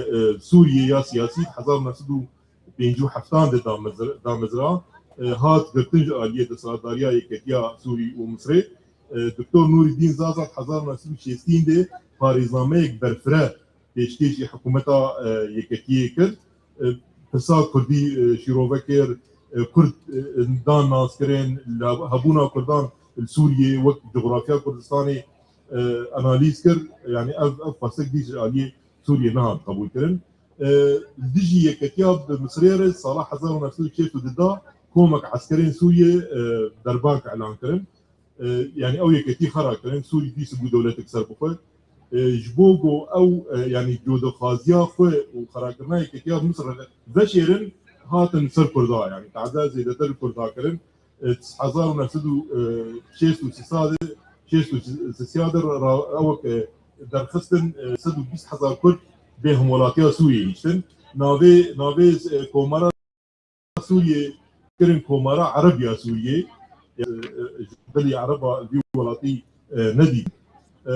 Sûriyê ya siyasî di hezar û neh sed û pêncî û heftan de damezra, damezra, e, hat girtin ji aliyê desthilatdariya Yeketiya Sûrî û Misrê. E, Doktor Nûrîdîn Zaza di hezar û neh sed û şêstîn de parêznameyek berfireh pêşkêşî hikûmeta, e, Yeketiyê kir. E, pirsa Kurdî, e, şîrove kir, e, Kurd, e, dan naskirin, la-, hebûna Kurdan li Sûriyê wek cografya Kurdistanê, e, analîz kir. Yanî ev, ev xwestek dî ji aliyê Sûriyê nehat qebûlkirin. E, li dijî yeketiya bi Misrê re sala hezar û neh sed û şêst û du da komek eskerên Sûriyê, e, derbank elan kirin. E, yanî ew yeketî xera kirin, Sûrî dîs bû dewletek serbixwe. E, ji bo ku ew, e, yanî codexwaziya xwe û xerakirina yeketiya bi Misir re veşêrin, hatin ser Kurda, yanî taze zêdetir Kurda kirin. E, hezar û neh sed û şêst û sê de, şêst û sê de ra-, ew, e, derxistin, e, sed û bîst hezar Kurd bê hemwelatiya Sûriyê hiştin. Navê, navê, e, komara Sûriyê kirin Komara Erebiya Sûriyê. E, e, ji bilî Ereba vî welatî, e, nedît. E,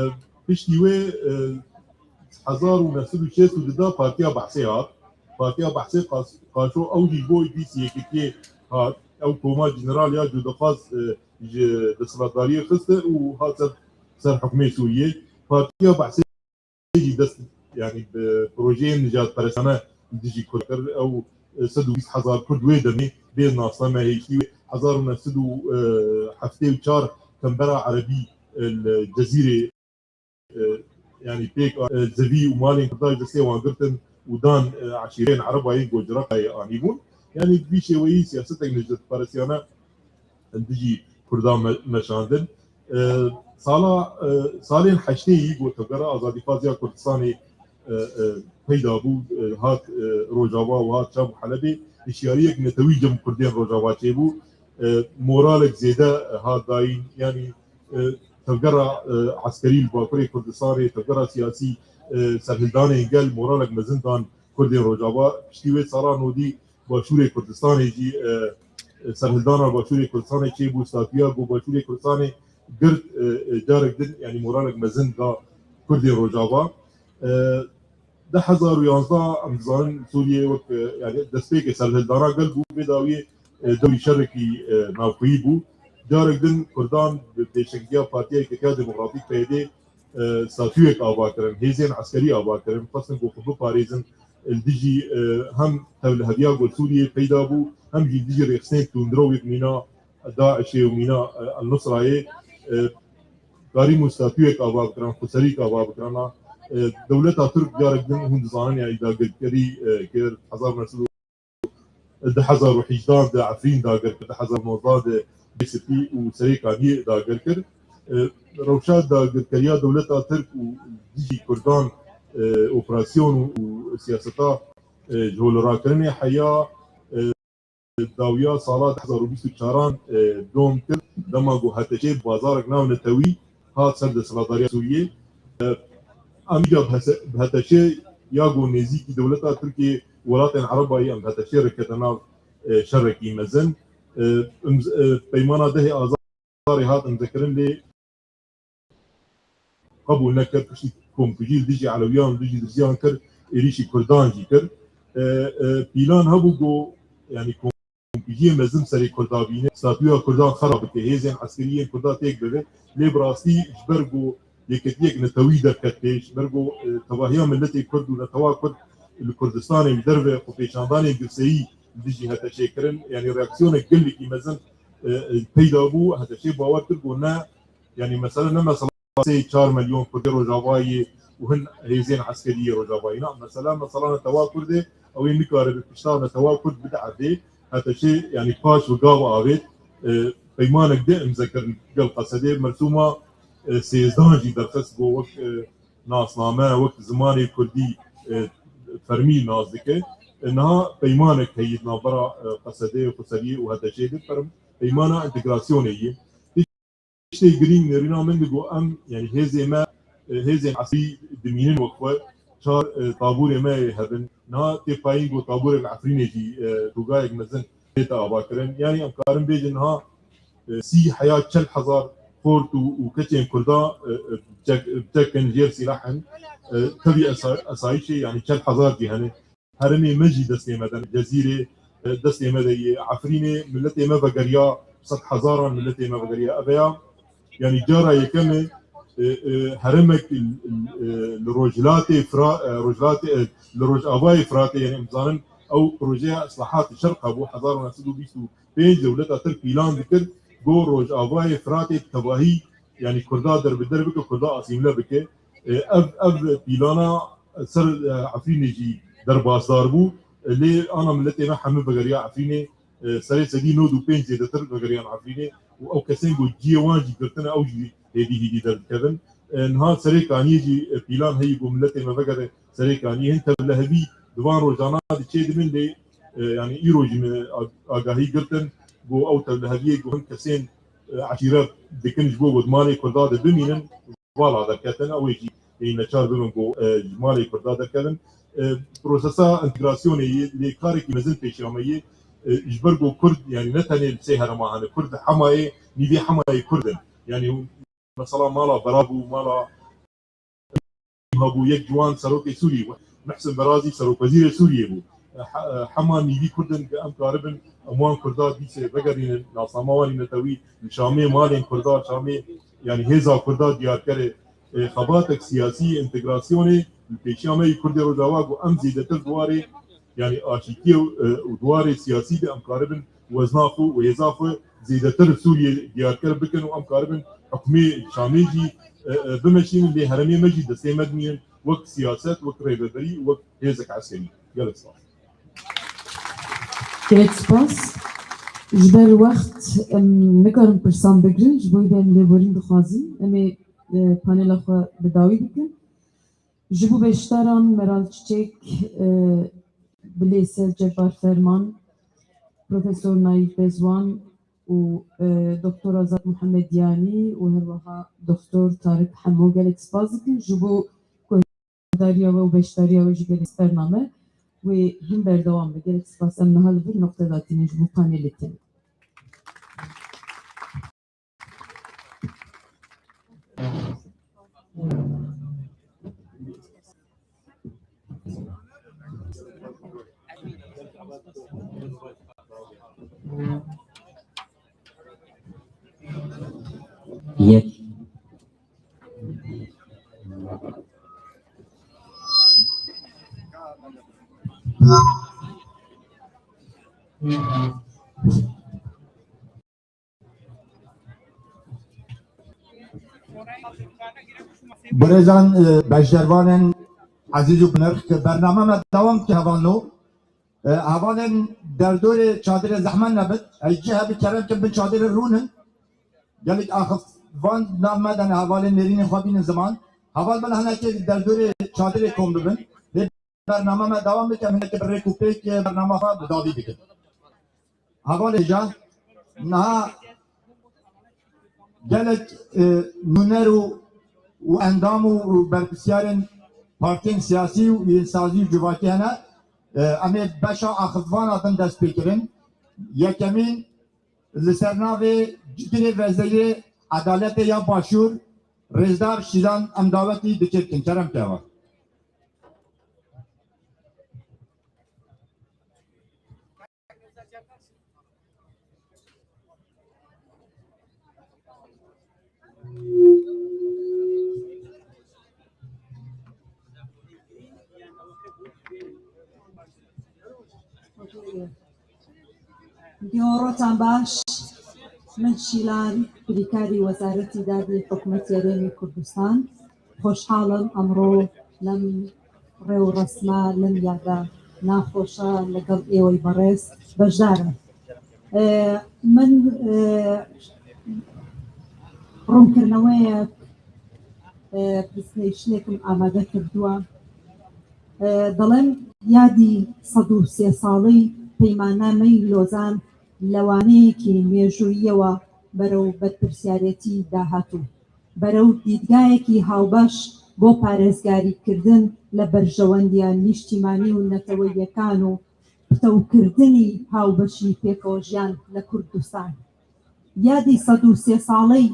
piştî wê, e, hezar û neh sed û şêst û du da Partiya Behsê hat. Partiya Behsê qas-, qaşo ew jî bo dîs yekitiyê hat. Ew koma general ya cûdexwaz, e, ji desthilatdariyê xiste û hat ser, ser hukmê Sûriyê. Partiya Behsê jî dest, yanî bi projeyên nijadperestane li dijî Kurd kir. Ew, e, sed û bîst hezar Kurd wê demê bê nasname hêştî wê. Hezar û neh sed û heftê û çar Kembera Erebî, e, li Cezîrê, e, yanî pêk, e, zevî û malên Kurdan ji destê wan girtin û dan, e, eşîreyên Ereba yên ku Ciraqayê anîbûn. Yanî bi vî şêweyî siyasetek nijadperestiyane li dijî Kurdan me-, meşandin. E, sala, e, salên heştê yî ku Tevgera Azadîxwaz ya Kurdistanê, e, e, peyda bû, e, hat, e, Rojava û hat Şam û Helebê, hişyariyek netewî cem Kurdên Rojava çêbû. E, moralek zêde, e, hat dayîn, yanî, e, tevgera, e, eskerî li Bakurê Kurdistanê, tevgera siyasî, e, serhildanên gel moralek mezin dan Kurdên Rojava. Piştî wê sala nodî Başûrê Kurdistanê jî, e, e, serhildana Başûrê Kurdistanê çêbû, statûya ku Başûrê Kurdistanê girt, e, e, carek din, yanî moralek mezin da Kurdên Rojava. E, du hezar û yanzdeh, em dizanin Sûriyê wek, e, yanî destpêkê serhildana gel bû, vê dawiyê, e, dewrî şerekî, e, navxweyî bû. Carek din Kurdan bi pêşengtiya Partiya Yeketiya Demokratîk, P Y D, e, statûyek ava kirin, hêzên eskerî ava kirin, xwestin ku xwe biparêzin, li dijî, e, hem tevliheviya ku li Sûriyê peyda bû, hem jî li dijî rêxistinên tundrew wek mîna DAIŞê û mîna, e, El Nusrayê, e, karî û statûyek ava bikirin, xweserîk ava bikirin. E, dewleta Tirk carek din hûn dizanin, yanî dagirkerî, e, kir, hezar neh sed û du hezar û hejde de Efrîn dagir kir, du hezar û nozdeh de Bêsipî û Serê Kaniyê dagir kir. E, rewşa dagirkeriya dewleta Tirk û dijî Kurdan, e, operasyon û siyaseta, e, ji holirakirinê heya, e, dawiya sala du hezar û bîst û çaran, e, dom kir, dema ku H T Ş bazarek navnetewî hat ser desthilatdariya Sûriyê. E, em îca bi hese-, bi H T Ş ya ku nêzîkî dewleta Tirkiyê welatên Erebayî em bi H T Ş re kete nav, e, şerekî mezin. E, imz-, e, peymana dehê Azarê hat imzekirin lê qebûl nekir, piştî komkujî li dijî Elewiyan, li dijî Dirziyan kir, êrîşî Kurdan jî kir. E, e, pîlan hebû ku, yanî, komkujiyê mezin serê Kurda bîne, statûya Kurdan xera bike, hêzên eskerî yên Kurda têk bibe. Lê bi rastî ji ber ku yeketiyek netewî derket pêş, ji ber ku, e, tevahiya miletê Kurd û netewa Kurd li Kurdistanê û derve xwepêşandanên girseyî li dijî H T Şê kirin, yanî reaksiyonek gelekî mezin, e, e, peyda bû. H T Şê bawer kir ku ne, yanî mesele ne mesela sê çar milyon Kurdê Rojavayê û hin hêzên eskerî yê Rojavayê. Na, mesela, mesela netewa Kurd e, ew ê nikare bi pişta netewa Kurd bide erdê. H T Ş, yanî, paş bi gav avêt, e, peymanek de imze kirin gel Qesedê. Mersûma, e, sêzdan jî derxist ku wek, e, nasname, wek zimanê Kurdî, e, fermî nas dike. Niha peymanek heye di navbera, e, Qesedê, Xweseriyê û H D Ç'ê de, per-, peymana entegrasyonê ye. Tiştê girîng nêrîna min digo em, yanî hêzê me, e, hêzên Efrî dimînin wek xwe, çar, e, taborê me yê hebin. Niha tê payîn ku taborek Efrînê jî, e, tûgayek mezin tête avakirin. Yanî em karin bêjin niha, e, sî heya çel hezar xort û, û keçên Kurda, e, e, çek, çekin jêr sîlah in. E, tevî esa-, esayîşê, yanî çel hezar jî hene. Herêmê me jî destê me de, Cezîrê, e, destê me de yê, Efrînê, miletê me vegeriya, sed hezaran miletê me vegeriya. Ev ya, yanî cara yekem e, e, e, herêmek, e, e, li Rojhilatê Fira-, e, Rojhilatê, e, li Rojavayê Firatê, yanî em zanin ew projeya Islahat Şerq hebû, hezar û neh sed û bîst û pênc dewleta Tirk pîlan dikir, ku Rojavayê Firatê bi tevahî, yanî Kurda derbider bike, Kurda asîmle bike. E, ev, ev pîlana ser, e, Efrînê jî derbasdar bû. E, lê ana miletê me hemû vegeriya Efrînê, e, serê sedî nod û pênc zêdetir vegeriyan Efrînê û ew kesên ku cihê wan jî girtine, ew jî hêdî hêdî derdikevin. E, niha serê Kaniyê jî, e, pîlan heye ku miletê me vegere serê Kaniyê. Hin tevlehevî di van rojana de çêdibin lê, e, yanî îro jî min ag-, agahî girtin ku ew tevleheviyê ku hin kesên, e, eşîret dikin ji bo ku di malê Kurda de bimînin, vala derketin, ew ê jî ê neçar bibin ku, e, ji malê Kurda derkevin. E, prosesa entegrasyonê yê lê karekî mezin pêşiya me yê, e, ji ber ku Kurd, yanî ne tenê li sê herêma hene, Kurd li Hemayê, nîvê Hemayê Kurd in. Yanî mesela mala Bera bû, mala hebû, yek ji wan serokê Sûriyê bû. Muhsin Berazî serokvezîrê Sûriyê bû. He-, Hema nîvî Kurd in, em karibin, em wan Kurda dîsê vegerînin, nasnama wan ê netewî, li Şamê malên Kurda, Şamê, yanî hêza Kurda Diyarkerê, e, xebatek siyasî, entegrasyonê, li pêşiya me yî Kurdê Rojava ku em zêdetir di warê, yanî aşîtiyê, e, û di warê siyasî de em karibin wezna xwe û hêza xwe zêdetir Sûriyê diyarker bikin û em karibin hukmê Şamê jî, e, e, bimeşînin, lê herêmê me jî destê me dimînin wek siyaset, wek rêveberî û wek hêzek eskerî. Gelek spas. Gelek spas. Ji ber wext em nikarin pirsan bigirin, ji bo vê em lêborîn dixwazin. Em ê, e, panela xwe bi dawî bikin. Ji bo beşdaran Meral Çiçek, e, Bilêse Cebbar Ferman, Profesor Naîf Bezwan û, e, Doktor Azad Muhemedyanî û herweha Doktor Tarık Hemo gelek spas dikin. Ji bo guhdariya we û beşdariya we jî gelek bername wê hîn berdewam be. Gelek spas. Em niha li vir noqte datînin ji bo panelê tenê. Yek. Birêzan, e, beşdervanên ezîz û binirx, bername me dewam dike hevalno. E, hevalên derdorê çadirê zehmet nebit. Ey cih hebî kerem kin bin çadirê rûnin. Gelek axifvan nav me dene hevalên nêrînên xwe bînin ziman. Heval bila hinekê derdorê çadirê kom bibin. Lê bername me dewam bike, em hinekê bi rêk û pêk, e, bernama xwe bi davî bikin. Hevalê ca niha gelek, e, nûner û, û endam û, û berpirsiyarên partiyên siyasî û yên sazî û civakî hene. E, em ê beşa axifvana din dest pê kirin. Yekemîn li ser navê Cigirê Vezeyê Edaletê ya Başûr, Rêzdar Şîlan, em dawetî dikir kin. Kerem ke heval. Dîhorotan baş, min Şîlan, birîkarî Wezareta Dadê Hikûmeta Herêma Kurdistan. Xweşhal im emro lem rê û resma, lem yada naxweşa legel êwey berêz beşdar im. E, min, e, rûnkirneweyek, e, presentation-êk min amade kirduwa. دەڵێم یادی سەد و سێ ساڵەی پەیماننامەی لۆزان لە وانەیەکی مێژووییەوە بەرەو بەرپرسیارێتی داهاتوو، بەرەو دیدگایەکی هاوبەش بۆ پارێزگاریکردن لە بەرژەوەندیە نیشتیمانی و نەتەوەییەکان و پتەوکردنی هاوبەشی پێکەوەژیان لە کوردستان. یادی سەد و سێ ساڵەی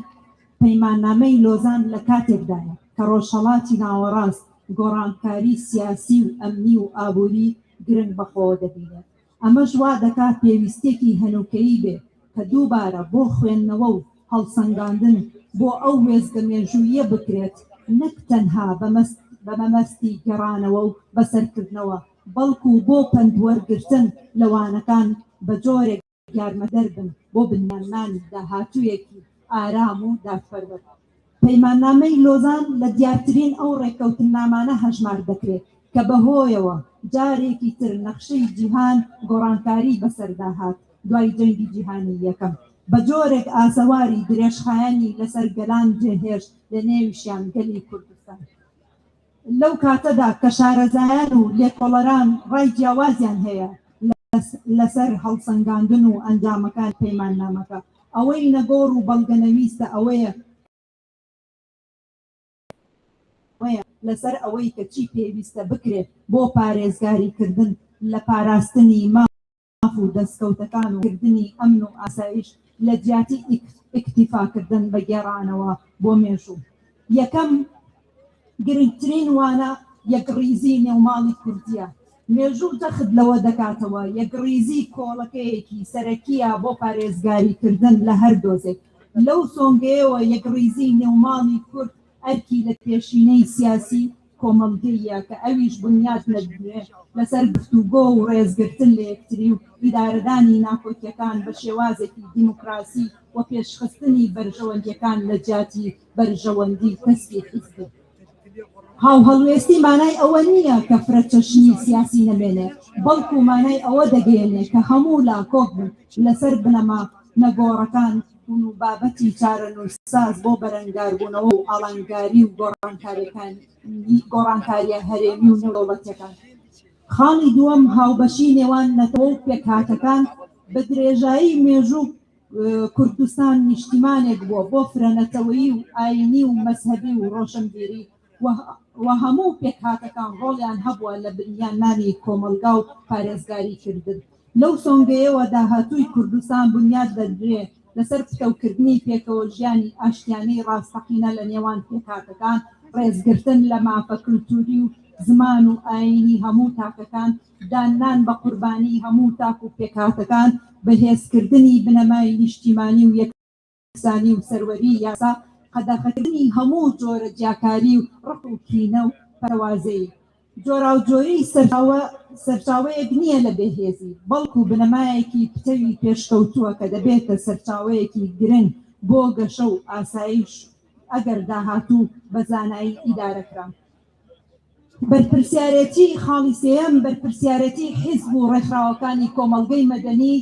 پەیماننامەی لۆزان لە کاتێکدایە کە ڕۆژهەڵاتی ناوەڕاست گۆڕانکاری سیاسی و ئەمنی و ئابووری گرنگ بەخۆوە دەبینێت. ئەمەش وا دەکات پێویستیەکی هەنووکەیی بێ کە دووبارە بۆ خوێندنەوە و هەڵسەنگاندن بۆ ئەو وێستگە مێژوویە بکرێت، نەک تەنها بە مەست-، بە مەمەستی گەڕانەوە و بەسەرکردنەوە، بەڵکو بۆ پەند وەرگرتن لە وانەکان بە جۆرێک یارمەدەر بن بۆ بنیاننانی داهاتوویەکی ئارام و دادپەروەر. پەیماننامەی لۆزان لە دیارترین ئەو ڕێککەوتننامانە هەژمار دەکرێت کە بەهۆیەوە جارێکی تر نەخشەی جیهان گۆڕانکاری بەسەردا هات دوای جەنگی جیهانی یەکەم، بە جۆرێک ئاسەواری درێژخایەنی لەسەر گەلان جێهێشت، لە نێویشیان گەلی کوردستان. لەو کاتەدا کە شارەزایان و لێکۆڵەران ڕای جیاوازیان هەیە لەس-، لەسەر هەڵسەنگاندن و ئەنجامەکان پەیماننامەکە، ئەوەی نەگۆڕ و بەڵگەنەویستە ئەوەیە، ئەوەیە لەسەر ئەوەی کە چی پێویستە بکرێت بۆ پارێزگاریکردن لە پاراستنی ماف و دەستکەوتەکان و کردنی ئەمن و ئاسایش لە جیاتی ئیک-، ئیکتیفاکردن بە گێڕانەوە بۆ مێژوو. یەکەم گرنگترین وانە یەکڕیزی نێوماڵی کوردیە. مێژوو جەخت لەوە دەکاتەوە یەکڕیزی کۆڵەکەیەکی سەرەکیە بۆ پارێزگاریکردن لە هەر دۆزێک. لەو سۆنگەیەوە یەکڕیزی نێوماڵی کورد ئەرکی لە پێشینەی سیاسی کۆمەڵگەیە کە ئەویش بنیاد نەدرێ لەسەر گفتوگۆ و ڕێزگرتن لە یەکتری و ئیدارەدانی ناکۆکیەکان بە شێوازێکی دیموکراسی و پێشخستنی بەرژەوەندیەکان لە جیاتی بەرژەوەندی کەسبی حیزبی. هاوهەڵوێستی مانای ئەوە نییە کە فرەچەشنی سیاسی نەمێنێ، بەڵکو مانای ئەوە دەگەیەنێ کە هەموو لا کۆک بن لەسەر بنەما نەگۆڕەکان و بابەتی چارەنووسساز بۆ بەرەنگاربوونەوە و ئاڵنگاری و گۆڕانکاریەکان، گۆڕانکاریە هەرێمی و نێودەوڵەتیەکان. خاڵی دووەم هاوبەشی نێوان نەتەوە و پێکهاتەکان. بە درێژایی مێژوو، ئە، کوردستان نیشتیمانێک بووە بۆ فرەنەتەوەیی و ئاینی و مەزهەبی و ڕۆشنبیری و، و هەموو پێکهاتەکان ڕۆڵیان هەبووە لە بنیاننانی کۆمەڵگا و پارێزگاری کردن. لەو سۆنگەیەوە داهاتووی کوردستان بنیاد دەدرێ لەسەر پتەوکردنی پێکەوە ژیانی ئاشتیانەی ڕاستەقینە لە نێوان پێکهاتەکان، ڕێزگرتن لە مافە کولتوری و زمان و ئاینی هەموو تاکەکان، داننان بە قوربانی هەموو تاک و پێکهاتەکان، بەهێزکردنی بنەمای نیشتیمانی و یەکسانی و سەروەری یاسا، قەدەغەکردنی هەموو جۆرە جیاکاری و ڕق و کینە و پەروازەیی. جۆراوجۆری سەرچاوە، سەرچاوەیەک نییە لە بێهێزی، بەڵکو بنەمایەکی پتەوی پێشکەوتووە کە دەبێتە سەرچاوەیەکی گرنگ بۆ گەشە و ئاسایش ئەگەر داهاتوو بە زانایی ئیدارەکرا. بەرپرسیارێتی، خاڵی سێیەم، بەرپرسیارێتی حیزب و ڕێکخراوەکانی کۆمەڵگەی مەدەنی،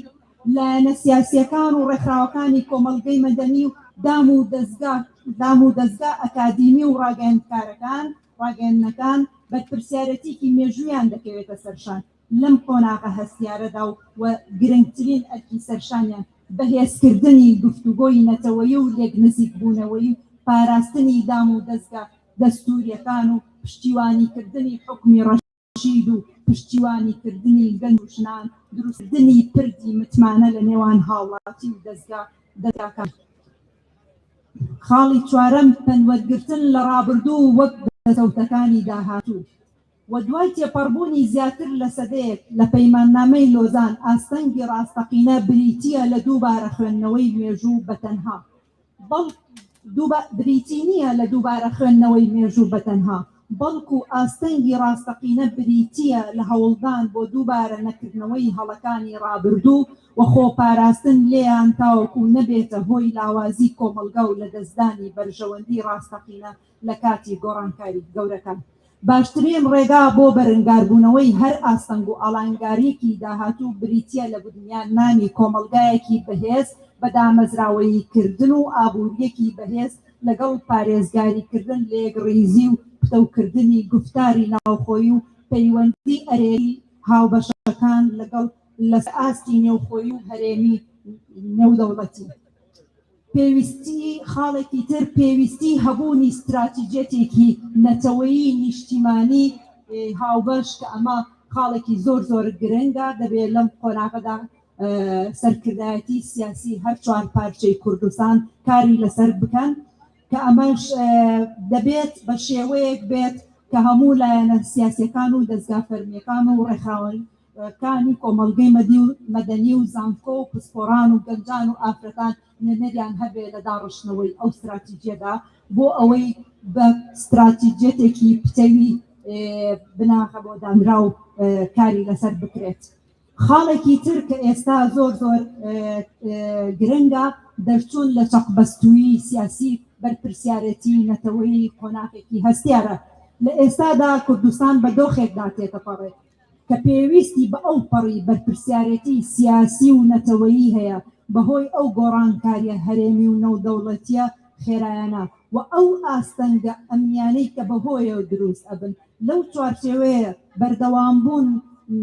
لایەنە سیاسیەکان و ڕێکخراوەکانی کۆمەڵگەی مەدەنی و دام و دەزگا، دام و دەزگا ئەکادیمی و ڕاگەیاندکارەکان، ڕاگەیاندنەکان بەرپرسیارەتیەکی مێژوویان دەکەوێتە سەرشان لەم قۆناغە هەستیارەدا و، و گرنگترین ئەرکی سەرشانیان بەهێزکردنی گفتوگۆی نەتەوەیی و لێک نزیکبوونەوەی و پاراستنی دام و دەزگا دەستووریەکان و پشتیوانیکردنی حکومی ڕەشید و پشتیوانیکردنی گەنج و ژنان، دروستکردنی پردی متمانە لە نێوان هاوڵاتی و دەزگا، دەزگاکان. خاڵی چوارەم، پەندوەرگرتن لە ڕابردوو وەک دەسەوتەکانی داهاتوو. و دوای تێپەڕبوونی زیاتر لە سەدەیەک لە پەیماننامەی لۆزان، ئاستەنگی ڕاستەقینە بریتییە لە دووبارە خوێندنەوەی مێژوو بە تەنها. بەڵ-، دووبا-، بریتی نییە لە دووبارە خوێندنەوەی مێژوو بە تەنها، بەڵکو ئاستەنگی ڕاستەقینە بریتییە لە هەوڵدان بۆ دووبارە نەکردنەوەی هەڵەکانی ڕابردوو و خۆپاراستن لێیان تاوەکو نەبێتە هۆی لاوازی کۆمەڵگا و لەدەستدانی بەرژەوەندی ڕاستەقینە لە کاتی گۆڕانکاری گەورەکان. باشترین ڕێگا بۆ بەرەنگاربوونەوەی هەر ئاستەنگ و ئاڵنگاریەکی داهاتوو بریتییە لە بنیاننانی کۆمەڵگایەکی بەهێز بە دامەزراوەییکردن و ئابووریەکی بەهێز لەگەڵ پارێزگاریکردن لە یەکڕیزی و پتەوکردنی گفتاری ناوخۆیی و پەیوەندی ئەرێنی هاوبەشەکان لەگەڵ لەسەر ئاستی نێوخۆیی و هەرێمی نێودەوڵەتی. پێویستی، خاڵێکی تر، پێویستی هەبوونی استراتیجێتێکی نەتەوەیی نیشتیمانی، ئێ، هاوبەش، کە ئەمە خاڵێکی زۆر زۆر گرنگە. دەبێت لەم قۆناغەدا، ئێ، سەرکردایەتی سیاسی هەر چوار پارچەی کوردستان کاری لەسەر بکەن، کە ئەمەش، ئێ، دەبێت بە شێوەیەک بێت کە هەموو لایەنە سیاسیەکان و دەستگا فەرمیەکان و ڕێکخراوەکانی کۆمەڵگەی مەدی و مەدەنی و زانکۆ و پسپۆران و گەنجان و ئافرەتان نوێنەریان هەبێ لە داڕشتنەوەی ئەو استراتیجیەدا، بۆ ئەوەی بە استراتیجیەتێکی پتەوی، ئێ، بناغە بۆ دانراو، ئێ، کاری لەسەر بکرێت. خاڵێکی تر کە ئێستا زۆر زۆر، ئێ، ئێ، گرنگە، دەرچوون لە چەقبەستوویی سیاسی، بەرپرسیارەتی نەتەوەیی قۆناغێکی هەستیارە. لە ئێستادا کوردستان بە دۆخێکدا تێتەپەڕێت کە پێویستی بە ئەو پەڕی بەرپرسیارەتی سیاسی و نەتەوەیی هەیە، بەهۆی ئەو گۆڕانکاریە هەرێمی و نێودەوڵەتیە خێرایانە و ئەو ئاستەنگە ئەمنیانەی کە بەهۆیەوە دروست ئەبن. لەو چوارچێوەیە بەردەوامبوون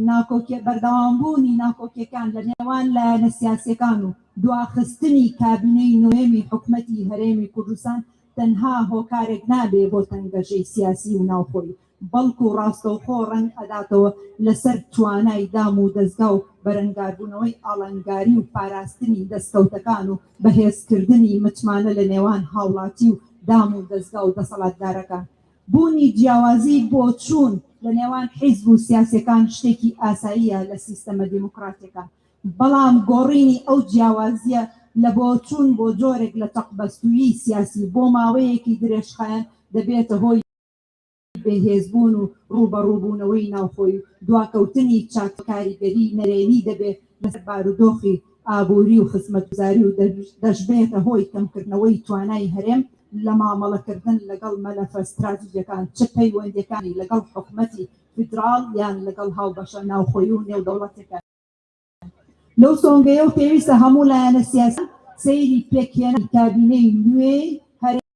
ناکۆکیە-، بەردەوامبوونی ناکۆکیەکان لە نێوان لایەنە سیاسیەکان و دواخستنی کابینەی نۆیەمی حکومەتی هەرێمی کوردستان تەنها هۆکارێک نابێ بۆ تەنگەژەی سیاسی و ناوخۆیی، بەڵکو ڕاستەوخۆ ڕەنگ ئەداتەوە لەسەر توانای دام و دەستگا و بەرەنگاربوونەوەی ئاڵنگاری و پاراستنی دەستکەوتەکان و بەهێزکردنی متمانە لە نێوان هاوڵاتی و دام و دەستگا و دەسەڵاتدارەکان. بوونی جیاوازی بۆچوون لە نێوان حیزب و سیاسیەکان شتێکی ئاساییە لە سیستەمە دیموکراتیەکان، بەڵام گۆڕینی ئەو جیاوازیە لە بۆچوون بۆ جۆرێک لە چەقبەستوویی سیاسی بۆ ماوەیەکی درێژخایەن دەبێتە هۆی بێهێزبوون و ڕوبەڕووبوونەوەی ناوخۆی و دواکەوتنی چاک، کاریگەری نەرێنی دەبێت لەسەر بارودۆخی ئابووری و خزمەتگوزاری و دەش-، دەشبێتە هۆی کەمکردنەوەی توانای هەرێم لە مامەڵەکردن لەگەڵ مەلەفە استراتیجیەکان، چ پەیوەندیەکانی لەگەڵ حکومەتی فیدراڵ یان لەگەڵ هاوبەشە ناوخۆیی و نێودەوڵەتیەکان. لەو سۆنگەیە و پێویستە هەموو لایەنە سیاسی سەیری پێکهێنانی کابینەی نوێی هەرێم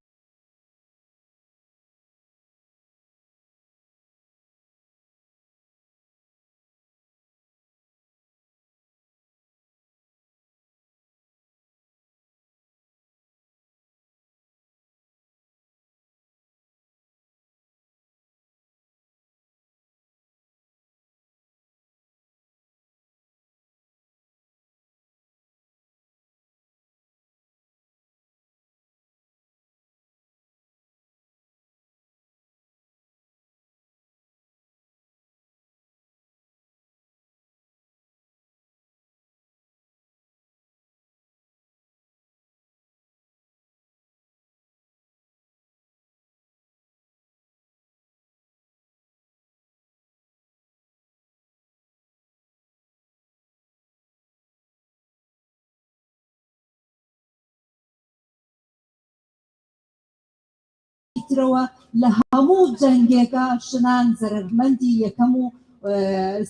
ترەوە لە هەموو جەنگێکە ژنان زەرەرمەندی یەکەم و، ئێ،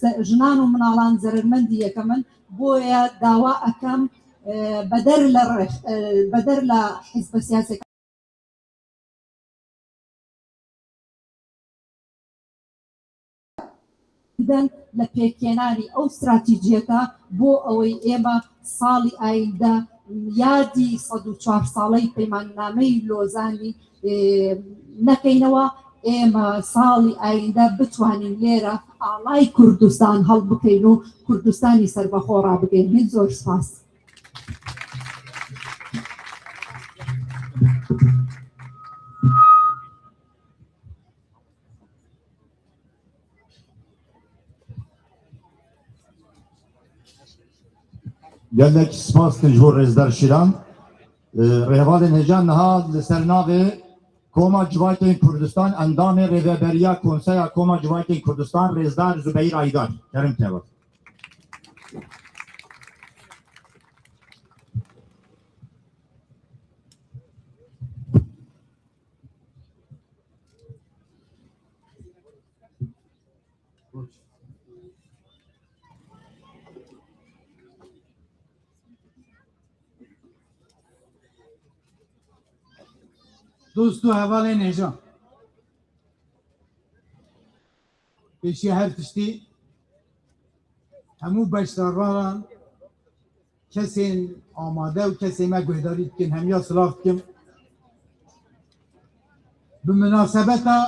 زە-، ژنان و مناڵان زەرەرمەندی یەکەمن. بۆیە داوا ئەکەم، ئێ، بەدەر لە ڕێ-، ئێ، بەدەر لە حیزبە سیاسەکە بدەن لە پێکهێنانی ئەو استراتیجیەتە، بۆ ئەوەی ئێمە ساڵی ئایندە یادی سەد و چوار ساڵەی پەیماننامەی لۆزانی، ئێ، نەکەینەوە. ئێمە ساڵی ئایندە بتوانین لێرە ئاڵای کوردستان هەڵبکەین و کوردستانی سەربەخۆ ڕابگەین. زۆر سپاس. Gelek spas dikim ji bo rêzdar Şîran. Rêhevalên hêja niha li ser navê Koma Civakên Kurdistan, endamê Rêveberiya Konseya Koma Civakên Kurdistan, rêzdar Zubeyir Aydar. Kerim teva. Dost û hevalên hêja. Pêşî her tiştî hemû beşdarvanan, kesên amade û kesên me guhdarî dikin, hemiya silav dikim. Bi minasebeta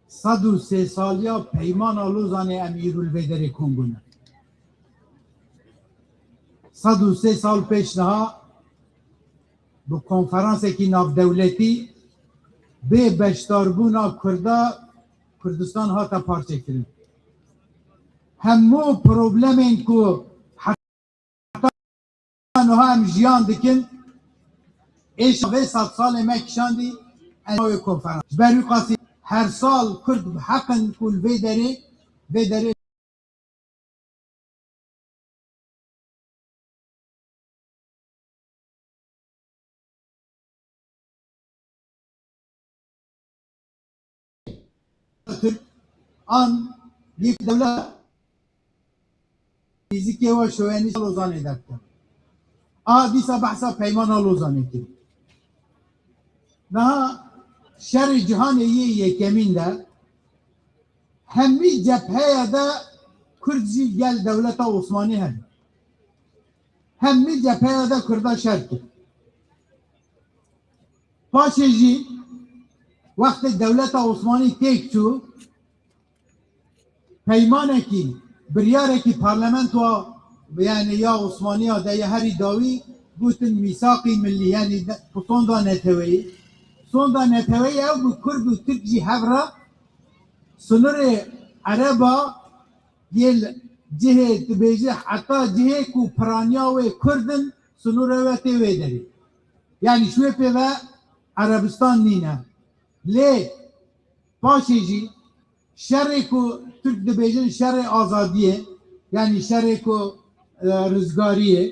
sed û sê saliya Peymana Lozanê em îro li vê derê kom bûne. Sed û sê sal pêş niha bi konferansekî navdewletî bê beşdarbûna Kurda Kurdistan hate parçekirin. Hemû problemên ku heta niha em jiyan dikin, êşa vê sed salê me kişandî, em wê konferans. Ji ber wî qasî her sal Kurd bi heqin ku li vê derê, vê derê Tirk an yek dewlet fîzîkê we şoyenî Lozanê derkeve. A dîsa behsa Peymana Lozanê kir. Niha şerê cîhanê yê yekemîn de hemî cepheya de Kurd jî gel dewleta Osmanî hebû. Hemî cepheya de Kurda şer kir. Paşê jî wextê dewleta Osmanî têk çû, peymanekî, biryarekî parlamentoya, yanî ya Osmaniya de ya herî dawî gotin mîsaqî millî, yanî de, sonda neteweyî. Sonda neteweyî ew bi Kurd û Tirk jî hev re sinirê Ereba yê li cihê dibêje heta cihê ku piraniya wê Kurd in, sinûrê wê tê wê derê. Yanî ji wê pê ve Erebistan nîne. Lê paşê jî şerê ku Tirk dibêjin şerê azadiyê, yanî şerê ku, e, rizgariyê,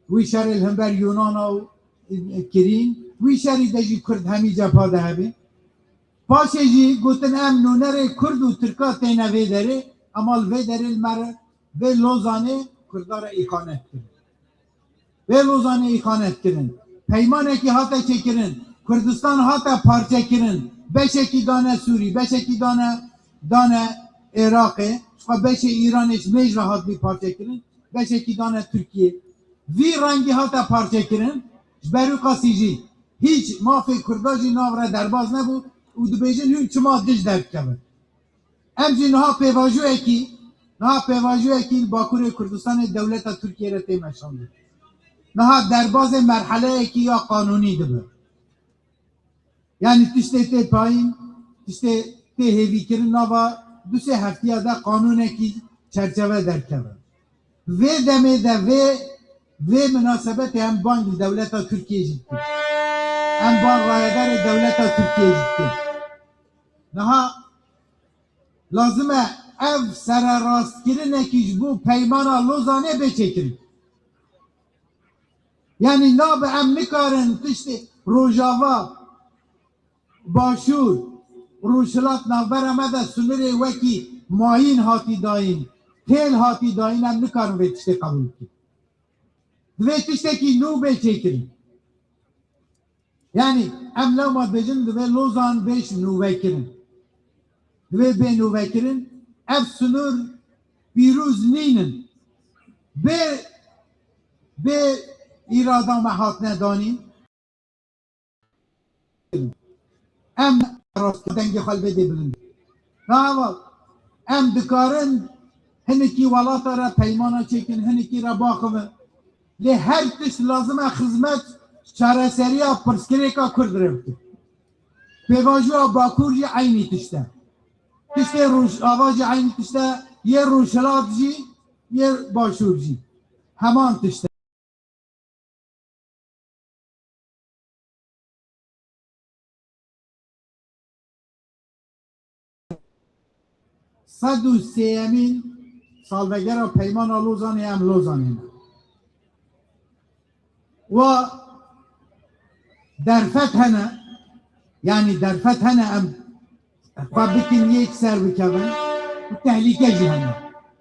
wî şerê li hember Yunana û, e, kirîn, wî şerî de jî Kurd hemî cepha de hebin. Paşê jî gotin, em nûnerê Kurd û Tirka têne vê derê, ema li vê derê li me re vê Lozanê Kurda re îxanet kirin. Vê Lozanê îxanet kirin. Peymanekî hate çêkirin. Kurdistan hate parçekirin. Beşekî dane Sûrî, beşekî dane, dane Iraqê. Ji xwe beşê Îranê ji mêj ve hatibî parçekirin. Beşekî dane Tirkiyê. Vî rengî hate parçekirin. Ji ber wî qasî jî hîç mafê Kurda jî nav re derbas nebû û dibêjin hûn çima dij derdikevin. Em jî niha pêvajoyekî, niha pêvajoyekî li Bakurê Kurdistanê dewleta Tirkiyê re tê meşandin. Niha derbazê merheleyekî ya qanûnî dibe. Yanî tiştê tê payîn, tiştê tê hêvîkirin nava du sê heftiya de qanûnekî çerçeve derkeve. Vê demê de vê, vê minasebetê em bang li dewleta Tirkiyê jî dikin. Em bang rayedarê dewleta Tirkiyê jî dikin. Niha lazim e ev sererastkirinekî ji bo peymana Lozanê bê çêkirin. Yanî nabe em nikarin tiştê Rojava, Başûr, Rojhilat navbera me de sinirê wekî mayîn hatî dayîn, têl hatî dayîn, em nikarin vê tiştê qebûl bikin. Divê tiştekî nû bê çêkirin. Yanî em lewma dibêjin divê Lozan bêj nûvekirin. Divê bê nûvekirin. Ev sinûr pîroz nînin. Bê, bê îrada me hatine danîn. Em rast dengê xwe li vê dê bilind. Nava em dikarin hinekî welata re peymana çêkin, hinekî re baxivin. Lê her tişt lazim e xizmet çareseriya pirsgirêka Kurd re bikin. Pêvajoya Bakur jî eynî tişt e. Tiştê Rojava jî eynî tişt e. Yê Rojhilat jî, yê Başûr jî. Heman tişt e. Sed û sêyemîn salvegera Peymana Lozanê em Lozanê ne. Wa derfet hene, yanî derfet hene em xwe bikin yek ser bikevin û tehlîke jî hene.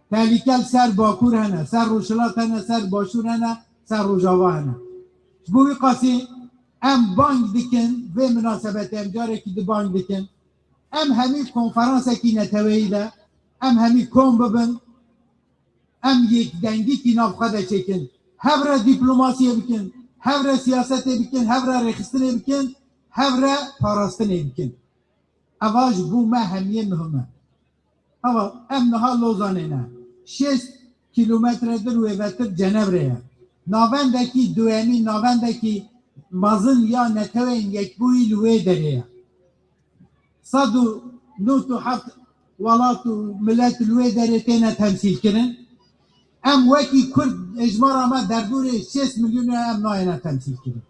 Tehlîke li ser Bakur hene, ser Rojhilat hene, ser Başûr hene, ser Rojava hene. Ji bo wî qasî em bang dikin, vê minasebetê em carekî di bang dikin. Em hemî konferansekî neteweyî de, em hemî kom bibin, em yekdengîkî nav xwe de çêkin. Hev re dîplomasiyê bikin, hev re siyasetê bikin, hev re rêxistinê bikin, hev re parastinê bikin. Eva ji bo me hemiyê muhim e. Eva em niha Lozanê ne. Şêst kîlometredir wêvetir Cenevre ye. Navendekî duyemî, navendekî mezin ya Netewên Yekbûyî li wê derê ye. Sed û nod û heft welat û milet li wê derê têne temsîlkirin. Em wekî Kurd, hejmara me derdorê şêst milyonê, em nayêne temsîlkirin.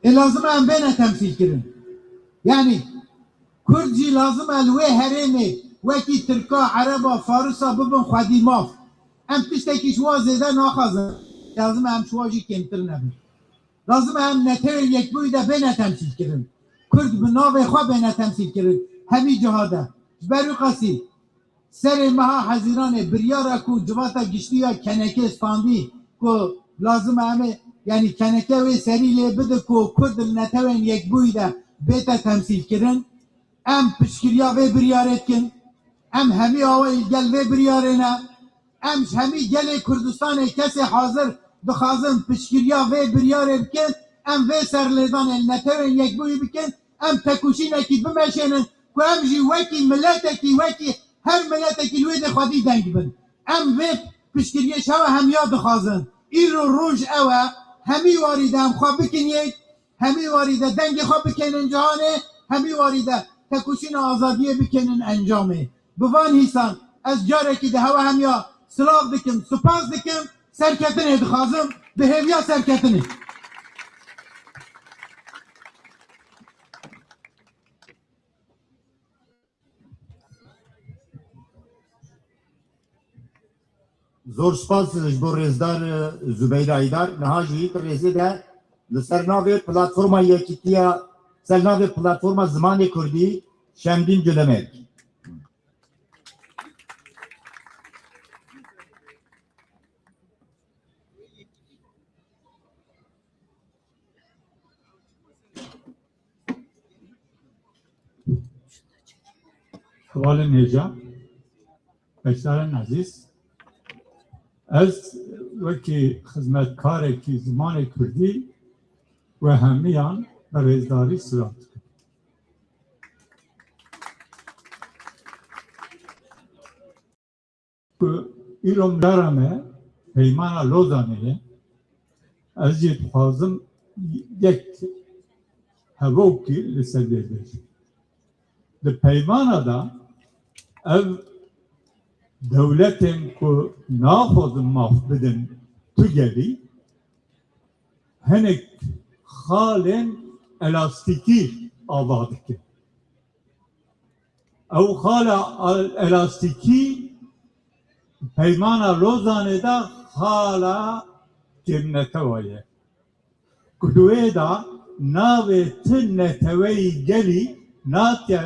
Ê lazim e em bêne temsîlkirin. Yanî Kurd jî lazim e li wê herêmê wekî Tirka, Ereba, Farisa bibin xwedî maf. Em tiştekî ji wa zêde naxwazin. Lazim e em ji wa jî kêmtir nebin. Lazim e em Netewên Yekbûyî de bêne temsîlkirin. Kurd bi navê xwe bêne temsîlkirin. Hemî ciha de. Ji ber wî qasî serê meha Hezîranê biryara ku Civata Giştî ya Kenekê standî ku lazim e em ê, yanî Keneke wê serî lê bide ku Kurd li Netewên Yekbûyî de bête temsîlkirin. Em piştgiriya vê biryarê dikin. Em hemî awayî li gel vê biryarê ne. Em ji hemî gelê Kurdistanê kesê hazir dixwazin piştgiriya vê biryarê bikin. Em vê serlêdanê li Netewên Yekbûyî bikin. Em tekoşînekî bimeşênin ku em jî wekî miletekî, wekî her miletekî li wê dê xwedî deng bin. Em vê piştgiriyê ji hev hemiya dixwazin. Îro roj ew e, hemî warî de em xwe bikin yek, hemî warî de dengê xwe bikênin cihanê, hemî warî de tekoşîna azadiyê bikênin encamê. Bi van hîsan ez carekî di hewe hemiya silav dikim, spas dikim, serketinê dixwazim, bi hêviya serketinê. Zor spas ji bo rêzdar, e, Zubeyda Aydar. Niha jî di rêzê de li ser navê Platforma Yekîtiya, ser navê Platforma Zimanê Kurdî Şemdîn Culemek. Hevalên hêja, beşdarên ezîz, ez wekî xizmetkarekî zimanê kurdî we hemiyan bi rêzdarî silav dikim. Ku îro mijara me Peymana Lozanê ye, ez jî dixwazim yek hevokî li ser vê bêjim. Di peymana de ev dewletên ku naxwazin maf bidin tu gelî, hinek xalên elastîkî ava dikin. Ew xala el-, elastîkî Peymana Lozanê de xala kêmnetewa ye. Ku di wê de navê ti neteweyî gelî natiye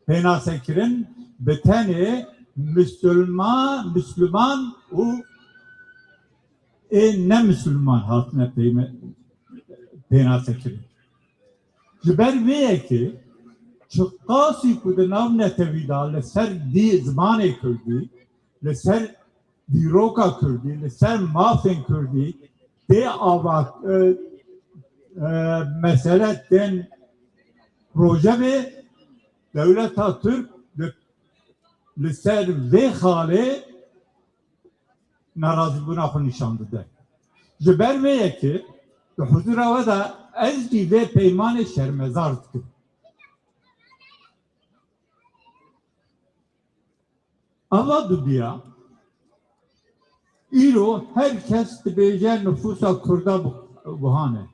pênasekirin, bi tenê misilman, misilman û ê ne misilman hatine peyme-, pênasekirin. Ji ber vê yekê çiqasî ku di nav netewî de li ser dî-, zimanê kurdî, li ser dîroka kurdî, li ser mafên kurdî tê ava, e, e, mesele tên rojevê, dewleta Tirk li, li ser vê xalê nerazîbûna xwe nîşan dide. Ji ber vê yekê di huzûra we de ez jî vê peymanê şermezar dikim. Ava dubiya, îro her kes dibêje nifûsa Kurda bi-, buhan e.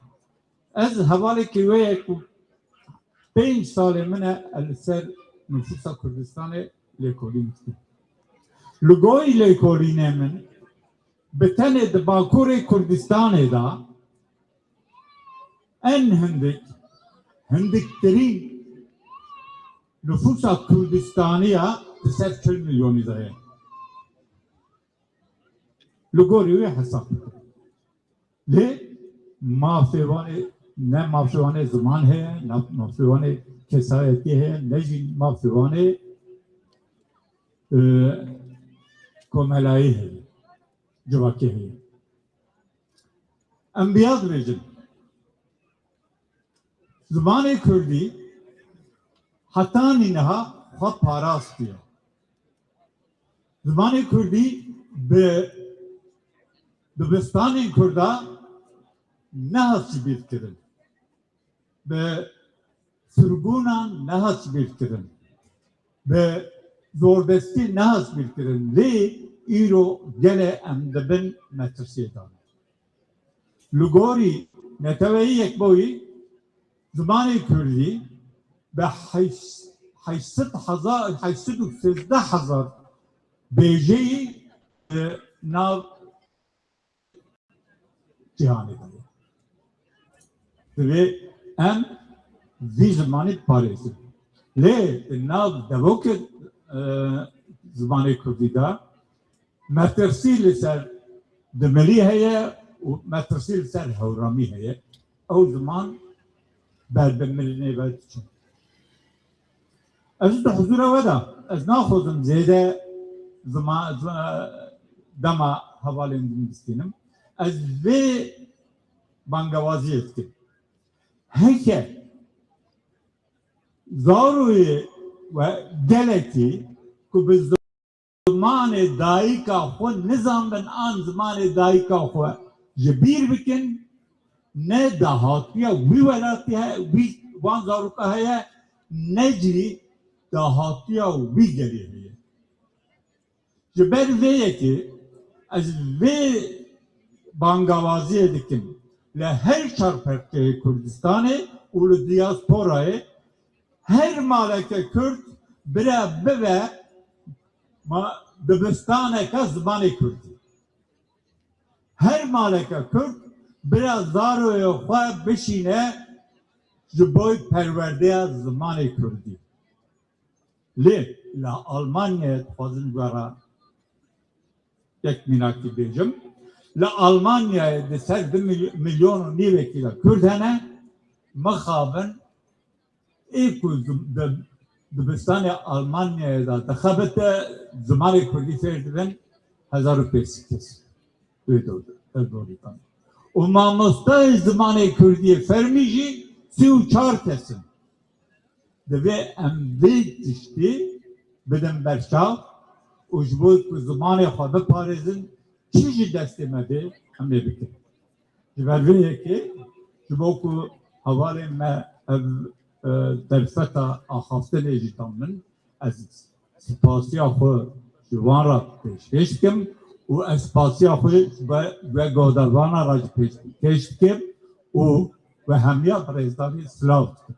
Ez hevalekî wê ye ku pênc salê min e ez li ser nifûsa Kurdistanê lêkolîn dikim. Li gorî lêkolînê min, bi tenê di Bakurê Kurdistanê de en hindik, hindiktirîn nifûsa Kurdistanî ya di ser çil milyonî de ye. Li gorî wê hesab bikin. Lê mafê wan ê, ne mafê wan ê ziman heye, ne mafê wan ê kesayetî heye, ne jî mafê wan ê, e, komelayî heye, civakê heye. Em bi ya dibêjin. Zimanê kurdî hetanî niha xwe parastiye. Zimanê kurdî bi dibistanên kurda nehat ji bîr kirin. Bi sirgûnan nehat ji bîr kirin. Bi zordestî nehat ji bîr kirin. Lê îro gelê em di bin metirsiyê de ne. Li gorî Neteweyî Yekbûyî zimanê kurdî bi heşt-, heşt sed hezar, heşt sed û sêzdeh hezar bêjeyî di nav cîhanê de ye. Divê em vî zimanî biparêzin. Lê di nav devokê, e, zimanê kurdî de metirsî li ser dimilî heye û metirsî li ser hewramî heye. Ew ziman ber bi mirinê ve diçin. Ez di huzûra we de, ez naxwazim zêde zima-, zi-, dema hevalên din bistînim. Ez vê bangewaziyê dikim. Heke zaroyê we gelekî ku bi zimanê dayika xwe nizanbin an zimanê dayika xwe ji bîr bikin, ne dahatiya wî welatî he-, wî wan zaroka heye, ne jî dahatiya wî gelê heye. Ji ber vê yekê ez vê bangawaziyê dikim li her çar perçeyê Kurdistanê û li diyasporayê her maleke Kurd bira bibe ma-, dibistaneke zimanê Kurdî. Her maleke Kurd bira zaroyê xwe bişîne ji bo perwerdeya zimanê Kurdî. Lê li Almanyayê dixwazim ji we re yek mînakî bêjim. Li Almanyayê di ser du mil-, milyon û nîvekî de Kurd hene, mixabin ê ku di, di, dibistanê Almanyayê de dixebite, zimanê Kurdî fêr dibin, hezar û pênc sed kes. Wê dor, ev dorî kan. Û mamostayê zimanê Kurdî fermî jî sî û çar kes in. Divê em vê tiştî bidin berçav û ji bo ku zimanê xwe biparêzin, çi ji destê me bê, em ê bikin. Ji ber vê yekê, ji bo ku hevalên me ev, e, derfeta axaftinê jî dan min, ez spasiya xwe ji wan re pêşkêş dikim û ez spasiya xwe ji we, we guhdarvanan re jî pêşkêş dikim û we hemiya bi rêzdarî silav dikim.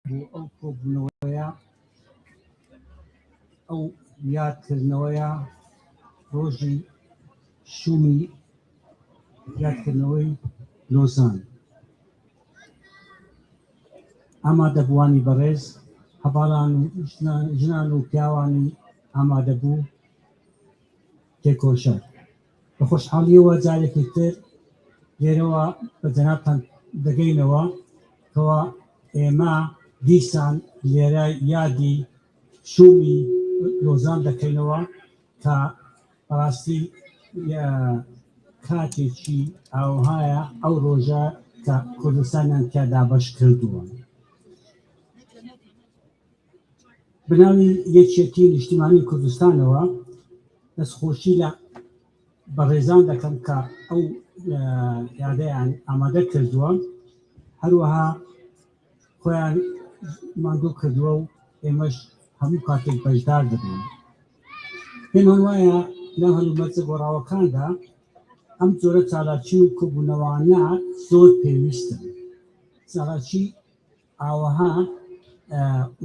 بۆ ئەو کۆبوونەوەیە، ئەو یادکردنەوەیە ڕۆژی شومی یادکردنەوەی لۆزان. ئامادەبووانی بەڕێز، هەڤاڵان و ژنان، ژنان و پیاوانی ئامادەبوو، تێکۆشەر. بە خۆشحاڵیەوە جارێکی تر لێرەوە بە جەنابتان دەگەینەوە، کەوا ئێمە دیسان لێرە یادی شومی لۆزان دەکەینەوە کە بەڕاستی، ئە، کاتێکی ئاوهایە ئەو ڕۆژە کە کوردستانیان تیا دابەش کردووە. بە ناوی یەکێتی نیشتیمانی کوردستانەوە دەستخۆشی لە بەڕێزان دەکەم کە ئەو یادەیان ئامادە کردووە، هەروەها خۆیان ماندوو کردووە و ئێمەش هەموو کاتێک بەشدار دەبین. پێمان وایە لەم هەلومەرجە گۆڕاوەکاندا ئەم جۆرە چالاکی و کۆبوونەوانە زۆر پێویستن. چالاکی ئاوەها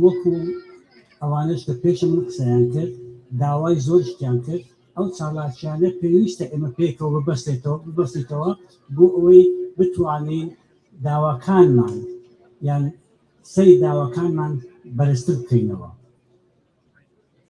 وەکو ئەوانش کە پێشە من قسەیان کرد، داوای زۆر شتیان کرد. ئەو چالاکیانە پێویستە ئێمە پێکەوە ببەستێتەوە ببەستێتەوە بۆ ئەوەی بتوانین داواکانمان یان سەری داواکانمان بەرزتر بکەینەوە.